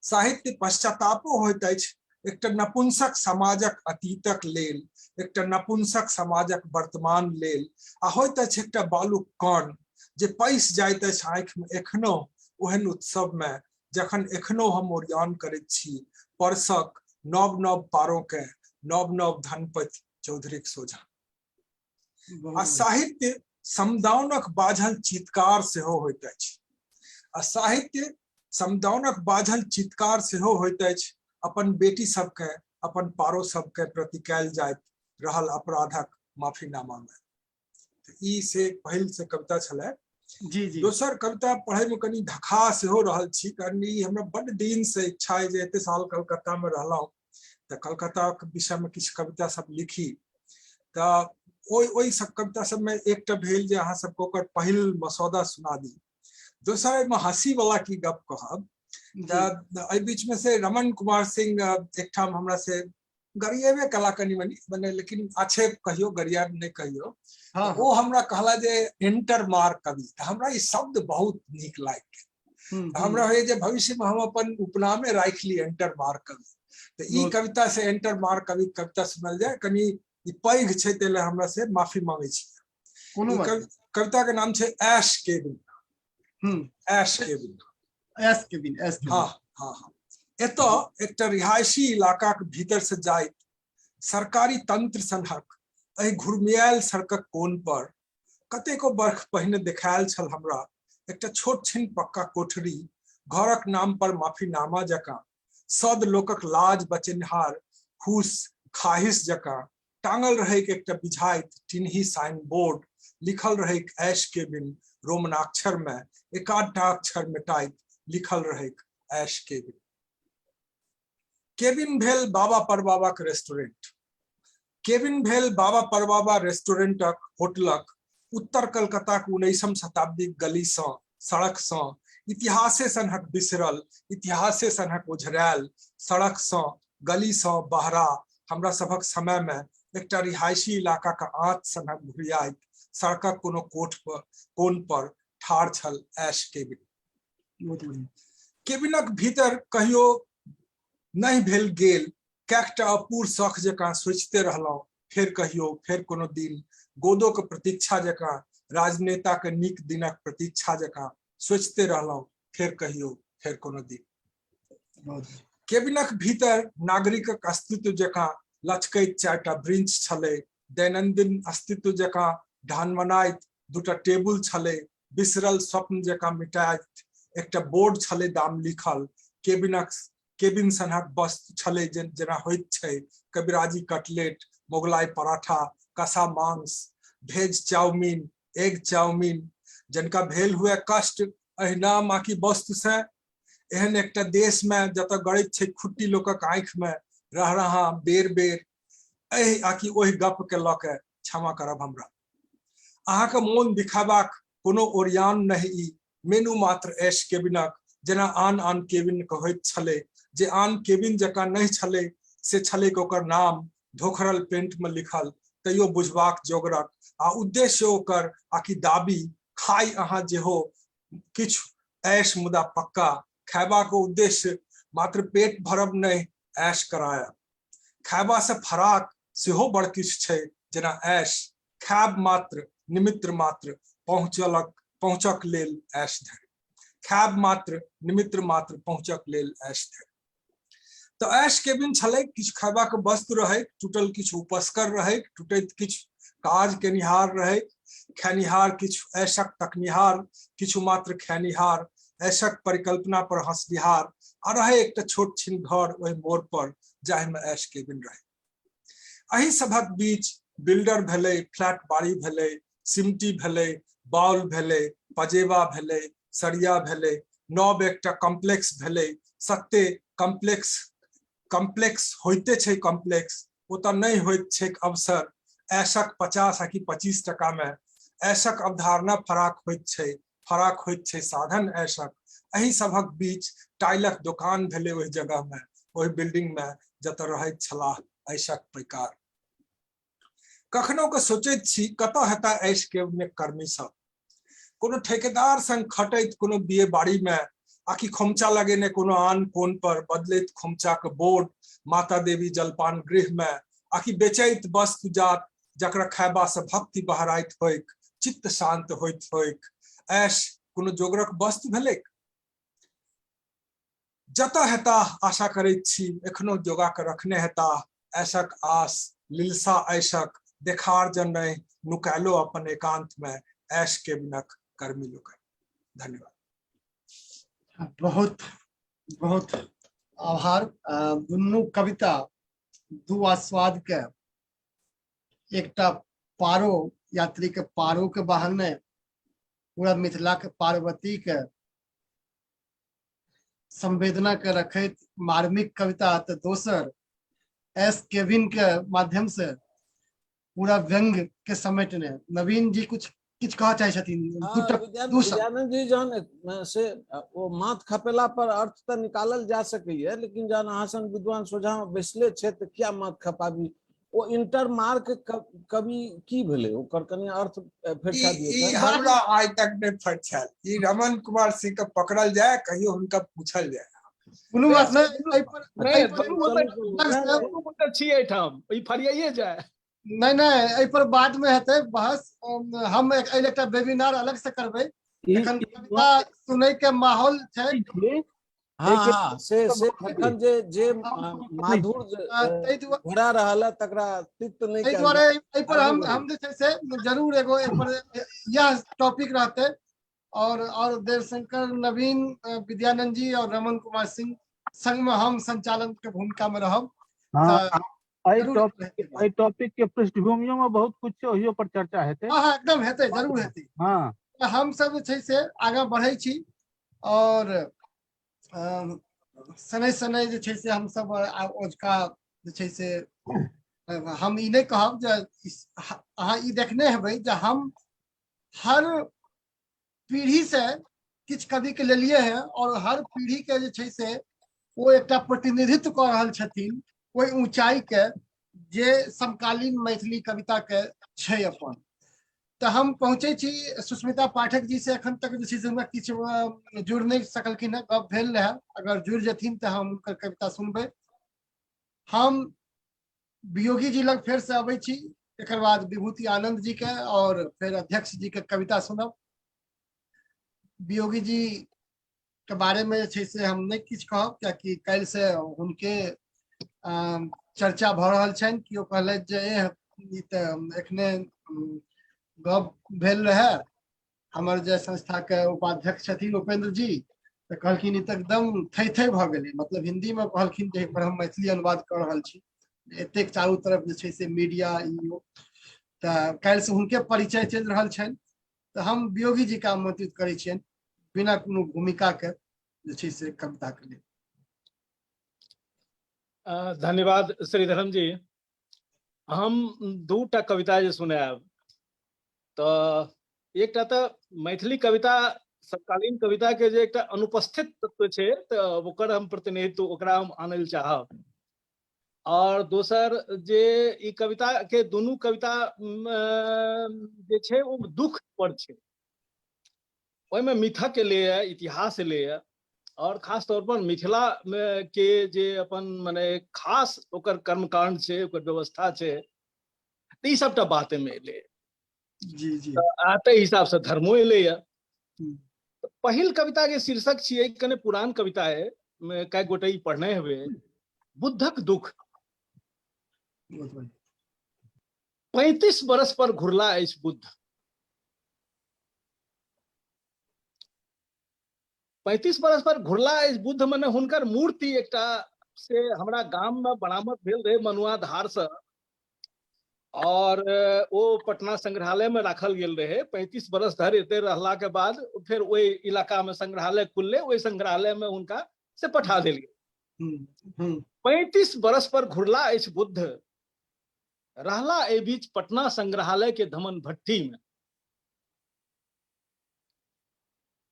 Speaker 4: साहित्य पश्चातापो होइत अछि एकटा नपुंसक समाजक अतीतक लेल, एकटा नपुंसक समाजक वर्तमान लेल। आ होइत अछि एकटा बालुक कण जे पैस जाइत अछि आँखि में एखनो ओहन उत्सव में, जखन एखनो हम ओरियान करैत छी परसक नव नव पारो के नव नव धनपति चौधरीक सोझा। आ साहित्य समदाउनक बाझल चित्कार सेहो होइत अछि, आ साहित्य समदाउनक बाझल चित्कार सेहो होइत अछि अपन बेटी सबके, अपन पारो सबके प्रति कयल जाइत रहल अपराधक माफीनामा में। ई से पहिल से कविता छलै।
Speaker 1: जी, जी।
Speaker 4: दोसर कविता पढ़े में कनी धखा सेहो रहल छी, कारण ई हमरा बड्ड दिन से इच्छा है जे एते साल कलकत्ता में रहलहुँ तऽ कलकत्ता के विषय में किछु कविता सब लिखी। तऽ ओहि सब कविता सब में एकटा भेल जे अहाँ सबके ओकर पहिल मसौदा सुना दी। दोसर एहिमे हँसी वाला की गप कहब तऽ एहि बीच में से रमन कुमार सिंह एकठाम हमरा से गरिएबे कला कनि मनि मने लेकिन आक्षेप कहियो गरियाब नहि कहियो। हाँ, ओ हमरा कहला जे एंटर मार कवि, तऽ हमरा ई शब्द बहुत नीक लागि गेल। हमरा होइए जे भविष्य में हम अपन उपनामे राखि ली एंटर मार कवि। तऽ ई कविता से एंटर मार कवि कविता सुनल जाय। कनि ई पैघ छै ताहि लए हमरा से माफी मांगे छी। कोनो कविता के नाम छै ऐश केबिन। ऐश केबिन,
Speaker 1: ऐश केबिन, ऐश केबिन।
Speaker 4: हाँ हाँ हाँ। एतऽ एकटा रिहायशी इलाका के भीतर से जाइत सरकारी तंत्र सनहक एहि घुरमियायल सड़कक कोन पर कतेको बर्ख पहिने देखायल छल हमरा एकटा छोट छिन पक्का कोठरी, घरक नाम पर माफीनामा जकाँ, सद लोकक लाज बचेनिहार हुस खाहिश जकाँ टांगल रहैक एकटा बिझाइत टिनही साइन बोर्ड, लिखल रहैक ऐश केबिन रोमनाक्षर में, एकाधटा अक्षर मेटाइत लिखल रहैक ऐश केबिन। केबिन भेल बाबा परबाबा के रेस्टोरेंट। केबिन भेल बाबा परबाबा रेस्टोरेंटक होटलक उत्तर कलकत्ताक 19म शताब्दीक गली सँ, सड़क सँ, इतिहासे सनहक बिसरल, इतिहासे सनहक ओझरायल सड़क सँ, गली सँ बहरा हमरा सभक समय में एकटा रिहायशी इलाका के आँच सनहक घुरियाइत सड़कक कोनो कोठ पर, कोन पर ठाढ़ छल ऐश केबिन। केबिनक भीतर कहियो नहि भेल गेल कैकटा अपूर शख जकाँ सोचिते रहलहुँ, फेर कहियो, फेर कोनो दिन गोदो के प्रतीक्षा जकाँ, राजनेता के नीक दिनक प्रतीक्षा जकाँ सोचिते रहलहुँ, फेर कहियो, फेर कोनो दिन। केबिनक भीतर नागरिकक अस्तित्व जकाँ लचकैत चारिटा ब्रिंच छलै, दैनंदिन अस्तित्व जकाँ ढानमनाइत दूटा टेबुल छलै, बिसरल स्वप्न जकाँ मिटाइत एकटा बोर्ड छलै दाम लिखल। केबिनक केबिन सनहक वस्तु छलै जेना होइत छै कबिराजी कटलेट, मोगलाई पराठा, कसा मांस, भेज चाउमीन, एग चाउमीन। जिनका भेल हुए कष्ट एहि नाम आकि वस्तु से, एहन एकटा देश में जतऽ गड़ैत छै खुट्टी लोकक आँखि में रह रहा बेर बेर एहि आकि ओहि गप के लऽ के क्षमा करब हमरा। अहाँके मोन दिखाबाक कोनो ओरियान नहि ई मेनू मात्र ऐश केबिनक जेना आन आन केबिन के होइत छलै, जे आन केबिन जकाँ नहि छलै से छलैक ओकर नाम धोखरल पेंट में लिखल, तैयो बुझबाक जोगरक आ उद्देश्य ओकर आकि दाबी खाइ अहाँ जेहो किछु ऐश मुदा पक्का खायबाक उद्देश्य मात्र पेट भरब नहि, ऐश करायब। खायबा से फराक सेहो बड़ किछु छै, जेना ऐश खायब मात्र निमित्त मात्र पहुँचलक पहुँचक लेल ऐश धरि, खायब मात्र निमित्त मात्र पहुँचक लेल ऐश धरि। तऽ ऐश केबिन छलै, किछु खयबाक वस्तु रहै, टूटल किछु उपस्कर रहै, टूटैत किछु काज केनिहार रहै, खेनिहार किछु ऐशक तकनिहार, किछु मात्र खेनिहार, ऐशक परिकल्पना पर हंसनिहार, आ रहै एकटा छोट छिन घर ओहि मोड़ पर जाहिमे ऐश केबिन रहै। एहि सभक बीच बिल्डर भेलै, फ्लैट बाड़ी भेलै, सिमटी भेलै, बाउल भेलै, पजेबा भेलै, सरिया भेलै, नव एकटा कॉम्प्लेक्स भेलै। सत्ते कॉम्प्लेक्स कॉम्प्लेक्स होइते छै कॉम्प्लेक्स, ओतऽ नहि होइत छैक अवसर ऐशक 50 आकि 25 टका में। ऐशक अवधारणा फराक होइत छै, फराक होइत छै साधन ऐशक। एहि सभक बीच टाइलक दोकान भेलै ओहि जगह में, ओहि बिल्डिंग में जतऽ रहैत छलाह ऐशक पैकार। कखनो के सोचैत छी कतऽ हेता ऐश के में कर्मी सब, कोनो ठेकेदार संग खटैत कोनो बिये बाड़ी में, आकि खोमचा लगेने कोनो आन कोन पर बदलैत खोमचा के बोर्ड माता देवी जलपान गृह में, आकि बेचैत वस्तु जात जकरा खयबा से भक्ति बहराइत होइक, चित्त शांत होइत होइक। ऐश कोनो जोगरक वस्तु भेलैक? जतऽ हेताह आशा करैत छी एखनो जोगा के रखने हेताह ऐशक आस, लिलसा ऐशक देखार जन नहि नुकायलो अपन एकांत में ऐश केबिनक कर्मी लोकनि। धन्यवाद।
Speaker 1: बहुत बहुत आभार। दुनू कविता दू आस्वाद के, एकटा पारो यात्री के पारो के बहाने पूरा मिथिला के पार्वती के संवेदना के रखैत मार्मिक कविता, तो दोसर एस केविन के माध्यम से पूरा व्यंग के समेटने। नवीन जी कुछ किछु कहऽ चाहै छथिन।
Speaker 2: हँ,
Speaker 1: दूटा दू शब्द।
Speaker 2: विद्यानंद जी जहन से ओ माथ खपेला पर अर्थ तऽ निकालल जा सकैया, लेकिन जहन अहाँ सन विद्वान सोझा मे बैसले छै तऽ किया माथ खपाबी? ओ इंटर मार्क कवि की भेलै, ओकर कनि अर्थ फरिछा दियौ
Speaker 4: ई
Speaker 2: तऽ।
Speaker 4: हमरा आइ तक नहि फरिछायल। ई रमन कुमार सिंह के पकड़ल जाय, कहियो हुनका पूछल जाय।
Speaker 1: कोनो बात नहि, एहि पर
Speaker 7: नहि,
Speaker 1: एहि पर
Speaker 7: दुनू गोटे
Speaker 1: अलग से
Speaker 7: दुनू गोटे छी एहिठाम, ई फरियाइए जाय।
Speaker 1: नहि नहि, एहि पर बाद मे हेतै बहस। हम एहि एकटा वेबिनार अलग से करबै। एखन कविता सुनै के माहौल छै।
Speaker 2: हाँ, हाँ, से एखन जे जे माधुर्य घोड़ा रहल है तकरा तिक्त नहि
Speaker 1: एहि
Speaker 2: कयल
Speaker 1: दुआरे
Speaker 2: जाय।
Speaker 1: एहि पर
Speaker 2: आगू
Speaker 1: हम
Speaker 2: बढ़ू।
Speaker 1: हम जे छै से जरूर एगो एहि पर यह टॉपिक रहतै। और देवशंकर नवीन, विद्यानंद जी और रमन कुमार सिंह संग में हम संचालन के भूमिका में रहब।
Speaker 11: हाँ,
Speaker 1: तऽ
Speaker 11: एहि
Speaker 1: जरूर
Speaker 11: टॉपिक, एहि टॉपिक के पृष्ठभूमियों में बहुत कुछ छै, ओहियो पर चर्चा हेतै।
Speaker 1: हाँ हाँ, एकदम हेतै, जरूर हेतै।
Speaker 11: हाँ।
Speaker 1: तऽ हम सब जे छै से आगाँ बढ़ै छी और शनै शनै जे छै से हम सब ओजका जे छै से हम ई नहि कहब जे अहाँ ई देखने हेबै जे हम हर पीढ़ी से किछु कवि के लेलिए हैं और हर पीढ़ी के जे छै से ओ एकटा प्रतिनिधित्व कऽ रहल छथिन ओहि ऊंचाई के जे समकालीन मैथिली कविता के छै अपन। तऽ हम पहुँचै छी सुस्मिता पाठक जी से। एखन तक जे छै से हमरा किछु जुड़ नहि सकलखिन हेँ, गप भेल रहए, अगर जुड़ जेथिन तऽ हम हुनकर कविता सुनबै। हम वियोगी जी लग फेर से अबै छी, एकर बाद विभूति आनंद जी के और फिर अध्यक्ष जी के कविता सुनब। वियोगी जी के बारे में जे छै से हम नहि किछु कहब, कियाकि काल्हि से हुनके चर्चा भऽ रहल छनि। केओ कहलथि जे एह ई तऽ एखने गप भेल रहए, हमर जे संस्था के उपाध्यक्ष छथिन उपेंद्र जी, तऽ कहलखिन ई तऽ एकदम थै थै भऽ गेलै, मतलब हिंदी मे कहलखिन जे एहि पर हम मैथिली अनुवाद कऽ रहल छी। एतेक चारू तरफ जे छै से मीडिया ई ओ, तऽ काल्हि से हुनके परिचय चलि रहल छनि। तऽ हम वियोगी जी के आमंत्रित करै छियनि बिना कोनो भूमिका के जे छै से कविता के लेल।
Speaker 7: धन्यवाद श्री धर्म जी। हम दूटा कविता जे सुनायब तऽ एकटा तऽ मैथिली कविता समकालीन कविता के जे एकटा अनुपस्थित तत्व छै तऽ ओकर हम प्रतिनिधित्व ओकरा हम आनै लए चाहब। और दोसर जे ई कविता के दुनू कविता जे छै ओ दुख पर छै, ओहिमे मिथक एलैए, इतिहास एलैए और खास तौर पर मिथिला में के जे अपन मने खास ओकर कर्मकांड छै, ओकर व्यवस्था छै, तऽ ई सबटा बात एहिमे एलैए।
Speaker 1: जी जी।
Speaker 7: आ ताहि हिसाब से धर्मो एलैए। पहिल कविता के शीर्षक छियै, कने पुरान कविता है, कए गोटे ई पढ़ने हेबै, बुद्धक दुख। 35 बरस पर घुरला अछि बुद्ध। 35 बरस पर घुरला अछि बुद्ध, मने हुनकर मूर्ति एकटा से हमरा गाम में बरामद भेल रहे मनुआ धार से, और ओ पटना संग्रहालय में राखल गेल रहे। 35 बरस धरि एते रहला के बाद फिर ओहि इलाका में संग्रहालय खुलले, ओहि संग्रहालय में हुनका से पठा देल गेल। 35 बरस पर घुरला अछि बुद्ध, रहला एहि बीच पटना संग्रहालय के धमन भट्टी में।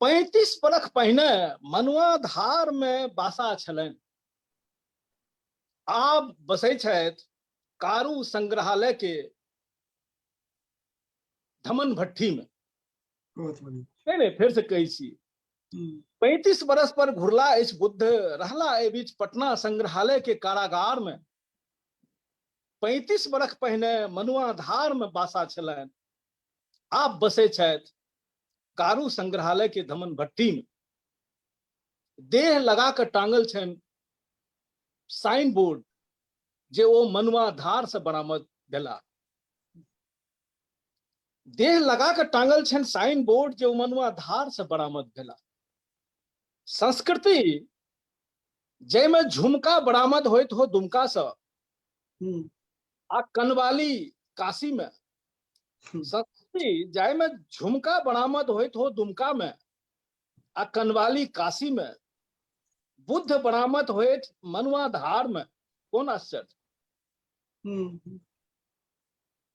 Speaker 7: 35 बरख पहिने मनुआ धार में बासा छलनि, आब बसै छथि कारू संग्रहालय के धमन भट्टी में। नहीं नहीं, फिर से कहै छी, 35 बरस पर घुरला अछि बुद्ध, रहला एहि बीच पटना संग्रहालय के कारागार में। 35 बरख पहिने मनुआ धार में बासा छलनि, आब बसै छथि कारू संग्रहालय के धमन भट्टी में। देह लगा कऽ टांगल छनि साइन बोर्ड जे ओ मनुआ धार से बरामद भेला। देह लगा कऽ टांगल छनि साइन बोर्ड जे ओ मनुआ धार से बरामद भेला। संस्कृति जाहिमे झुमका बरामद होइत हो दुमका से आ कनवाली काशी में, संस्कृति जाहिमे झुमका बरामद होइत हो दुमका में आ कनवाली काशी में, बुद्ध बरामद होइत मनुआ धार में, कोन आश्चर्य।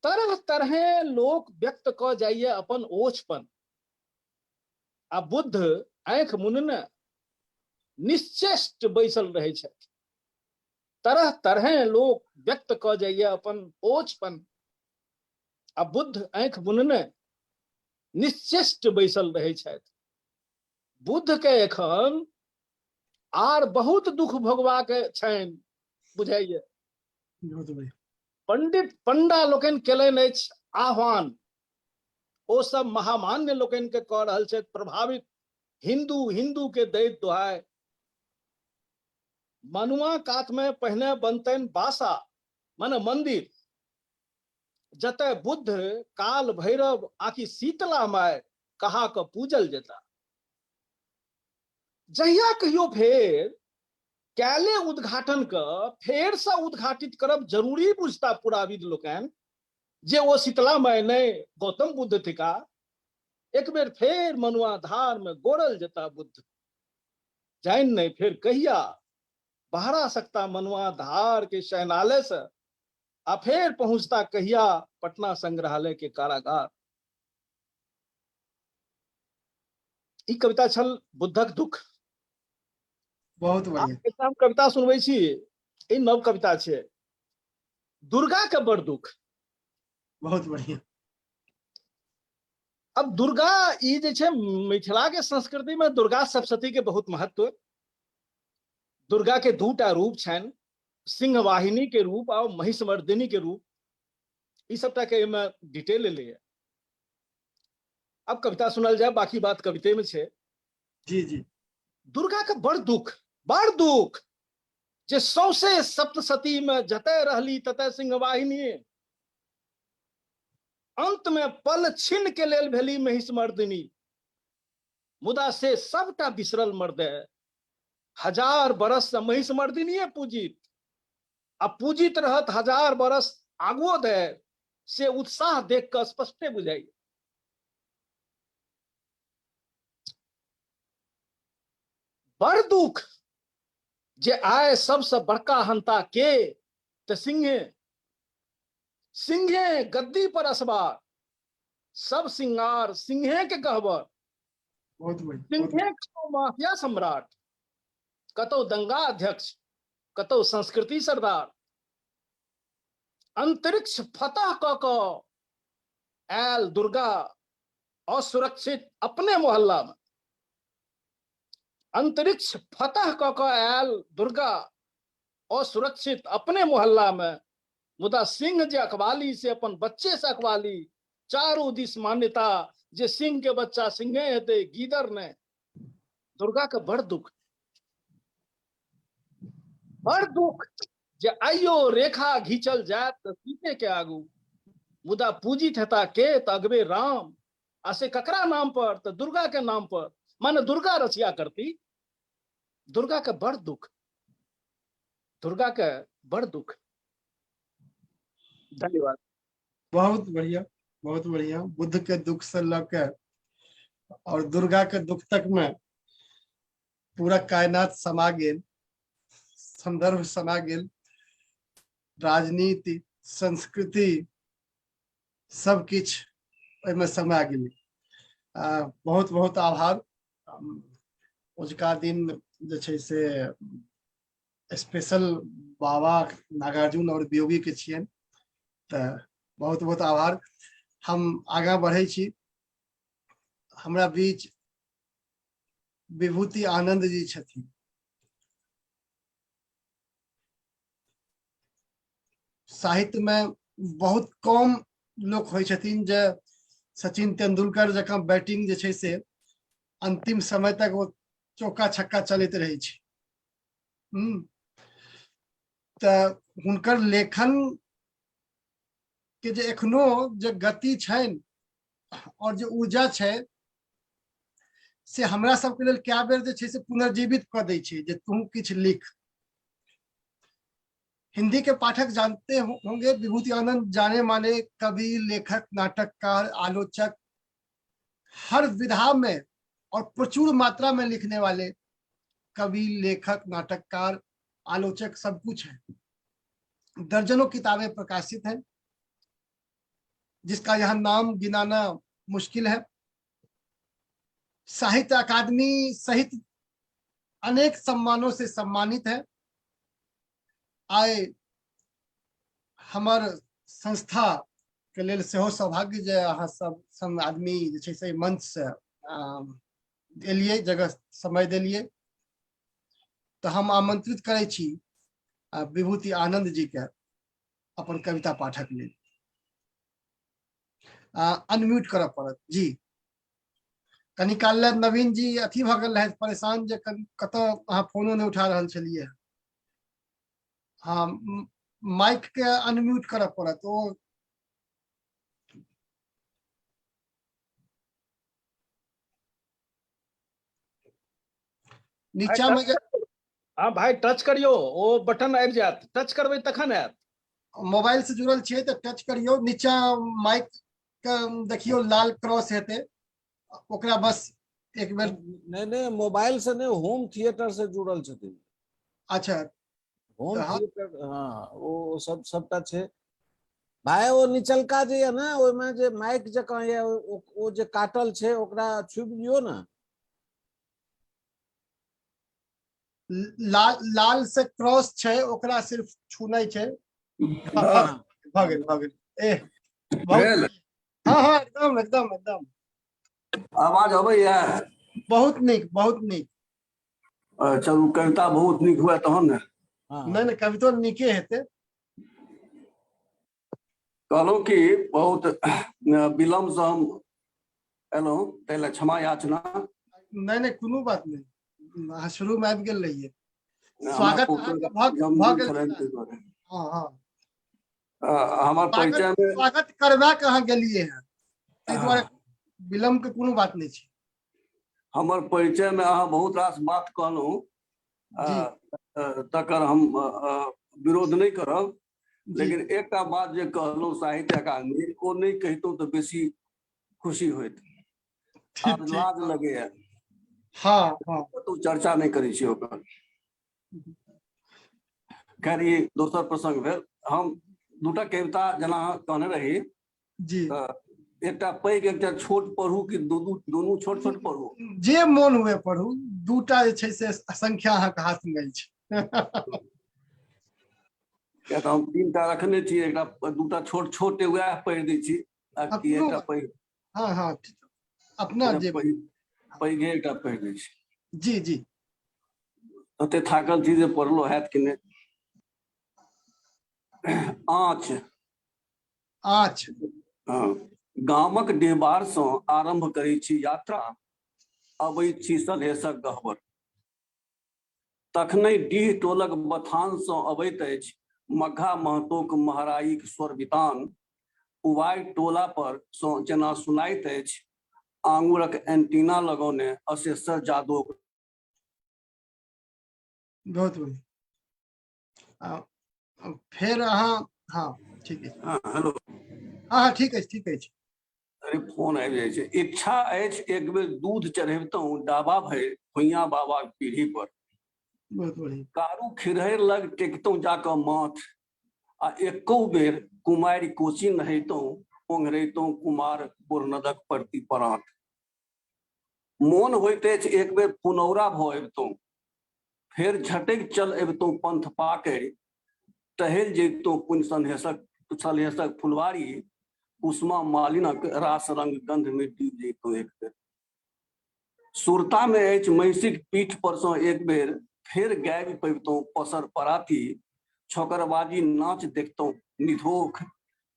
Speaker 7: तरह तरहे लोक व्यक्त कऽ जाइए अपन ओछपन आ बुद्ध आँखि मुनने निश्चेष्ट बैसल रहै छथि। तरह तरहे लोक व्यक्त कऽ जाइए अपन ओछपन आ बुद्ध आँखि मुनने निश्चेष्ट बैसल रहै छथि। बुद्ध के एखन आर बहुत दुख भोगबाक छनि बुझाइए। पंडित पंडा लोकनि केलनि अछि आह्वान, ओ सब महामान्य लोकनि के कऽ रहल छथि प्रभावित हिंदू हिंदू के दैत दोहाय। मनुआ कात में पहिने बनतनि बासा माने मंदिर, जतय बुद्ध काल भैरव आकि शीतला माय कहा कऽ पूजल जेता। जहिया कहियो फेर कैले उद्घाटन क फेर से उद्घाटित करब जरूरी बुझता पुराविद लोकनि जे ओ शीतला माय नहि गौतम बुद्ध थिका, एक बेर फेर मनुआ धार में गोरल जेता बुद्ध। जानि नहि फेर कहिया बहरा सकता मनुआ धार के शयनालय से आ फेर पहुंचता कहिया पटना संग्रहालय के कारागार। ई कविता छल बुद्धक दुख।
Speaker 1: बहुत बढ़िया।
Speaker 7: एकटा हम कविता सुनबै छी, ई नव कविता छै, दुर्गा के बड़ दुख।
Speaker 1: बहुत बढ़िया।
Speaker 7: अब दुर्गा ई जे छै मिथिला के संस्कृति में दुर्गा सप्तशती के बहुत महत्व। दुर्गा के दूटा रूप छनि, सिंह वाहिनी के रूप और महिषमर्दिनी के रूप। ई सबटा के एहिमे डिटेल एलैया। अब कविता सुनल जाय, बाकी बात कविते में छै।
Speaker 1: जी जी।
Speaker 7: दुर्गा के बड़ दुख, बड़ दुख जे सौंसे सप्तशती में जतय रहली ततय सिंहवाहिनी, अंत में पल छिन के लेल भेली महिषमर्दिनी, मुदा से सबटा बिसरल मर्दे हजार बरस से महिषमर्दिनीये पूजित आ पूजित रहत हजार बरस आगुओ दे, से उत्साह देख कऽ स्पष्टे बुझाइए। बड़ दुख जे आय सबसे बड़का हंता के तऽ सिंहे, सिंहे गद्दी पर असवार, सब सिंगार सिंहे के गहबर,
Speaker 1: बहुत बढ़िया।
Speaker 7: सिंहे कतौ माफिया सम्राट, कतौ दंगा अध्यक्ष, कतौ संस्कृति सरदार, अंतरिक्ष फतह कऽ कऽ आयल दुर्गा असुरक्षित अपने मोहल्ला में, अंतरिक्ष फतह कऽ कऽ आयल दुर्गा असुरक्षित अपने मोहल्ला में, मुदा सिंह जे अखबाली से अपन बच्चे से अखबाली, चारू दिस मान्यता जे सिंह के बच्चा सिंहे हेतै गीदर ने। दुर्गा के बड़ दुख, बड़ दुख जे आइयो रेखा घिंचल जायत तऽ सीते के आगू, मुदा पूजित हेता के तऽ अगबे राम, आ से ककरा नाम पर तऽ दुर्गा के नाम पर, माने दुर्गा रसिया करती। दुर्गा के बड़ दुख, दुर्गा के बड़ दुख। धन्यवाद।
Speaker 1: बहुत बढ़िया, बहुत बढ़िया। बुद्ध के दुख से लऽ के और दुर्गा के दुख तक में पूरा कायनात समा गेल, संदर्भ समा गेल, राजनीति संस्कृति सब किछु ओहिमे समा गेलै। बहुत बहुत आभार। अजुका दिन जे छै से स्पेशल बाबा नागार्जुन और वियोगी के छियनि, तऽ बहुत बहुत आभार। हम आगाँ बढ़ै छी। हमरा बीच विभूति आनंद जी छथिन। साहित्य में बहुत कम लोक होइ छथिन जे सचिन तेंदुलकर जकाँ बैटिंग जे छै से अंतिम समय तक ओ चौका छक्का चलैत रहै छै। तऽ हुनकर लेखन के जे एखनो जे गति छनि और जे ऊर्जा छै से हमरा सबके लेल कए बेर जे छै से पुनर्जीवित कऽ दै छै जे तू किछु लिख। हिंदी के पाठक जानते होंगे विभूति आनंद जाने माने कवि, लेखक, नाटककार, आलोचक, हर विधा में और प्रचुर मात्रा में लिखने वाले कवि, लेखक, नाटककार, आलोचक सब कुछ है। दर्जनों किताबें प्रकाशित हैं। जिसका यहाँ नाम गिनाना मुश्किल है। साहित्य अकादमी सहित अनेक सम्मानों से सम्मानित है। आइ हमर संस्था के लेल सेहो सौभाग्य जे अहाँ सब संग आदमी जे छै से मंच से एलियै, जगह समय देलियै। तऽ हम आमंत्रित करै छी विभूति आनंद जी के अपन कविता पाठक लेल। अनम्यूट करऽ पड़त जी। कनी काल लए नवीन जी अथी भऽ गेल रहथि परेशान जे कतऽ अहाँ फोनो नहि उठा रहल छलियै। हाँ, माइक के अनम्यूट करऽ पड़त। ओ नीचा में जे
Speaker 7: हाँ भाई टच करियो, ओ बटन आबि जायत, टच करबै तखन आयत।
Speaker 1: मोबाइल से जुड़ल छियै तऽ टच करियो, नीचा माइक के देखियो लाल क्रॉस हेतै, ओकरा बस एक बेर।
Speaker 2: नहीं नहीं, मोबाइल से नहीं, होम थिएटर से जुड़ल छथिन।
Speaker 1: अच्छा,
Speaker 2: होम थिएटर, हाँ, ओ सब सबटा छै भाई। ओ निचलका जे ये ने, ओहिमे जे माइक जकाँ ये, ओ जे काटल छै ओकरा छुबि लियो ने।
Speaker 1: लाल लाल से क्रॉस छै, ओकरा सिर्फ छूनाइ छै। भऽ गेल, भऽ गेल। ए बहुत, हाँ हाँ, एकदम एकदम एकदम।
Speaker 16: आवाज अबैया?
Speaker 1: बहुत नीक, बहुत नीक।
Speaker 16: चलू, कविता बहुत नीक हुए तहन ने।
Speaker 1: नहि नहि, कवितो नीके हेतै।
Speaker 16: कहलहुँ कि बहुत विलम्ब से हम एलहुँ, ताहि लए क्षमा याचना।
Speaker 1: नहि नहि, कोनो बात नहि, अहाँ शुरू में आबि गेल रहियै। स्वागत भऽ गेल। हाँ हाँ,
Speaker 16: हमर परिचय में
Speaker 1: स्वागत करबाक अहाँ गेलियै हँ, ताहि दुआरे विलम्ब के कोनो बात नहि छै।
Speaker 16: हमर परिचय में अहाँ बहुत रास बात कहलहुँ, तकर हम विरोध नहि करब, लेकिन एकटा बात जे कहलहुँ साहित्य अकादमी, ओ नहि कहितहुँ तऽ बेसी खुशी होइत। आब लाज लगैया।
Speaker 1: हाँ, हाँ।
Speaker 16: कतहु चर्चा नहि करै छी ओकर। खैर, ई दोसर प्रसंग भेल। हम दूटा कविता जेना अहाँ कहने रही
Speaker 1: जी,
Speaker 16: एकटा पैघ एकटा छोट पढ़ू कि दुनू छोट छोट पढ़ू?
Speaker 1: जे मोन हुए पढ़ू, दूटा जे छै से संख्या अहाँके हाथ में अछि।
Speaker 16: किया तऽ हम तीनटा रखने छी, एकटा दूटा छोट छोट वएह पढ़ि दै छी आ कि एकटा पैघ।
Speaker 1: हाँ हाँ, अपना जे
Speaker 16: पैघे एकटा पढ़ि दै छी।
Speaker 1: जी जी।
Speaker 16: तते थाकल छी जे पढ़लो हैत कि नहि। आँच।
Speaker 1: आँच।
Speaker 16: हाँ, गामक डिहबार सँ आरंभ करै छी यात्रा, अबै छी सलहेसक गहबर। तखने डीह टोलक बथान सँ अबैत अछि मघा महतोक महराइक स्वर वितान। उबाइ टोला पर सँ जेना सुनाइत अछि आंगुरक एंटीना लगौने अशेषर जादोक।
Speaker 1: बहुत बढ़िया। फेर अहाँ, हाँ ठीक अछि।
Speaker 16: हाँ, हेलो।
Speaker 1: हाँ हाँ, ठीक अछि, ठीक अछि।
Speaker 16: अरे फोन आबि जाइ छै। इच्छा अछि एक बेर दूध चढ़बितहुँ डाबा भरि भुइयाँ बाबाक पीढ़ी पर।
Speaker 1: बहुत बढ़िया।
Speaker 16: कारू खिरहरि लग टेकतहुँ जाकऽ माथ आ एको बेर कुमारि कोसी नहैतहुँ, ओंघरैतहुँ कुमार बुढ़नदक प्रति परात। मोन होइत अछि एक बेर पुनौरा भऽ अबितहुँ, फेर झटकि चल अबितहुँ पंथ पाकड़ि, टहलि जैतहुँ पुनि सलहेसक सलहेसक फुलवारी, कुसुमा मालिनक रास रंग गंध में डूबि जैतहुँ एक बेर। सुरता में अछि महिषीक पीठ पर सँ एक बेर फेर गाबि पबितहुँ पसर पराती, छोकरबाजी नाच देखतहुँ निधोख,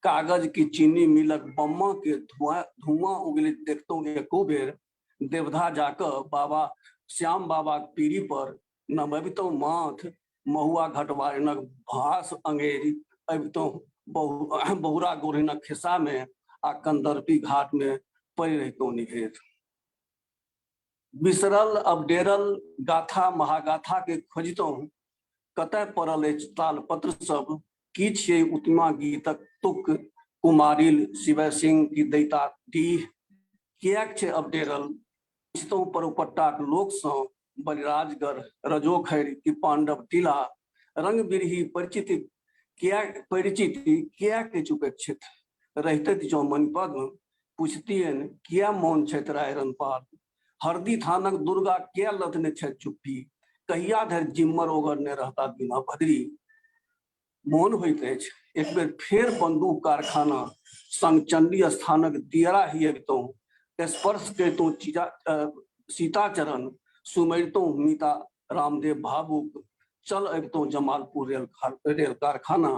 Speaker 16: कागज की चीनी मिलक बम्मा के धुआं धुआं उगलैत देखतहुँ एको बेर। देवधा जाकऽ बाबा श्याम बाबाक पीढ़ी पर नमबितहुँ माथ, महुआ घटवारिनक भास अंगेरी अबितहुँ बहु बहुरा गोढ़िनक खिस्सामे आ कंदर्पी घाटमे पड़ि रहितहुँ निघेर। बिसरल अबडेरल गाथा महागाथा के खोजितहुँ, कतय पड़ल अछि तालपत्र सब, की छियै उत्तमा गीतक तुक, कुमारिल शिवय सिंह की दैता डीह, किएक छै अबडेरल, पुछतहुँ परोपट्टाक लोकसँ, बलिराजगढ़ रजोखरि की पांडव टीला, रंग बिरही परिचित किएक परिचित किएक अछि उपेक्षित, रहितथि जँ मणिपद्म, पुछतियनि किए मौन छथि राय रणपाल? हरदी थानक दुर्गा किए लदने छथि चुप्पी? कहिया धरि जिम्मर ओगरने रहता दीना भद्री? मोन होइत अछि एक बेर फेर बंदूक कारखाना संग चंडी स्थानक दियरा ही अबितहुँ, स्पर्श करितहुँ सीताचरण, सुमरितहुँ मीता रामदेव भावुक, चल अबितहुँ जमालपुर रेल कारखाना,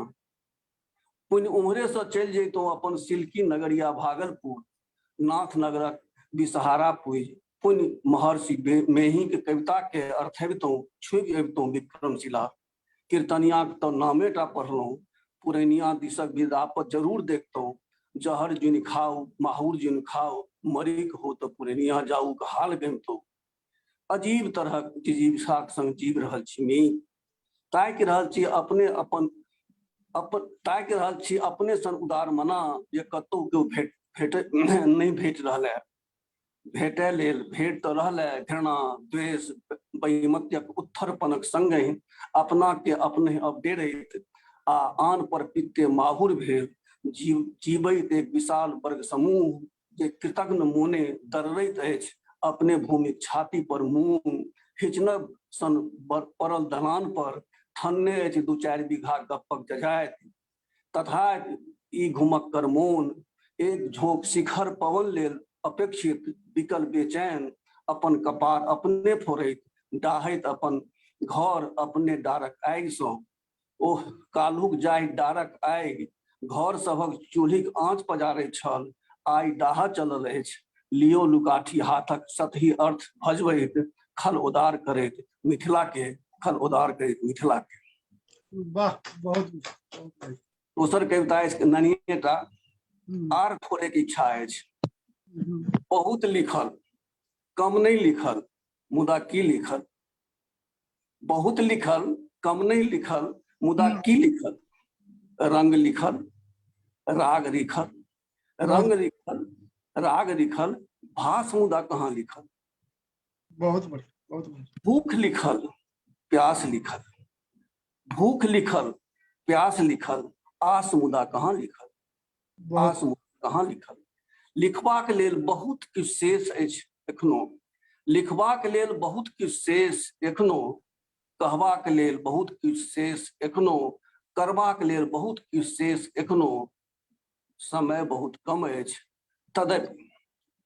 Speaker 16: पुनि उम्हरेसँ चलि जइतहुँ अपन सिल्की नगरिया भागलपुर, नाथनगरक विषहारा पूजि पुनि महर्षि मेहीक कविता के अर्थबितहुँ, छुबि अबितहुँ विक्रमशिला। कीर्तनियाक तऽ नामेटा पढ़लहुँ, पुरैनिया दिसक विदापत जरूर देखतहुँ, जहर जुनि खाउ माहुर जुनि खाउ, मरिक हो तऽ पुरैनिया जाउक हाल गमितहुँ। अजीब तरहक जिजीविषाक संग जीव रहल छी मी, ताकि रहल छी अपने अपन अपन ताकि रहल छी अपने सन उदार मना जे कतहु केओ भेट भेट नहि भेट रहल है। भेटय लेल भेट तऽ रहल है घृणा द्वेष वैमत्यक उत्थरपनक संगहि अपना के अपने अवडेरैत आ आन पर पित्ते माहुर भेल जीवैत एक विशाल वर्ग समूह जे कृतज्ञ मोने दररैत अछि अपने भूमिक छाती पर मुँह हिचनब सन पड़ल दलान पर थन्ने अछि 2-4 बीघा गप्पक जजाति। तथापि ई घुमक्कर मोन एक झोंक शिखर पवन लेल अपेक्षित विकल बेचैन अपन कपार अपने फोड़ैत डाहैत अपन घर अपने डारक आगिसँ। ओह काल्हुक जाहि डारक आगि घर सभक चूल्हिक आँच पजारैत छल, आइ डाह चलल अछि। लियो लुकाठी हाथक सतही अर्थ भजबैत खल उदार करैत मिथिला के, खल उदार करैत मिथिला के।
Speaker 1: वाह, बहुत बहुत।
Speaker 16: दोसर कविता अछि ननिएटा, आर थोड़ेक इच्छा अछि। बहुत लिखल कम नहीं लिखल, मुदा की लिखल। बहुत लिखल कम नहीं लिखल, मुदा की लिखल। रंग लिखल राग लिखल, रंग लिखल राग लिखल, भास मुदा कहाँ लिखल।
Speaker 1: बहुत बढ़िया, बहुत बढ़िया।
Speaker 16: भूख लिखल प्यास लिखल, भूख लिखल प्यास लिखल, आस मुदा कहाँ लिखल, आस मुदा कहाँ लिखल। लिखबाक लेल बहुत किछु शेष अछि एखनो, लिखबाक लेल बहुत किछु शेष एखनो, कहबाक लेल बहुत किछु शेष एखनो, करबाक लेल बहुत किछु शेष एखनो। समय बहुत कम अछि तदपि,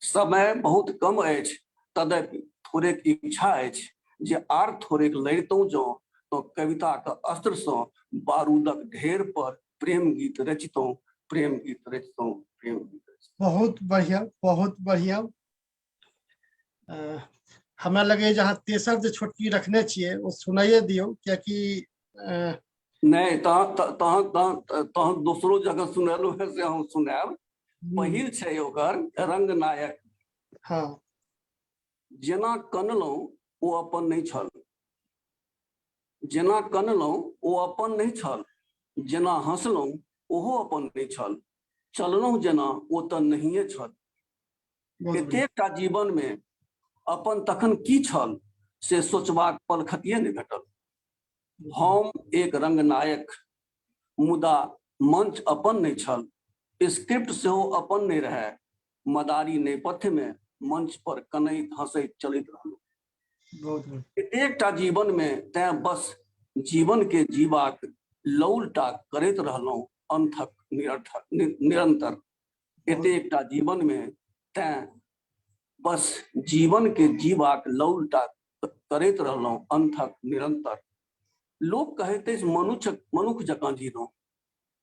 Speaker 16: समय बहुत कम अछि तदपि थोड़ेक इच्छा अछि जे आर थोड़ेक लड़ितहुँ जँ तो कविताक अस्त्रसँ बारूदक ढेर पर प्रेम गीत रचितहुँ, प्रेम गीत रचितहुँ, प्रेम गीत रचितहुँ।
Speaker 1: बहुत बढ़िया, बहुत बढ़िया। हमरा लगैए जे अहाँ तेसर जे छोटकी रखने छियै ओ सुनाइए दियौ, कियाकि
Speaker 16: नहि तहन दोसरो जगह सुनेलहुँ हेँ से हम सुनायब। पहिल छै ओकर रंगनायक।
Speaker 1: हाँ।
Speaker 16: जेना कनलहुँ ओ अपन नहि छल, जेना कनलहुँ ओ अपन नहि छल, जेना हँसलहुँ ओहो अपन नहि छल, चललहुँ जेना ओ तऽ नहिए छल। एतेकटा जीवनमे अपन तखन की छल से सोचबाक पलखतिए नहि भेटल। हम एक रंगनायक, मुदा मंच अपन नहि छल, स्क्रिप्ट सेहो अपन नहि रहए, मदारी नेपथ्यमे मंच पर कनैत हँसैत चलैत रहलहुँ। एतेकटा जीवनमे तैं बस जीवनके जीबाक लौलटा करैत रहलहुँ अनथक निरर्थक निरंतर। एतेकटा जीवनमे तैं बस जीवनके जीबाक लौलटा करैत रहलहुँ अनथक निरंतर। लोक कहैत अछि मनुख जकाँ जीलहुँ,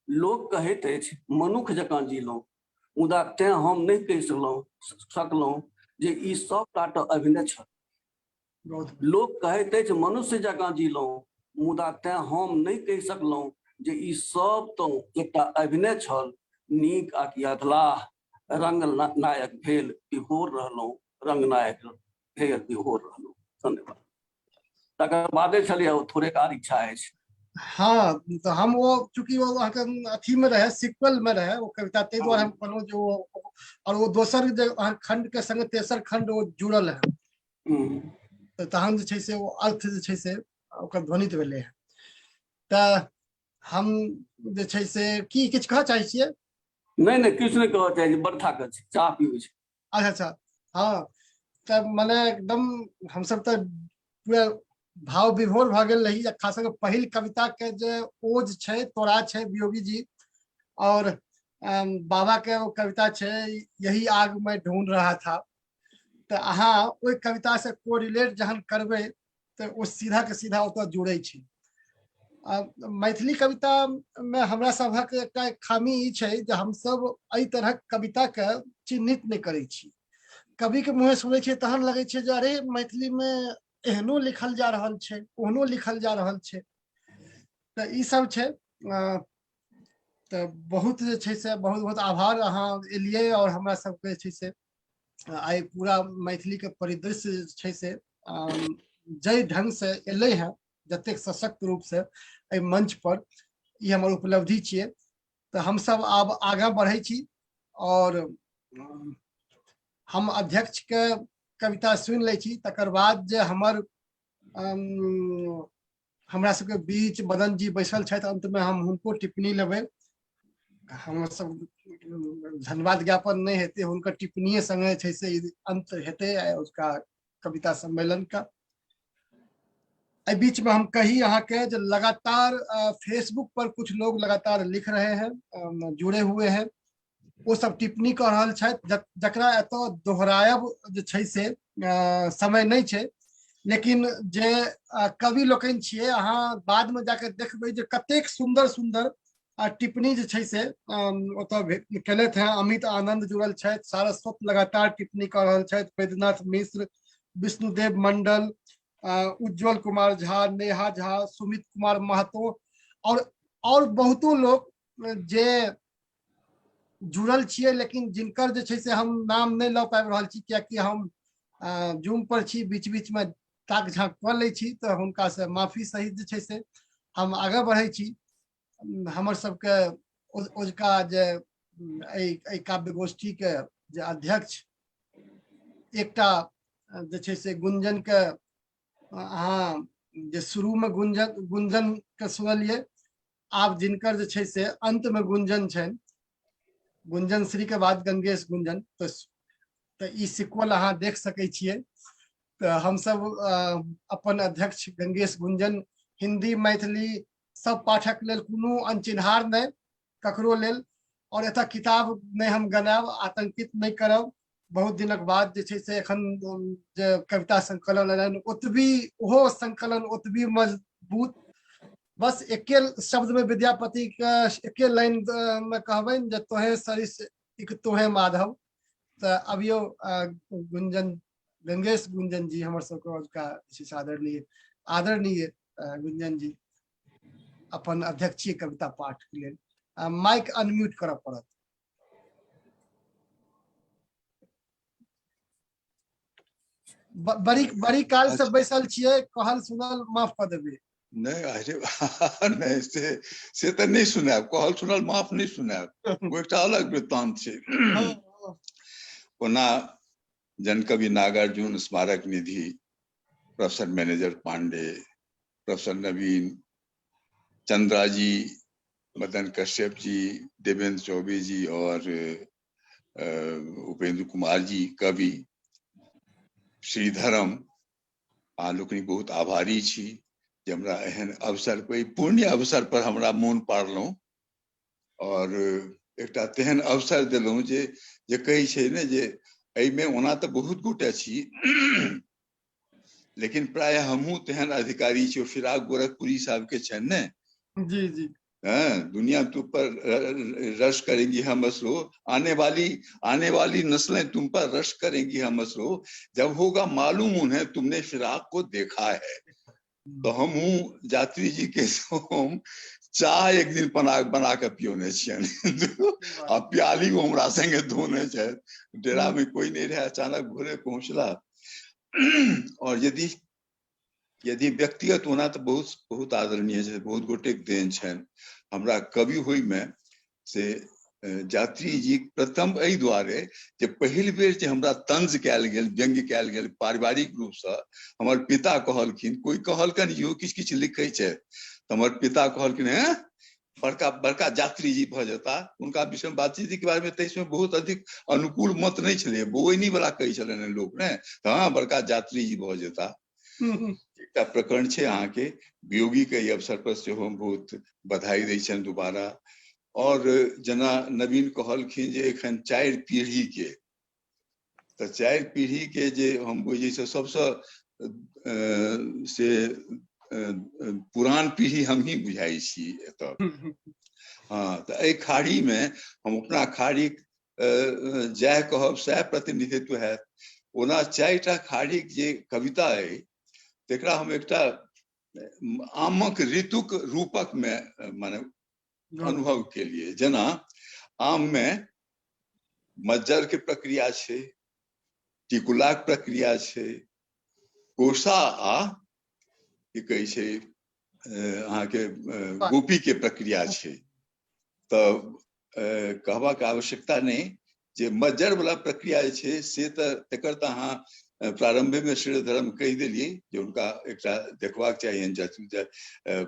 Speaker 16: लोक कहैत अछि मनुख जकाँ जीलहुँ, मुदा तैं हम नहि कहि सकलहुँ जे ई सबटा तऽ अभिनय छल। लोक कहैत अछि मनुष्य जकाँ जीलहुँ, मुदा तैं हम नहि कहि सकलहुँ जे ई सब तऽ एकटा अभिनय छल। नीक आ कि अधलाह रंग नायक भेल विभोर रहलहुँ, रंग नायक भेल विभोर रहलहुँ। धन्यवाद। तकर बादे छलियै ओ थोड़ेक आर इच्छा अछि।
Speaker 1: हाँ, तऽ हम ओ चूँकि ओ अहाँके अथी में रहे, सिक्वल में रहे ओ कविता, ताहि दुआरे हम कहलहुँ जे ओ और ओ दोसर जे अहाँ खंड के संगे तेसर खंड ओ जुड़ल है, तऽ तहन जे छै से ओ अर्थ जे छै से ओकर ध्वनित भेलै हँ। तऽ हम जे छै से की किछु कहऽ चाहै छियै?
Speaker 16: नहि नहि, किछु नहि कहऽ चाहै छी, बड़ थाकल छी, चाह पीबै छी।
Speaker 1: अच्छा अच्छा, हाँ, तऽ मने एकदम हमसब तऽ पूरा भाव विभोर भऽ गेल रही। आ खास कऽ पहिल कविता के जे ओज छै, तोरा छै वियोगी जी, और बाबा के ओ कविता छै यही आग में ढूंढ रहा था, तऽ अहाँ ओहि कविता से कोरिलेट जहन करबै तऽ ओ सीधा के सीधा ओतऽ जुड़ै छै। मैथिली कविता में हमरा सभक एकटा खामी ई छै जे हमसब एहि तरहक कविता के चिन्हित नहि करै छी। कवि के मुँहे सुनै छियै तहन लगै छै जे अरे मैथिली में एहनो लिखल जा रहल छै, ओहनो लिखल जा रहल छै। तऽ ई सब छै। तऽ बहुत जे छै से बहुत बहुत आभार, अहाँ एलियै और हमरा सबके जे छै से आइ पूरा मैथिली के परिदृश्य जे छै से जाहि ढंग से एलै हँ, जतेक सशक्त रूप से एहि मंच पर, ई हमर उपलब्धि छियै। तऽ हमसब आब आगाँ बढ़ै छी और हम अध्यक्ष के कविता सुनि लै छी, तकर बाद जे हमर हमरा सबके बीच मदन जी बैसल छथि, अंत में हम हुनको टिप्पणी लेबै। हमर सब धन्यवाद ज्ञापन नहि हेतै, हुनकर टिप्पणीये संगे छै से अंत हेतै उसका कविता सम्मेलन का। एहि बीच में हम कही अहाँके जे लगातार फेसबुक पर कुछ लोग लगातार लिख रहे हैं, जुड़े हुए हैं, ओ सब टिप्पणी कऽ रहल छथि, जकरा एतऽ दोहरायब जे छै से समय नहि छै। लेकिन जे कवि लोकनि छियै, अहाँ बादमे जाके देखबै जे कतेक सुन्दर सुन्दर टिप्पणी जे छै से ओतऽ केलथि हेँ। अमित आनंद जुड़ल छथि, सारस्वत लगातार टिप्पणी कऽ रहल छथि, वैद्यनाथ मिश्र, विष्णुदेव मंडल, उज्जवल कुमार झा, नेहा झा, सुमित कुमार महतो और बहुतो लोक जे जुड़ल छियै, लेकिन जिनकर जे छै से हम नाम नहि लऽ पाबि रहल छी, कियाकि हम जूम पर छी, बीच बीच में ताक झाँक कऽ लै छी, तऽ हुनका से माफी सहित जे छै से हम आगाँ बढ़ै छी। हमर सबके ओजका जे एहि काव्य गोष्ठी के जे अध्यक्ष एकटा जे छै से गुंजन के, अहाँ जे शुरू में गुंजन के सुनलियै, आब जिनकर जे छै से अंत में गुंजन छनि, गुंजन श्री के बाद गंगेश गुंजन, तऽ ई सिक्वल अहाँ देख सकै छियै। तऽ हमसब अपन अध्यक्ष गंगेश गुंजन, हिंदी मैथिली सब पाठक लेल कोनो अनचिन्हार नहि ककरो लेल, और एतऽ किताब नहि हम गनायब, आतंकित नहि करब। बहुत दिनक बाद जे छै से एखन जे कविता संकलन एलनि, ओतबी ओहो संकलन ओतबी मजबूत। बस एके शब्द में विद्यापति के एके लाइन में कहबनि जे तोहे सरिस इक तोहे माधव। तऽ अभियो गुंजन, गंगेश गुंजन जी हमर सबके अजुका जे छै आदरणीय आदरणीय गुंजन जी अपन अध्यक्षीय कविता पाठ के लेल माइक अनम्यूट करऽ पड़त। बड़ी बड़ी काल से बैसल छियै, कहल सुनल माफ कऽ देबै।
Speaker 14: नहि, अरे नहि, से तऽ नहि सुनायब, कहल सुनल माफ नहि सुनायब, ओ एकटा अलग वृत्तांत छै। ओना जनकवि नागार्जुन स्मारक निधि, प्रोफेसर मैनेजर पांडे, प्रोफेसर नवीन चंद्रा जी, मदन कश्यप जी, देवेंद्र चौबे जी और उपेंद्र कुमार जी कवि, श्रीधरम, अहाँ लोकनिक बहुत आभारी छी जे हमरा एहन अवसर पर, पुण्य अवसर पर हमरा मोन पाड़लहुँ और एकटा तेहन अवसर देलहुँ जे जे कहै छै ने जे एहिमे ओना तऽ बहुत गोटे छी, लेकिन प्रायः हमहूँ तेहन अधिकारी छी। फिराक गोरखपुरी साहब के छनि ने।
Speaker 1: जी जी।
Speaker 14: हाँ, दुनिया तुम पर रश करेंगी हम असरो, आने वाली नस्लें तुम पर रश करेंगी हम असरो, जब होगा मालूम उन्हें तुमने फिराक को देखा है। तो हम हूँ यात्री जी के हम चाह एक दिन बना बना के पियोने छियनि आ प्याली ओ हमरा संगे धोने छथि, डेरा में कोई नहीं रहे, अचानक भोरे पहुंचला। और यदि यदि व्यक्तिगत ओना तऽ बहुत बहुत आदरणीय छै, बहुत गोटेक देन छनि हमरा कवि होइमे। से यात्री जी प्रथम एहि दुआरे जे पहिल बेर जे हमरा तंज कयल गेल, व्यंग्य कयल गेल पारिवारिक रूपसँ, हमर पिता कहलखिन, कोइ कहलकनि इहो किछु किछु लिखै छै, तऽ हमर पिता कहलखिन हेँ बड़का बड़का यात्री जी भऽ जेता। हुनका विषय में बातचीत के बारे में ताहि समय बहुत अधिक अनुकूल मत नहि छलै, बौनी वाला कहै छलनि लोक ने, तऽ हँ बड़का यात्री जी भऽ जेता। एकटा प्रकरण छै अहाँके वियोगी के एहि अवसर पर सेहो हम बहुत बधाई दै छियनि दोबारा। और जेना नवीन कहलखिन जे एखन 4 पीढ़ी के, तऽ 4 पीढ़ी के जे हम बुझै से सबसँ से पुरान पीढ़ी हमही बुझाइ छी एतऽ। हँ, तऽ एहि खाड़ी मे हम अपना खाड़ी जएह कहब सएह प्रतिनिधित्व हैत। ओना 4टा खाड़ीक जे कविता अइ तकरा हम एकटा आमक ऋतुक रूपक मे माने अनुभव केलिए। जेना आम मे मज्जर के प्रक्रिया छै, टिकुलाक प्रक्रिया छै, कोसा आ की कहै छै अहाँके गोपी के प्रक्रिया छै। तऽ कहबाक आवश्यकता नहि जे मज्जर वाला प्रक्रिया जे छै से तऽ तकर तऽ अहाँ प्रारंभे में श्री धर्म कहि देलियै जे हुनका एकटा देखबाक चाहियनि,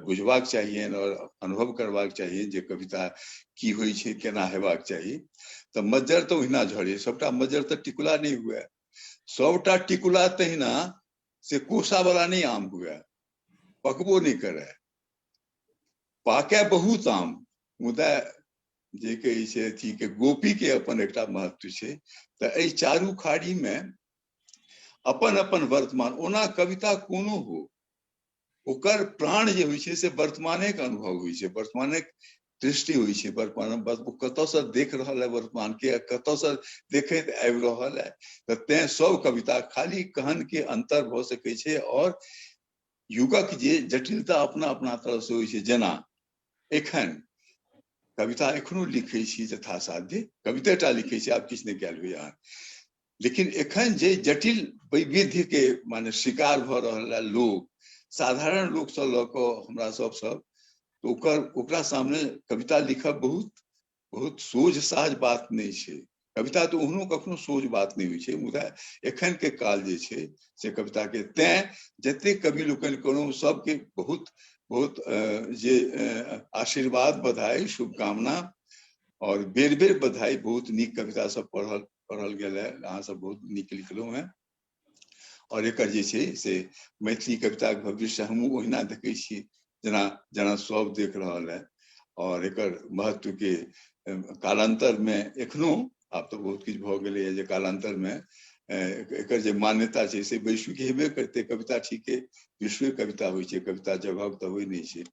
Speaker 14: बुझबाक चाहियनि और अनुभव करबाक चाहियनि जे कविता की होइ छै, केना हेबाक चाही। तऽ मज्जर तऽ ओहिना झड़े, सबटा मज्जर तऽ टिकुला नहि हुए, सबटा टिकुला तहिना से कोसा वाला नहि आम हुए, पकबो नहि करे, पाके बहुत आम, मुदा जे कहै छै अथी के गोपी के अपन एकटा महत्व छै। तऽ एहि चारू खाड़ी मे अपन अपन वर्तमान, ओना कविता कोनो हो ओकर प्राण जे होइ छै से वर्तमाने के अनुभव होइ छै, वर्तमाने दृष्टि होइ छै, वर्तमान बस ओ कतऽसँ देख रहल है वर्तमान के, कतऽसँ देखैत आबि रहल है। तऽ तें सब कविता खाली कहन के अंतर भऽ सकै छै और युगक जे जटिलता अपना अपना तरफ से होइ छै। जेना एखन कविता एखनो लिखै छी यथासाध्य, कविते टा लिखै छी, आब किछु नहि कयल होइए, लेकिन एखन जे जटिल वैविध्य के माने शिकार भऽ रहल है लोक, साधारण लोकसँ लऽ कऽ हमरा सब सब, तऽ ओकरा सामने कविता लिखब बहुत बहुत सोझ साझ बात नहि छै। कविता तऽ ओहनो कखनो सोझ बात नहि होइ छै, मुदा एखन के काल जे छै से कविता के, तैं जतेक कवि लोकनि कोनो सबके बहुत बहुत जे आशीर्वाद, बधाई, शुभकामना और बेर बेर बधाई। बहुत नीक कविता सब पढ़ल गेल है, अहाँ सब बहुत नीक लिखलहुँ हैं और एकर जे छै से मैथिली कविताके भविष्य हमहूँ ओहिना देखै छी जेना जेना सब देख रहल है। और एकर महत्व के कालांतर में एखनो आब तऽ बहुत किछु भऽ गेलैए जे कालांतर में एकर जे मान्यता छै से वैश्विक हेबे करतै। कविता ठीके विश्व कविता होइ छै, कविता जगह तऽ होइ नहि छै,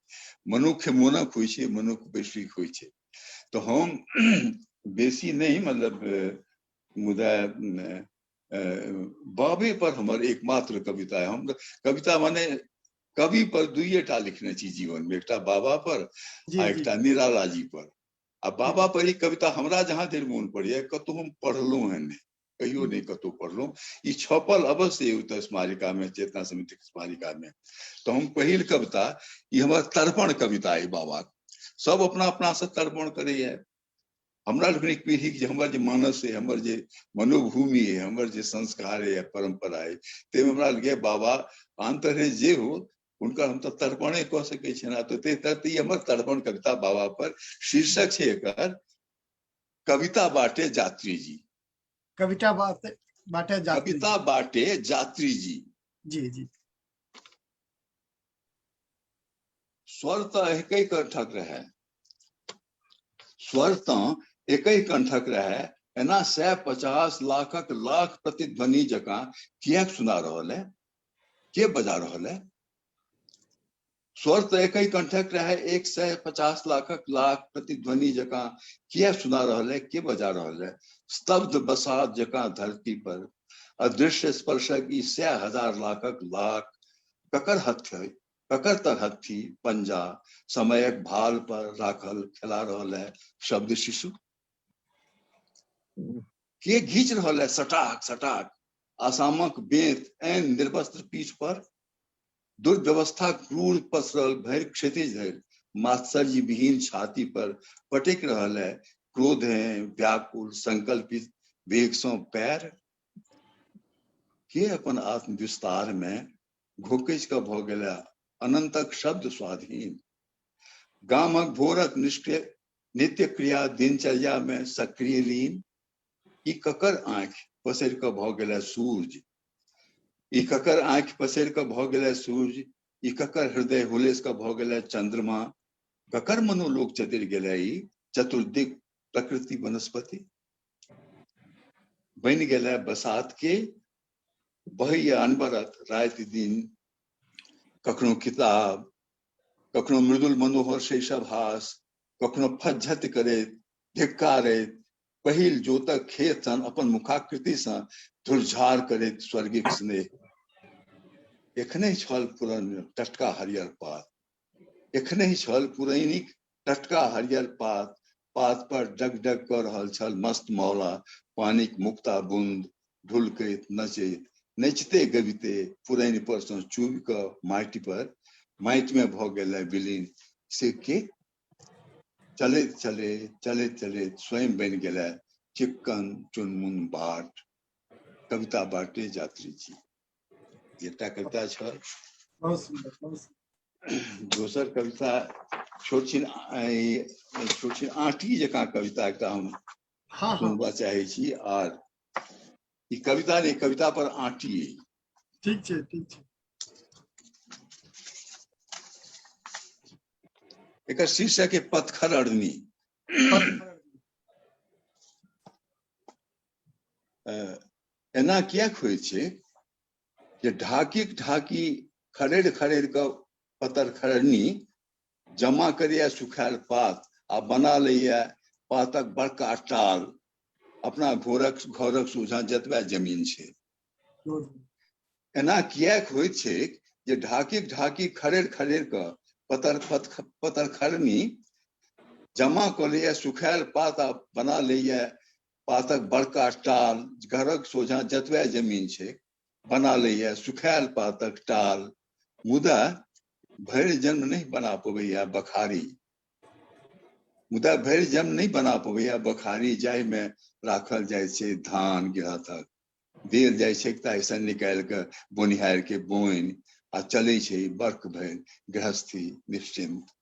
Speaker 14: मनुष्य मोनक होइ छै, मनुष्य वैश्विक होइ छै। तऽ हम बेसी नहि मतलब मुदा बाबे पर हमर एकमात्र कविता है। हम कविता माने कवि पर दुइएटा लिखने छी जीवन में, एकटा बाबा पर आ एकटा निराला जी पर। आ बाबा पर ई कविता हमरा जहाँ धरि मोन पड़ैया कतहु हम पढ़लहुँ हेँ नहि, कहियो नहि कतहु पढ़लहुँ। ई छपल अवश्य उत्तर स्मारिका में, चेतना समिति स्मारिका में। तऽ हम पहिल कविता ई हमर तर्पण कविता अइ बाबा। सब अपना अपना से तर्पण करैया। हमरा लोकनिक पीढ़ीक जे हमर जे मानस है, हमर जे मनोभूमि है, हमर जे संस्कार है, परंपरा है, ताहिमे हमरा लगैया बाबा आन तरहे जे हो हुनकर हम तऽ तर्पणे कऽ सकै छियनि। तऽ ताहि तरह ई हमर तर्पण कविता बाबा पर शीर्षक छै एकर कविता बाटे यात्री जी।
Speaker 1: कविता बाटे यात्री,
Speaker 14: कविता बाटे यात्री जी।
Speaker 1: जी जी।
Speaker 14: स्वर तऽ एकै कंठक रहे, स्वर तऽ एकै कंठक रहे, एना 150 लाखक लाख प्रतिध्वनि जकाँ किएक सुना रहल है, के बजा रहल है? स्वर तऽ एकै कंठक रहे, 150 लाखक लाख प्रतिध्वनि जकाँ किएक सुना रहल है, के बजा रहल है? स्तब्ध बसात जकाँ धरती पर अदृश्य स्पर्शक ई 100,000 लाखक लाख ककर हथ्य है, ककर तरहत्थी पंजा समयक भाल पर राखल खेला रहल है शब्द शिशु? के घीच रहल है सटाक सटाक आसामक बेंत ऐन निर्वस्त्र पीठ पर? दुर्व्यवस्था क्रूर पसरल भरि क्षितिज धरि मात्सर्य विहीन छाती पर पटकि रहल है क्रोध है व्याकुल संकल्पित वेग सं पैर? के अपन आत्मविस्तार में घोकचि कऽ भऽ गेल अनंतक शब्द स्वाधीन? गामक भोरक निष्क्रिय नित्य क्रिया दिनचर्या में सक्रिय लीन। ई ककर आँखि पसरि कऽ भऽ गेल सूर्य, ई ककर आँखि पसरि कऽ भऽ गेल सूर्य, ई ककर हृदय हुलसि कऽ भऽ गेल चंद्रमा, ककर मनोलोक चतरि गेल ई चतुर्दिक प्रकृति वनस्पति बनि गेल बसात के बहैया अनवरत राति दिन। कखनो किताब, कखनो मृदुल मनोहर शैशव हास, कखनो फज्झति करैत धिक्कारैत पहिल जोतक खेत सन अपन मुखाकृति सँ धुरझार करैत स्वर्गिक स्नेह। एखने छल पुरन टटका हरियर पात, एखने छल पुरैनिक टटका हरियर पात, पात पर डग डग कऽ रहल छल मस्त मौला पानिक मुक्ता बूंद ढुलकैत नचैत नचिते गबिते पुरैनि पर सँ चूबि कऽ माटि पर माटि मे भऽ गेल विलीन। से के चलैत चलैत चलैत चलैत स्वयं बनि गेल चिक्कन चुनमुन बाट। कविता बाटे यात्री जी। एकटा कविता छल।
Speaker 1: बहुत सुंदर, बहुत सुंदर।
Speaker 14: दोसर कविता छोट छिन छोट छिन आँटी जकाँ कविता एकटा हम सुनबा चाहै छी। आर ई कविता नहि, कविता पर आँटी।
Speaker 1: ठीक छै, ठीक छै।
Speaker 14: एकर शीर्षक है पत्थर अड़नी। एना किएक होइ छै जे ढाकीक ढाकी खड़ेर खड़ेर कऽ पतर खड़नी जमा करैया सुखायल पात आ बना लैया पातक बड़का टाल अपना घरक सोझाँ जतबा जमीन छै। एना किएक होइत छैक जे ढाकीक ढाकी खड़ेर खड़ेर कऽ पतर खड़नी जमा कऽ लैया सुखायल पात आ बना लैया पातक बड़का टाल घरक सोझाँ जतबा जमीन छै बना लैया सुखायल पातक टाल, मुदा भरि जन्म नहि बना पबैया बखारी, मुदा भरि जन्म नहि बना पबैया बखारी जाहिमे राखल जाइ छै धान गिरहथक, देल जाइ छै ताहिसँ निकालि कऽ बोनिहार के बोनि आ चलै छै बर्ख भरि गृहस्थी निश्चिन्त।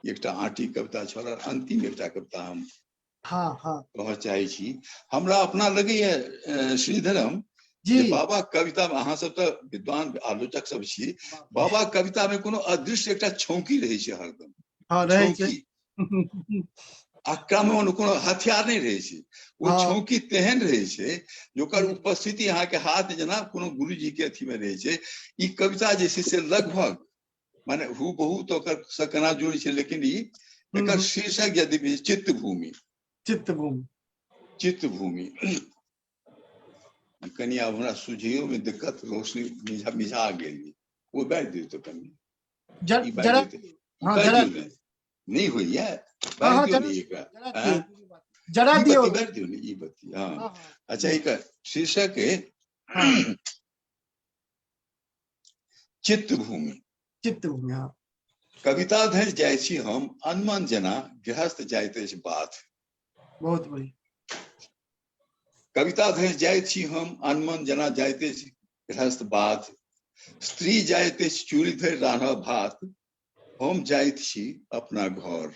Speaker 14: एकटा आँटी कविता छल। और अंतिम एकटा कविता हम कहऽ चाहै छी। हमरा अपना लगैया श्रीधरम
Speaker 1: जी
Speaker 14: बाबा कविता में अहाँ सब तऽ विद्वान आलोचक सब छी, बाबा कविता में कोनो अदृश्य एकटा छौंकी रहै छै हरदम।
Speaker 1: रहै छै।
Speaker 14: छौंकी। आ क्रम में कोनो हथियार नहि रहै छै, ओ छौंकी तेहन रहै छै जे ओकर उपस्थिति अहाँके हाथ जेना कोनो गुरुजी के अथी में रहै छै। ई कविता जे छै से लगभग माने हूबहू तऽ ओकर से केना जुड़ै छै, लेकिन ई एकर शीर्षक यदि चित्तभूमि।
Speaker 1: चित्तभूमि।
Speaker 14: चित्तभूमि। कनि आब हमरा सुझैयो में दिक्कत, रोशनी मिझा गेल, ओ बाजि दियौ तऽ कनि।
Speaker 1: जरा
Speaker 14: नहि होइया, बाजि दियौ ने एकरा।
Speaker 1: जरा दियौ,
Speaker 14: बाजि दियौ ने ई बत्ती। हँ अच्छा, एकर शीर्षक है चित्तभूमि।
Speaker 1: चित्तभूमि। हाँ।
Speaker 14: कविता धरि जाइ छी हम अनमन जेना गृहस्थ जाइत अछि बाध।
Speaker 1: बहुत बढ़िया।
Speaker 14: कविता धरि जाइत छी हम अनमन जेना जाइत अछि गृहस्थ बाध, स्त्री जाइत अछि चूल्हि धरि रान्हब भात, हम जाइत छी अपना घर।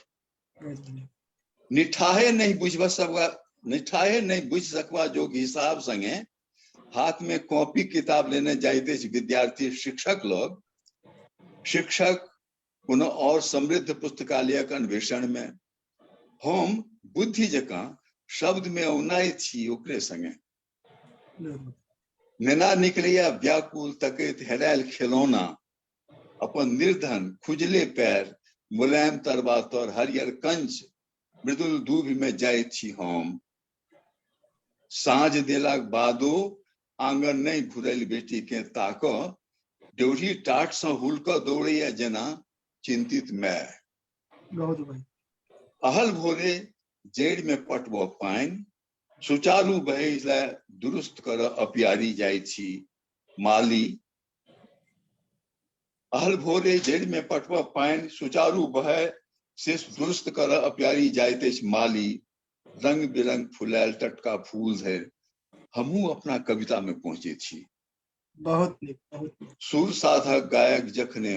Speaker 14: निठाहे नहीं बुझब सकबा, निठाहे नहीं बुझि सकबा जोग हिसाब संगे हाथ में कॉपी किताब लेने जाइत अछि विद्यार्थी शिक्षक लग, शिक्षक कोनो और समृद्ध पुस्तकालयक अन्वेषण में, हम बुद्धि जकाँ शब्द में औनाइत छी ओकरे संगे। नेना निकलैया व्याकुल तकैत हेरायल खेलौना, अपन निर्धन खुजले पैर मुलायम तरबा तर हरियर कंच मृदुल दूभि में जाइत छी हम। साँझ देलाक बादो आंगन नहि घुरल बेटी के ताक, ड्योढ़ी टाट सँ हुलकऽ दौड़ैया जेना चिंतित माय।
Speaker 1: बहुत बढ़िया।
Speaker 14: अहल भोरे जड़ि में पटबऽ पानि, सुचारू बहै लए दुरुस्त करऽ अपियारी जाइ छी माली। अहल भोरे जड़ि में पटबऽ पानि, सुचारू बहै से दुरुस्त करऽ अपियारी जाइत अछि माली। रंग बिरंग फुलायल टटका फूल धरि हमहूँ अपना कविता में पहुँचे छी।
Speaker 1: बहुत नीक, बहुत नीक।
Speaker 14: सुर साधक गायक जखने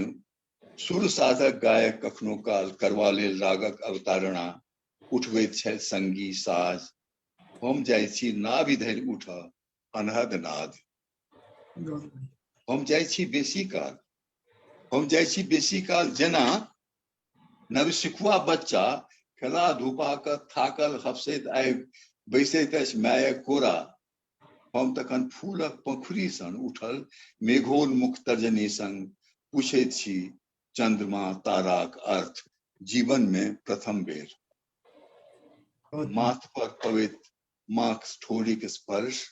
Speaker 14: सुर साधक गायक कखनो काल करवा लेल रागक अवतारणा उठबैत छथि संगी साज। हम जाइ छी नाभि धरि उठ अनहद नाद। हम जाइ छी बेसी काल, हम जाइ छी बेसी काल जेना नवसिखुआ बच्चा खेला धूपा कऽ थाकल हफसैत आबि बैसैत अछि मायक कोरा। हम तखन फूलक पंखुड़ी सन उठल मेघोन्मुख तर्जनी संग पूछैत छी चंद्रमा ताराक अर्थ जीवन में प्रथम बेर। माथ पर पड़ैत माँक ठोरीक स्पर्श,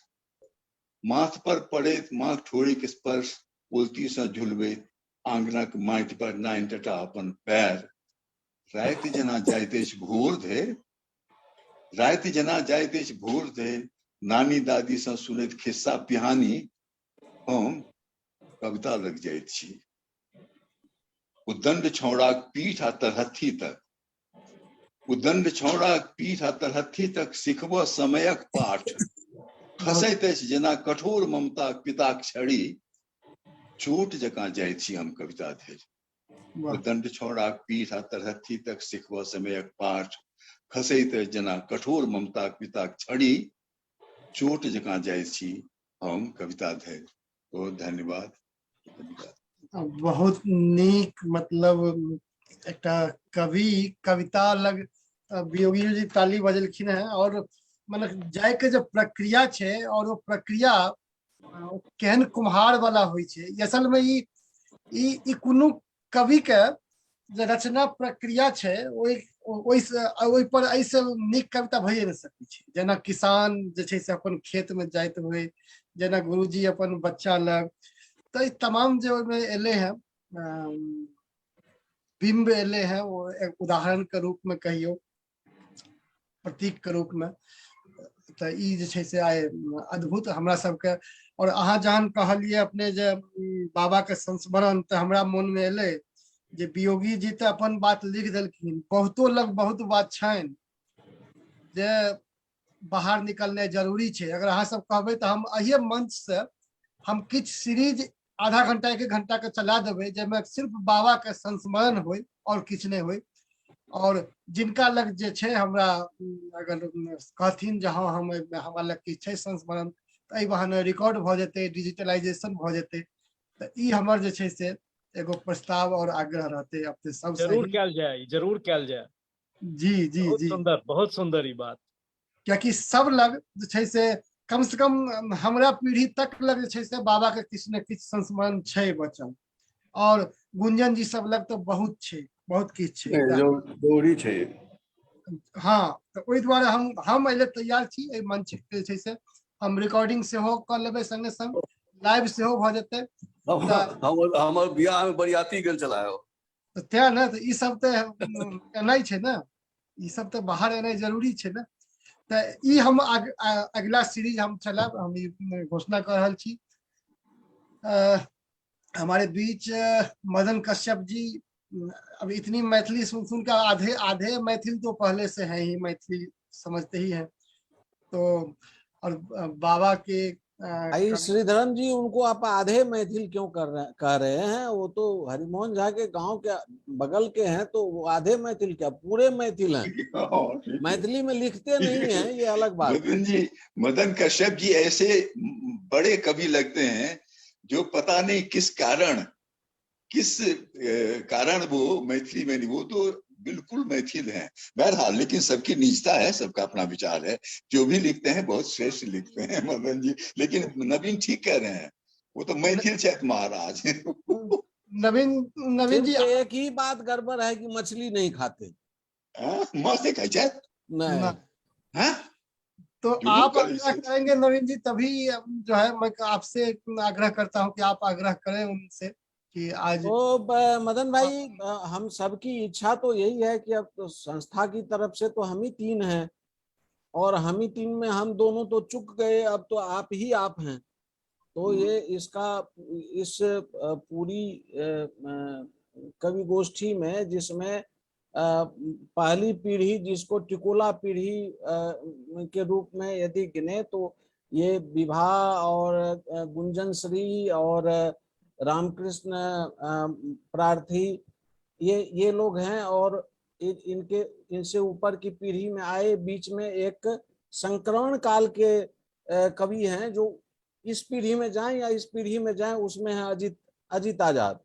Speaker 14: माथ पर पड़ैत माँक ठोरीक स्पर्श उल्टी सँ झुलबैत आंगनक माटि पर नाइन टटा अपन पैर। राति जेना जाइत अछि भोर धरि, राति जेना जाइत अछि भोर धरि नानी दादी सँ सुनैत खिस्सा पिहानी हम कविता लग जाइत छी। उद्दंड छौड़ाक पीठ आ तरहत्थी तक, उद्दंड छौड़ाक पीठ आ तरहत्थी तक सिखबऽ समयक पाठ। खसैत अछि जेना कठोर ममताक पिताक छड़ी, चोट जकाँ जाइत छी हम कविता धरि। उद्दंड छौड़ाक पीठ आ तरहत्थी तक सिखबऽ समयक पाठ, खसैत अछि जेना कठोर ममताक पिताक छड़ी, चोट जकाँ जाइत छी हम कविता धरि। बहुत धन्यवाद।
Speaker 1: बहुत नीक, मतलब एकटा कवि कविता लग वियोगी जी ताली बजेलखिन हैं और मतलब जाय के जे प्रक्रिया छै और वो प्रक्रिया केहन कुम्हार वाला होइ छै। असल में ई ई ई कोनो कवि के जे रचना प्रक्रिया छै ओहि ओहिसँ ओहि पर एहिसँ नीक कविता भइए नहि सकै छै। जेना किसान जे छै से अपन खेत में जाइत हुए, जेना गुरुजी अपन बच्चा लग, तऽ ई तमाम जे ओहिमे एलै हैं बिंब एलै हैं, ओ एक उदाहरण के रूप में कहियौ, प्रतीक के रूप में, तऽ ई जे छै से आइ अद्भुत हमरा सबके। और अहाँ जहन कहलियै अपने जे बाबा के संस्मरण, तऽ हमरा मोन में एलै जे वियोगी जी तऽ अपन बात लिख देलखिन, बहुतो लग बहुत बात छनि जे बाहर निकलनाइ जरूरी छै। अगर अहाँ सब कहबै तऽ हम एहिए मंच से हम किछु सीरीज आधा घंटा एक घंटा के चला देबै, जाहिमे सिर्फ बाबा के संस्मरण होय और किछु नहि होय। और जिनका लग जे छै हमरा अगर कहथिन जे हाँ हम हमरा लग किछु छै संस्मरण, तऽ एहि बहाने रिकॉर्ड भऽ जेतै, डिजिटलाइजेशन भऽ जेतै। तऽ ई हमर जे छै से एगो प्रस्ताव और आग्रह रहतै अपने सब
Speaker 7: जरूर कयल जाय, जरूर कयल जाय।
Speaker 1: जी जी
Speaker 7: बहुत
Speaker 1: जी,
Speaker 7: सुंदर, बहुत सुंदर ई बात।
Speaker 1: कियाकि सब लग जे छै से कम से कम हमरा पीढ़ी तक लग जे छै से बाबा के किछु ने किछु संस्मरण छै बचल, और गुंजन जी सब लग तऽ बहुत छै, बहुत किछु छै।
Speaker 16: जरूरी छै।
Speaker 1: हाँ, तऽ ओहि दुआरे हम एहि लेल तैयार छी। एहि मंच के जे छै से हम रिकॉर्डिंग सेहो कऽ लेबै, संगे संग लाइव सेहो भऽ जेतै।
Speaker 16: हमर बियाह में बरियाती गेल छला।
Speaker 1: तऽ तें ने, तऽ ई सब तऽ एनाइ छै ने, ई सब तऽ बाहर एनाइ जरूरी छै ने। तऽ ई हम अगिला सीरीज हम चलायब, हम ई घोषणा कऽ रहल छी। हमारे बीच मदन कश्यप जी, अब इतनी मैथिली सुन सुन कर आधे आधे मैथिल तो पहले से हैं ही, मैथिली समझते ही हैं। तो और बाबा के
Speaker 2: भाई श्रीधरन जी, उनको आप आधे मैथिल क्यों कर रहे, कह रहे हैं? वो तो हरिमोहन झा के गांव के बगल के हैं, तो वो आधे मैथिल क्या पूरे मैथिल हैं। मैथिली में लिखते नहीं हैं, ये अलग बात।
Speaker 14: मदन जी, मदन कश्यप जी ऐसे बड़े कवि लगते हैं जो पता नहीं किस कारण वो मैथिली में नहीं, वो तो बिल्कुल मैथिल हैं बहरहाल, लेकिन सबकी निजता है, सबका अपना विचार है, जो भी लिखते हैं बहुत श्रेष्ठ लिखते हैं मदन जी। लेकिन नवीन ठीक कह रहे हैं, वो तो मैथिल छथि महाराज।
Speaker 1: नवीन जी,
Speaker 2: एक ही बात गड़बड़ है कि मछली नहीं खाते।
Speaker 14: हाँ, माछ नहीं खाई छथि?
Speaker 2: नहीं।
Speaker 14: हाँ?
Speaker 1: तो
Speaker 14: जरूर
Speaker 1: आप
Speaker 14: करें
Speaker 1: आग्रह
Speaker 14: इसे।
Speaker 1: करेंगे नवीन जी, तभी जो है मैं आपसे आग्रह करता हूँ कि आप आग्रह करें उनसे कि आज
Speaker 2: तो मदन भाई, हम सबकी इच्छा तो यही है कि अब तो संस्था की तरफ से तो हम ही तीन हैं, और हम ही तीन में हम दोनों तो चुक गए, अब तो आप ही आप हैं। तो ये इसका इस पूरी कवि गोष्ठी में, जिसमें पहली पीढ़ी जिसको टिकोला पीढ़ी के रूप में यदि गिने तो ये विभा और गुंजन श्री और रामकृष्ण प्रार्थी ये लोग हैं। और इनके इनसे ऊपर की पीढ़ी में आए बीच में एक संक्रमण काल के कवि हैं जो इस पीढ़ी में जाएं या इस पीढ़ी में जाएं, उसमें है अजित अजित आजाद।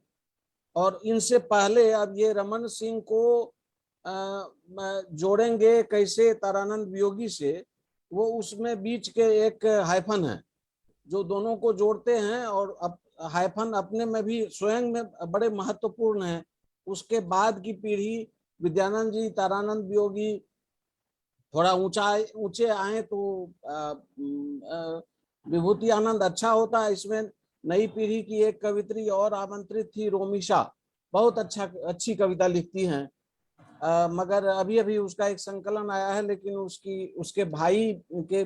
Speaker 2: और इनसे पहले अब ये रमन सिंह को जोड़ेंगे कैसे तारानंद वियोगी से, वो उसमें बीच के एक हाइफन है जो दोनों को जोड़ते हैं, और हाइफन अपने में भी स्वयं में बड़े महत्वपूर्ण है। उसके बाद की पीढ़ी विद्यानंद जी, तारानंद वियोगी, थोड़ा ऊंचे आए तो विभूति आनंद अच्छा होता है। इसमें नई पीढ़ी की एक कवित्री और आमंत्रित थी, रोमिशा, बहुत अच्छी कविता लिखती हैं, मगर अभी अभी उसका एक संकलन आया है, लेकिन उसके भाई के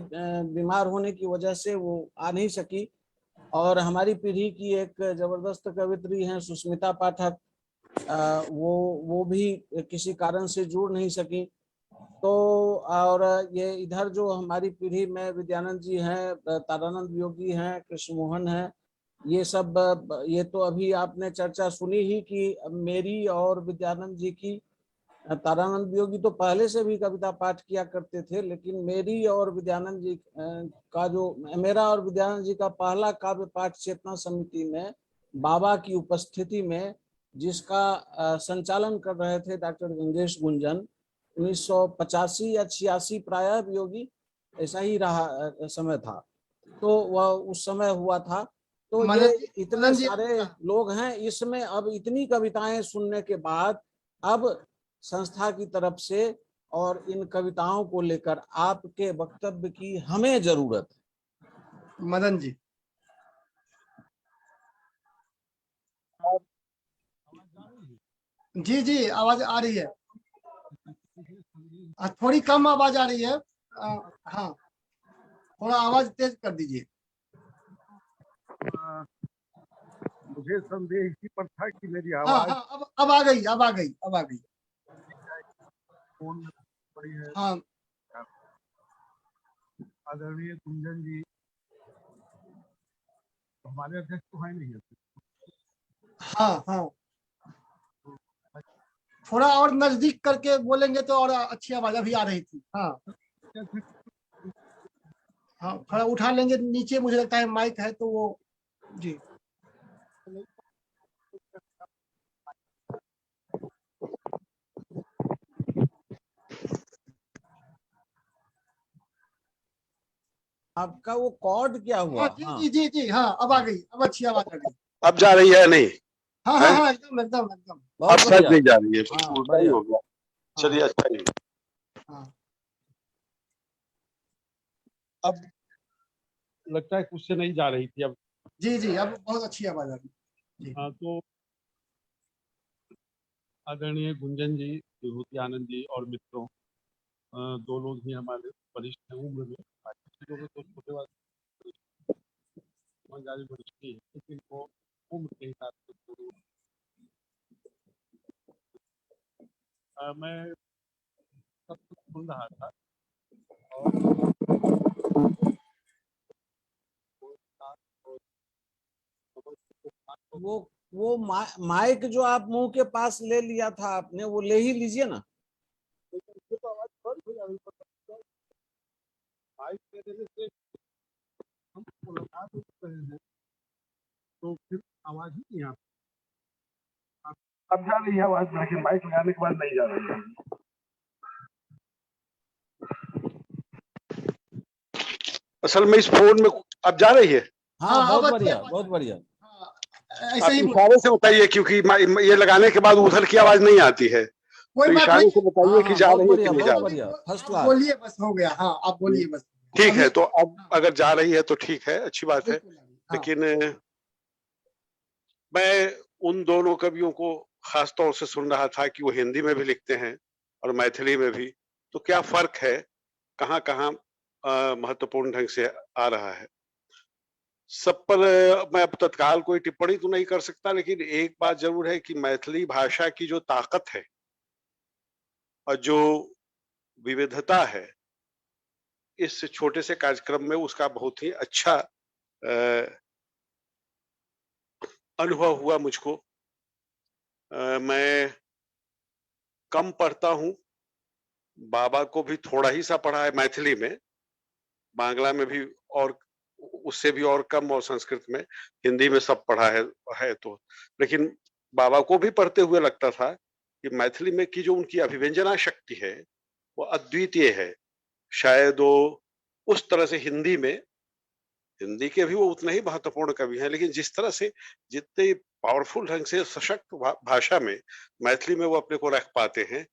Speaker 2: बीमार होने की वजह से वो आ नहीं सकी। और हमारी पीढ़ी की एक जबरदस्त कवित्री हैं सुस्मिता पाठक, वो भी किसी कारण से जुड़ नहीं सकी। तो और ये इधर जो हमारी पीढ़ी में विद्यानंद जी हैं, तारानंद वियोगी हैं, कृष्ण मोहन हैं, ये सब, ये तो अभी आपने चर्चा सुनी ही कि मेरी और विद्यानंद जी की, तारानंद वियोगी तो पहले से भी कविता पाठ किया करते थे, लेकिन मेरी और विद्यानंद जी का जो, मेरा और विद्यानंद जी का पहला काव्य पाठ चेतना समिति में बाबा की उपस्थिति में, जिसका संचालन कर रहे थे डॉक्टर गंगेश गुंजन, 1985 या 86 प्रायः वियोगी, ऐसा ही रहा समय था, तो वह उस समय हुआ था। तो ये इतने सारे लोग हैं इसमें। अब इतनी कविताएं सुनने के बाद अब संस्था की तरफ से और इन कविताओं को लेकर आपके वक्तव्य की हमें जरूरत है।
Speaker 1: मदन जी। जी जी, आवाज आ रही है, थोड़ी कम आवाज आ रही है, हाँ थोड़ा आवाज तेज कर दीजिए।
Speaker 17: मुझे संदेह इसी पर था कि मेरी आवाज
Speaker 1: हाँ, अब आ गई, अब आ गई, अब आ गई।
Speaker 17: फोन पड़ी है।
Speaker 1: हाँ।
Speaker 17: आदरणीय कुंजन जी हमारे अध्यक्ष तो है नहीं।
Speaker 1: हाँ हाँ, थोड़ा और नजदीक करके बोलेंगे तो और अच्छी आवाज अभी आ रही थी। हाँ हाँ, थोड़ा उठा लेंगे नीचे, मुझे लगता है माइक है तो वो। जी
Speaker 2: आपका वो कॉर्ड क्या हुआ?
Speaker 1: हाँ, जी हाँ। जी जी जी हाँ, अब आ गई, अब अच्छी आवाज आ गई।
Speaker 18: अब जा रही है नहीं?
Speaker 1: हाँ हाँ हाँ, एकदम एकदम एकदम।
Speaker 18: अब शायद नहीं जा रही है, हाँ, हो गया। चलिए अच्छा ही।
Speaker 1: हाँ।
Speaker 17: अब लगता है कुछ से नहीं जा रही थी अब।
Speaker 1: जी जी, अब बहुत अच्छी आवाज आ रही।
Speaker 17: हाँ, तो आदरणीय गुंजन जी, विभूति आनंद जी और मित्रों, दो लोग ही हमारे वरिष्ठ हैं उम्र में, बाकी लोग तो छोटे वाले वरिष्ठ ही है, लेकिन वो उम्र के हिसाब से मैं सब कुछ सुन रहा था और
Speaker 2: वो माइक जो आप मुंह के पास ले लिया था आपने, वो ले ही लीजिए ना।
Speaker 17: तो आवाज बंद हो जा रही है। माइक ले लेने से हम लगा तो रहे हैं तो फिर आवाज ही नहीं आती।
Speaker 18: अब जा रही है आवाज, लेकिन माइक लगाने के बाद नहीं जा रही है। असल में इस फोन में अब जा रही है।
Speaker 2: हाँ, बहुत बढ़िया, बहुत बढ़िया।
Speaker 18: ऐसे ही इशारे से बताइए, क्योंकि ये लगाने के बाद उधर की आवाज नहीं आती है, तो इशारे से बताइए कि जा रही है कि नहीं जा रही है।
Speaker 2: फर्स्ट क्लास,
Speaker 1: बोलिए बस, हो गया। हाँ आप बोलिए बस,
Speaker 18: ठीक है। तो अब अगर जा रही है तो ठीक है, अच्छी बात है। लेकिन मैं उन दोनों कवियों को खास तौर से सुन रहा था कि वो हिंदी में भी लिखते हैं और मैथिली में भी, तो क्या फर्क है, कहाँ कहाँ महत्वपूर्ण ढंग से आ रहा है। सब पर मैं अब तत्काल कोई टिप्पणी तो नहीं कर सकता, लेकिन एक बात जरूर है कि मैथिली भाषा की जो ताकत है और जो विविधता है, इस छोटे से कार्यक्रम में उसका बहुत ही अच्छा अनुभव हुआ मुझको। मैं कम पढ़ता हूँ, बाबा को भी थोड़ा ही सा पढ़ा है मैथिली में, बांग्ला में भी और उससे भी और कम, और संस्कृत में, हिंदी में सब पढ़ा है तो। लेकिन बाबा को भी पढ़ते हुए लगता था कि मैथिली में की जो उनकी अभिव्यंजना शक्ति है वो अद्वितीय है। शायद वो उस तरह से हिंदी में, हिंदी के भी वो उतने ही महत्वपूर्ण कवि हैं, लेकिन जिस तरह से जितने पावरफुल ढंग से सशक्त भाषा में मैथिली में वो अपने को रख पाते हैं,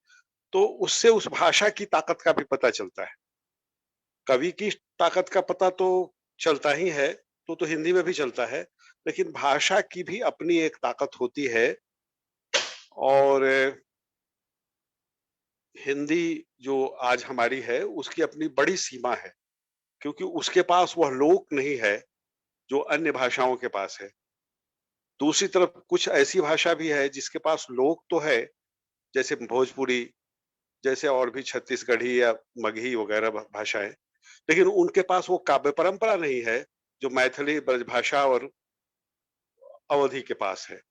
Speaker 18: तो उससे उस भाषा की ताकत का भी पता चलता है। कवि की ताकत का पता तो चलता ही है, तो हिंदी में भी चलता है, लेकिन भाषा की भी अपनी एक ताकत होती है। और हिंदी जो आज हमारी है उसकी अपनी बड़ी सीमा है, क्योंकि उसके पास वह लोक नहीं है जो अन्य भाषाओं के पास है। दूसरी तरफ कुछ ऐसी भाषा भी है जिसके पास लोक तो है, जैसे भोजपुरी, जैसे और भी छत्तीसगढ़ी या मगही वगैरह भाषाएं, लेकिन उनके पास वो काव्य परंपरा नहीं है जो मैथिली, ब्रजभाषा और अवधी के पास है।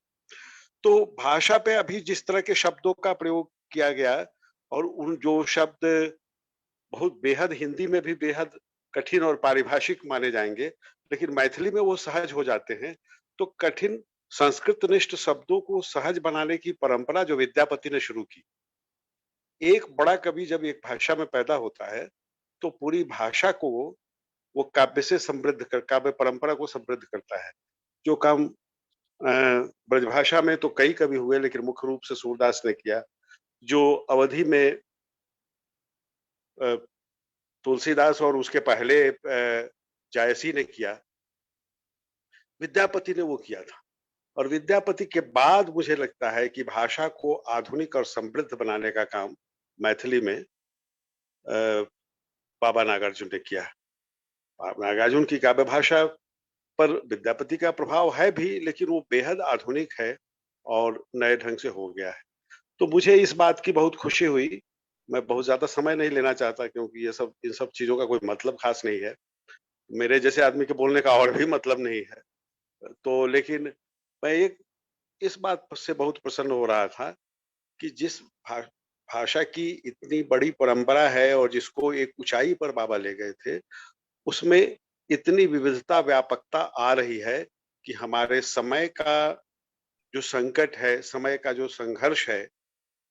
Speaker 18: तो भाषा पे अभी जिस तरह के शब्दों का प्रयोग किया गया, और उन जो शब्द बहुत बेहद हिंदी में भी बेहद कठिन और पारिभाषिक माने जाएंगे, लेकिन मैथिली में वो सहज हो जाते हैं। तो कठिन संस्कृतनिष्ठ शब्दों को सहज बनाने की परंपरा जो विद्यापति ने शुरू की, एक बड़ा कवि जब एक भाषा में पैदा होता है तो पूरी भाषा को वो काव्य से समृद्ध कर, काव्य परंपरा को समृद्ध करता है। जो काम ब्रजभाषा में तो कई कवि हुए, लेकिन मुख्य रूप से सूरदास ने किया, जो अवधि में तुलसीदास और उसके पहले जायसी ने किया, विद्यापति ने वो किया था। और विद्यापति के बाद मुझे लगता है कि भाषा को आधुनिक और समृद्ध बनाने का काम मैथिली में बाबा नागार्जुन ने किया। बाबा नागार्जुन की काव्य भाषा पर विद्यापति का प्रभाव है भी, लेकिन वो बेहद आधुनिक है और नए ढंग से हो गया है। तो मुझे इस बात की बहुत खुशी हुई। मैं बहुत ज्यादा समय नहीं लेना चाहता, क्योंकि ये सब, इन सब चीजों का कोई मतलब खास नहीं है, मेरे जैसे आदमी के बोलने का और भी मतलब नहीं है। तो लेकिन मैं एक इस बात से बहुत प्रसन्न हो रहा था कि जिस भाषा की इतनी बड़ी परंपरा है और जिसको एक ऊंचाई पर बाबा ले गए थे, उसमें इतनी विविधता, व्यापकता आ रही है कि हमारे समय का जो संकट है, समय का जो संघर्ष है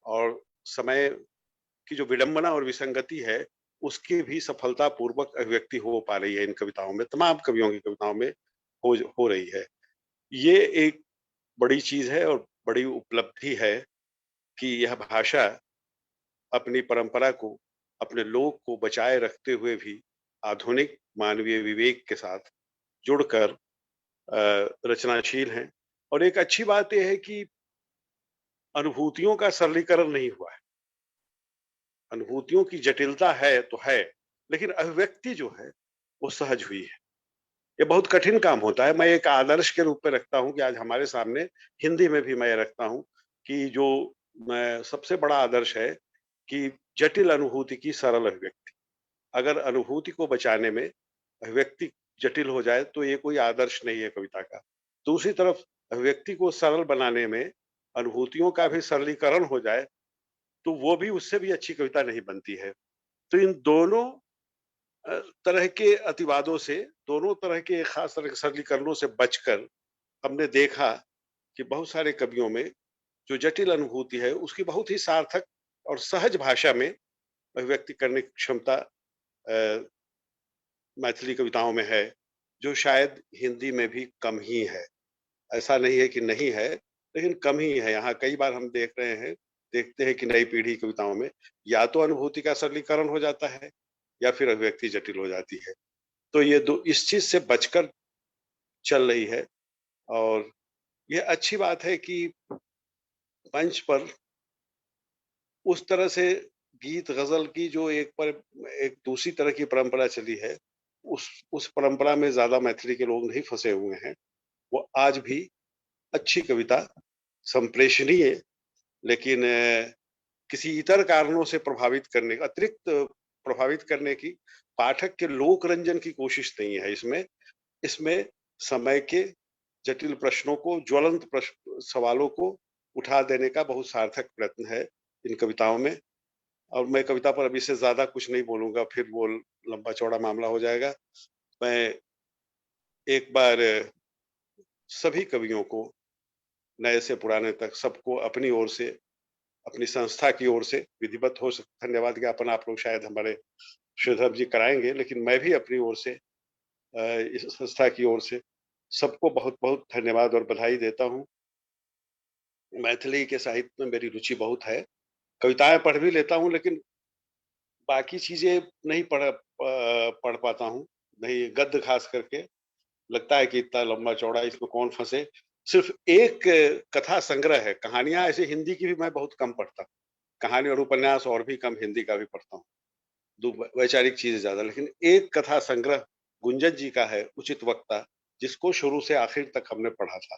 Speaker 18: और समय की जो विडंबना और विसंगति है, उसकी भी सफलतापूर्वक अभिव्यक्ति हो पा रही है इन कविताओं में, तमाम कवियों की कविताओं में हो रही है। ये एक बड़ी चीज है और बड़ी उपलब्धि है कि यह भाषा अपनी परंपरा को, अपने लोक को बचाए रखते हुए भी आधुनिक मानवीय विवेक के साथ जुड़कर रचनाशील हैं। और एक अच्छी बात यह है कि अनुभूतियों का सरलीकरण नहीं हुआ है। अनुभूतियों की जटिलता है तो है, लेकिन अभिव्यक्ति जो है वो सहज हुई है। ये बहुत कठिन काम होता है। मैं एक आदर्श के रूप में रखता हूँ कि आज हमारे सामने हिंदी में भी मैं रखता हूँ कि जो सबसे बड़ा आदर्श है कि जटिल अनुभूति की सरल अभिव्यक्ति। अगर अनुभूति को बचाने में अभिव्यक्ति जटिल हो जाए तो ये कोई आदर्श नहीं है कविता का। दूसरी तरफ अभिव्यक्ति को सरल बनाने में अनुभूतियों का भी सरलीकरण हो जाए तो वो भी, उससे भी अच्छी कविता नहीं बनती है। तो इन दोनों तरह के अतिवादों से, दोनों तरह के खास तरह के सरलीकरणों से बचकर हमने देखा कि बहुत सारे कवियों में जो जटिल अनुभूति है उसकी बहुत ही सार्थक और सहज भाषा में अभिव्यक्ति करने की क्षमता मैथिली कविताओं में है, जो शायद हिंदी में भी कम ही है। ऐसा नहीं है कि नहीं है, लेकिन कम ही है। यहाँ कई बार हम देख रहे हैं, देखते हैं कि नई पीढ़ी कविताओं में या तो अनुभूति का सरलीकरण हो जाता है या फिर अभिव्यक्ति जटिल हो जाती है। तो ये दो इस चीज से बचकर चल रही है। और ये अच्छी बात है कि मंच पर उस तरह से गीत गजल की जो एक पर एक दूसरी तरह की परंपरा चली है, उस परंपरा में ज्यादा मैथिली के लोग नहीं फंसे हुए हैं। वो आज भी अच्छी कविता संप्रेषणीय, लेकिन किसी इतर कारणों से प्रभावित करने, अतिरिक्त प्रभावित करने की, पाठक के लोक रंजन की कोशिश नहीं है इसमें। इसमें समय के जटिल प्रश्नों को, ज्वलंत प्रश्न सवालों को उठा देने का बहुत सार्थक प्रयत्न है, इन कविताओं में। और मैं कविता पर अभी से ज्यादा कुछ नहीं बोलूंगा, फिर वो लंबा चौड़ा मामला हो जाएगा। मैं एक बार सभी कवियों को, नए से पुराने तक, सबको अपनी ओर से, अपनी संस्था की ओर से विधिवत हो सकता धन्यवाद ज्ञापन आप लोग शायद हमारे श्रीधर जी कराएंगे, लेकिन मैं भी अपनी ओर से, इस संस्था की ओर से सबको बहुत बहुत धन्यवाद और बधाई देता हूँ। मैथिली के साहित्य में मेरी रुचि बहुत है, कविताएं पढ़ भी लेता हूँ, लेकिन बाकी चीजें नहीं पढ़ पाता हूँ, नहीं गद्य खास करके। लगता है कि इतना लंबा चौड़ा इसमें कौन फंसे। सिर्फ एक कथा संग्रह है, कहानियां ऐसे हिंदी की भी मैं बहुत कम पढ़ता हूँ, कहानी और उपन्यास और भी कम, हिंदी का भी पढ़ता हूँ, दो वैचारिक चीजें ज्यादा। लेकिन एक कथा संग्रह गुंजन जी का है, उचित वक्ता, जिसको शुरू से आखिर तक हमने पढ़ा था,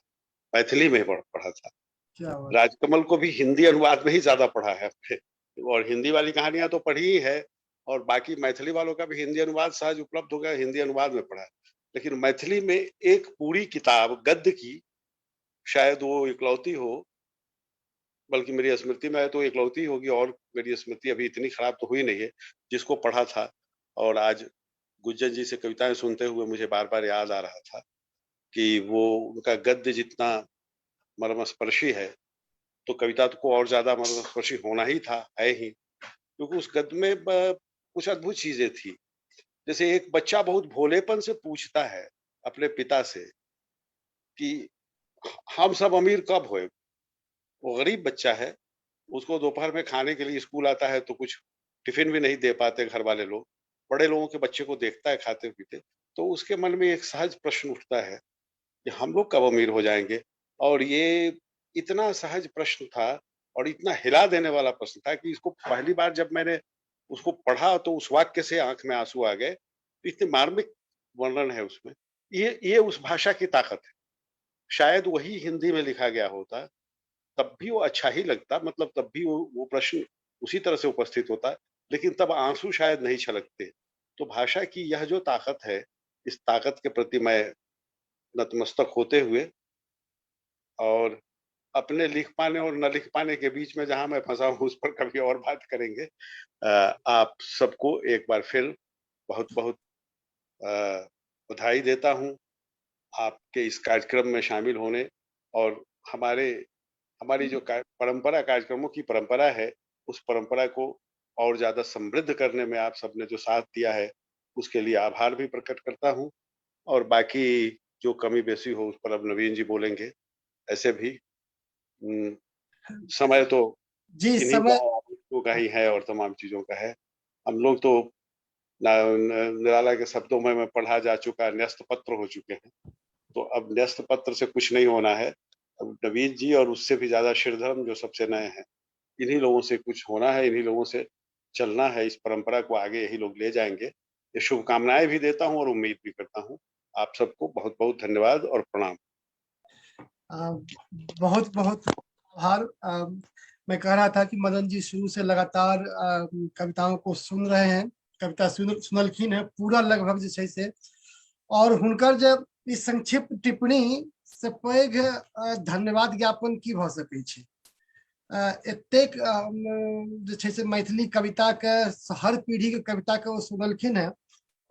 Speaker 18: मैथिली में पढ़ा था। राजकमल को भी हिंदी अनुवाद में ही ज्यादा पढ़ा है हमने, और हिंदी वाली कहानियां तो पढ़ी ही है, और बाकी मैथिली वालों का भी हिंदी अनुवाद सहज उपलब्ध हो गया, हिंदी अनुवाद में पढ़ा है। लेकिन मैथिली में एक पूरी किताब गद्य की, शायद वो इकलौती हो, बल्कि मेरी स्मृति में है तो इकलौती होगी, और मेरी स्मृति अभी इतनी खराब तो हुई नहीं है, जिसको पढ़ा था। और आज गुज्जन जी से कविताएं सुनते हुए मुझे बार बार याद आ रहा था कि वो उनका गद्य जितना मर्मस्पर्शी है, तो कविता को और ज्यादा मर्मस्पर्शी होना ही था, है ही, क्योंकि उस गद्य में कुछ अद्भुत चीजें थी। जैसे एक बच्चा बहुत भोलेपन से पूछता है अपने पिता से कि हम सब अमीर कब हुए। वो गरीब बच्चा है, उसको दोपहर में खाने के लिए स्कूल आता है तो कुछ टिफिन भी नहीं दे पाते घर वाले लोग। बड़े लोगों के बच्चे को देखता है खाते पीते, तो उसके मन में एक सहज प्रश्न उठता है कि हम लोग कब अमीर हो जाएंगे। और ये इतना सहज प्रश्न था और इतना हिला देने वाला प्रश्न था कि इसको पहली बार जब मैंने उसको पढ़ा तो उस वाक्य से आंख में आंसू आ गए। इतने मार्मिक वर्णन है उसमें। ये उस भाषा की ताकत है। शायद वही हिंदी में लिखा गया होता तब भी वो अच्छा ही लगता, मतलब तब भी वो प्रश्न उसी तरह से उपस्थित होता, लेकिन तब आंसू शायद नहीं छलकते। तो भाषा की यह जो ताकत है, इस ताकत के प्रति मैं नतमस्तक होते हुए और अपने लिख पाने और न लिख पाने के बीच में जहां मैं फंसा हूं उस पर कभी और बात करेंगे। आप सबको एक बार फिर बहुत बहुत बधाई देता हूं आपके इस कार्यक्रम में शामिल होने और हमारी जो परंपरा, कार्यक्रमों की परंपरा है, उस परंपरा को और ज़्यादा समृद्ध करने में आप सबने जो साथ दिया है उसके लिए आभार भी प्रकट करता हूं। और बाकी जो कमी बेसी हो उस पर अब नवीन जी बोलेंगे। ऐसे भी समय तो
Speaker 1: जी समय
Speaker 18: का ही है और तमाम चीजों का है। हम लोग तो निराला के शब्दों में पढ़ा जा चुका न्यस्त पत्र हो चुके हैं, तो अब न्यस्त पत्र से कुछ नहीं होना है। अब नवीन जी और उससे भी ज्यादा श्रीधरम जो सबसे नए हैं, इन्हीं लोगों से कुछ होना है, इन्हीं लोगों से चलना है, इस परंपरा को आगे यही लोग ले जाएंगे। ये शुभकामनाएं भी देता हूँ और उम्मीद भी करता हूँ। आप सबको बहुत बहुत धन्यवाद और प्रणाम।
Speaker 1: बहुत बहुत आभार। मैं कह रहा था कि मदन जी शुरू से लगातार कविताओं को सुन रहे हैं, कविता सुनलखिन है पूरा लगभग जे छै से, और हुनकर जे ई संक्षिप्त टिप्पणी से पैघ धन्यवाद ज्ञापन की भऽ सकै छै। एतेक जे छै से मैथिली कविता के हर पीढ़ी के कविता के ओ सुनलखिन है,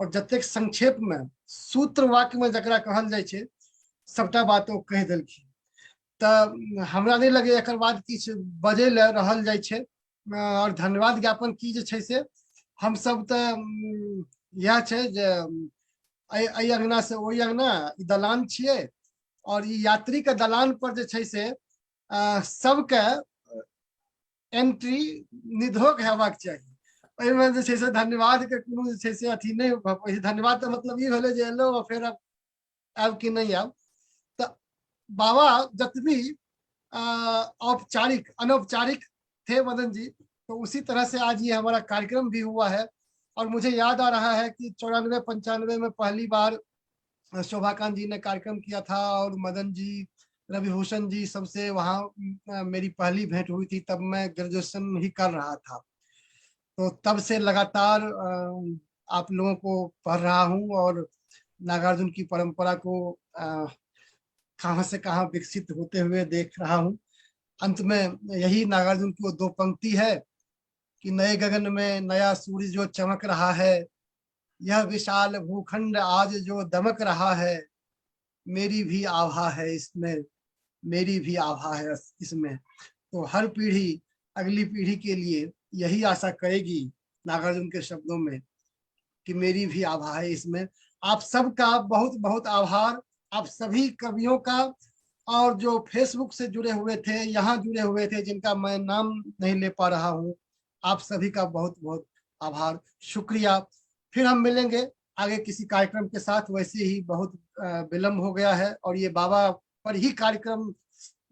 Speaker 1: और जतेक संक्षेप में सूत्र वाक्य में जकरा कहल जाइ छै सबटा बात ओ कहि देलखिन। तऽ हमरा नहि लगैए एकर बाद किछु बजै लए रहल जाइ छै। और धन्यवाद ज्ञापन की जे छै से हमसब तऽ इएह छै जे एहि अंगना से ओहि अंगना ई दलान छियै, और ई यात्री के दलान पर जे छै से सबके एंट्री निधोक हेबाक चाही। ओहिमे जे छै से धन्यवाद के कोनो जे छै से अथी नहि भऽ, धन्यवाद तऽ मतलब ई भेलै जे एलहुँ आ फेर आयब कि नहि आयब। तऽ बाबा जतबी औपचारिक अनौपचारिक थे मदन जी, तो उसी तरह से आज ये हमारा कार्यक्रम भी हुआ है। और मुझे याद आ रहा है कि 94-95 में पहली बार शोभाकांत जी ने कार्यक्रम किया था और मदन जी, रविभूषण जी सबसे वहाँ मेरी पहली भेंट हुई थी। तब मैं ग्रेजुएशन ही कर रहा था, तो तब से लगातार आप लोगों को पढ़ रहा हूँ और नागार्जुन की परंपरा को कहाँ से कहाँ विकसित होते हुए देख रहा हूँ। अंत में यही नागार्जुन की वो दो पंक्ति है कि नए गगन में नया सूर्य जो चमक रहा है, यह विशाल भूखंड आज जो दमक रहा है, मेरी भी आभा है इसमें, मेरी भी आभा है इसमें। तो हर पीढ़ी अगली पीढ़ी के लिए यही आशा करेगी नागार्जुन के शब्दों में कि मेरी भी आभा है इसमें। आप सबका बहुत बहुत आभार, आप सभी कवियों का, और जो फेसबुक से जुड़े हुए थे, यहाँ जुड़े हुए थे, जिनका मैं नाम नहीं ले पा रहा हूँ, आप सभी का बहुत बहुत आभार, शुक्रिया। फिर हम मिलेंगे आगे किसी कार्यक्रम के साथ। वैसे ही बहुत विलम्ब हो गया है और ये बाबा पर ही कार्यक्रम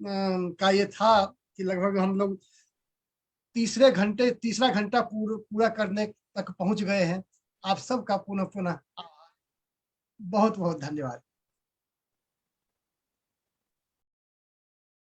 Speaker 1: का ये था कि लगभग हम लोग तीसरा घंटा पूरा करने तक पहुंच गए हैं। आप सबका पुनः पुनः बहुत बहुत धन्यवाद।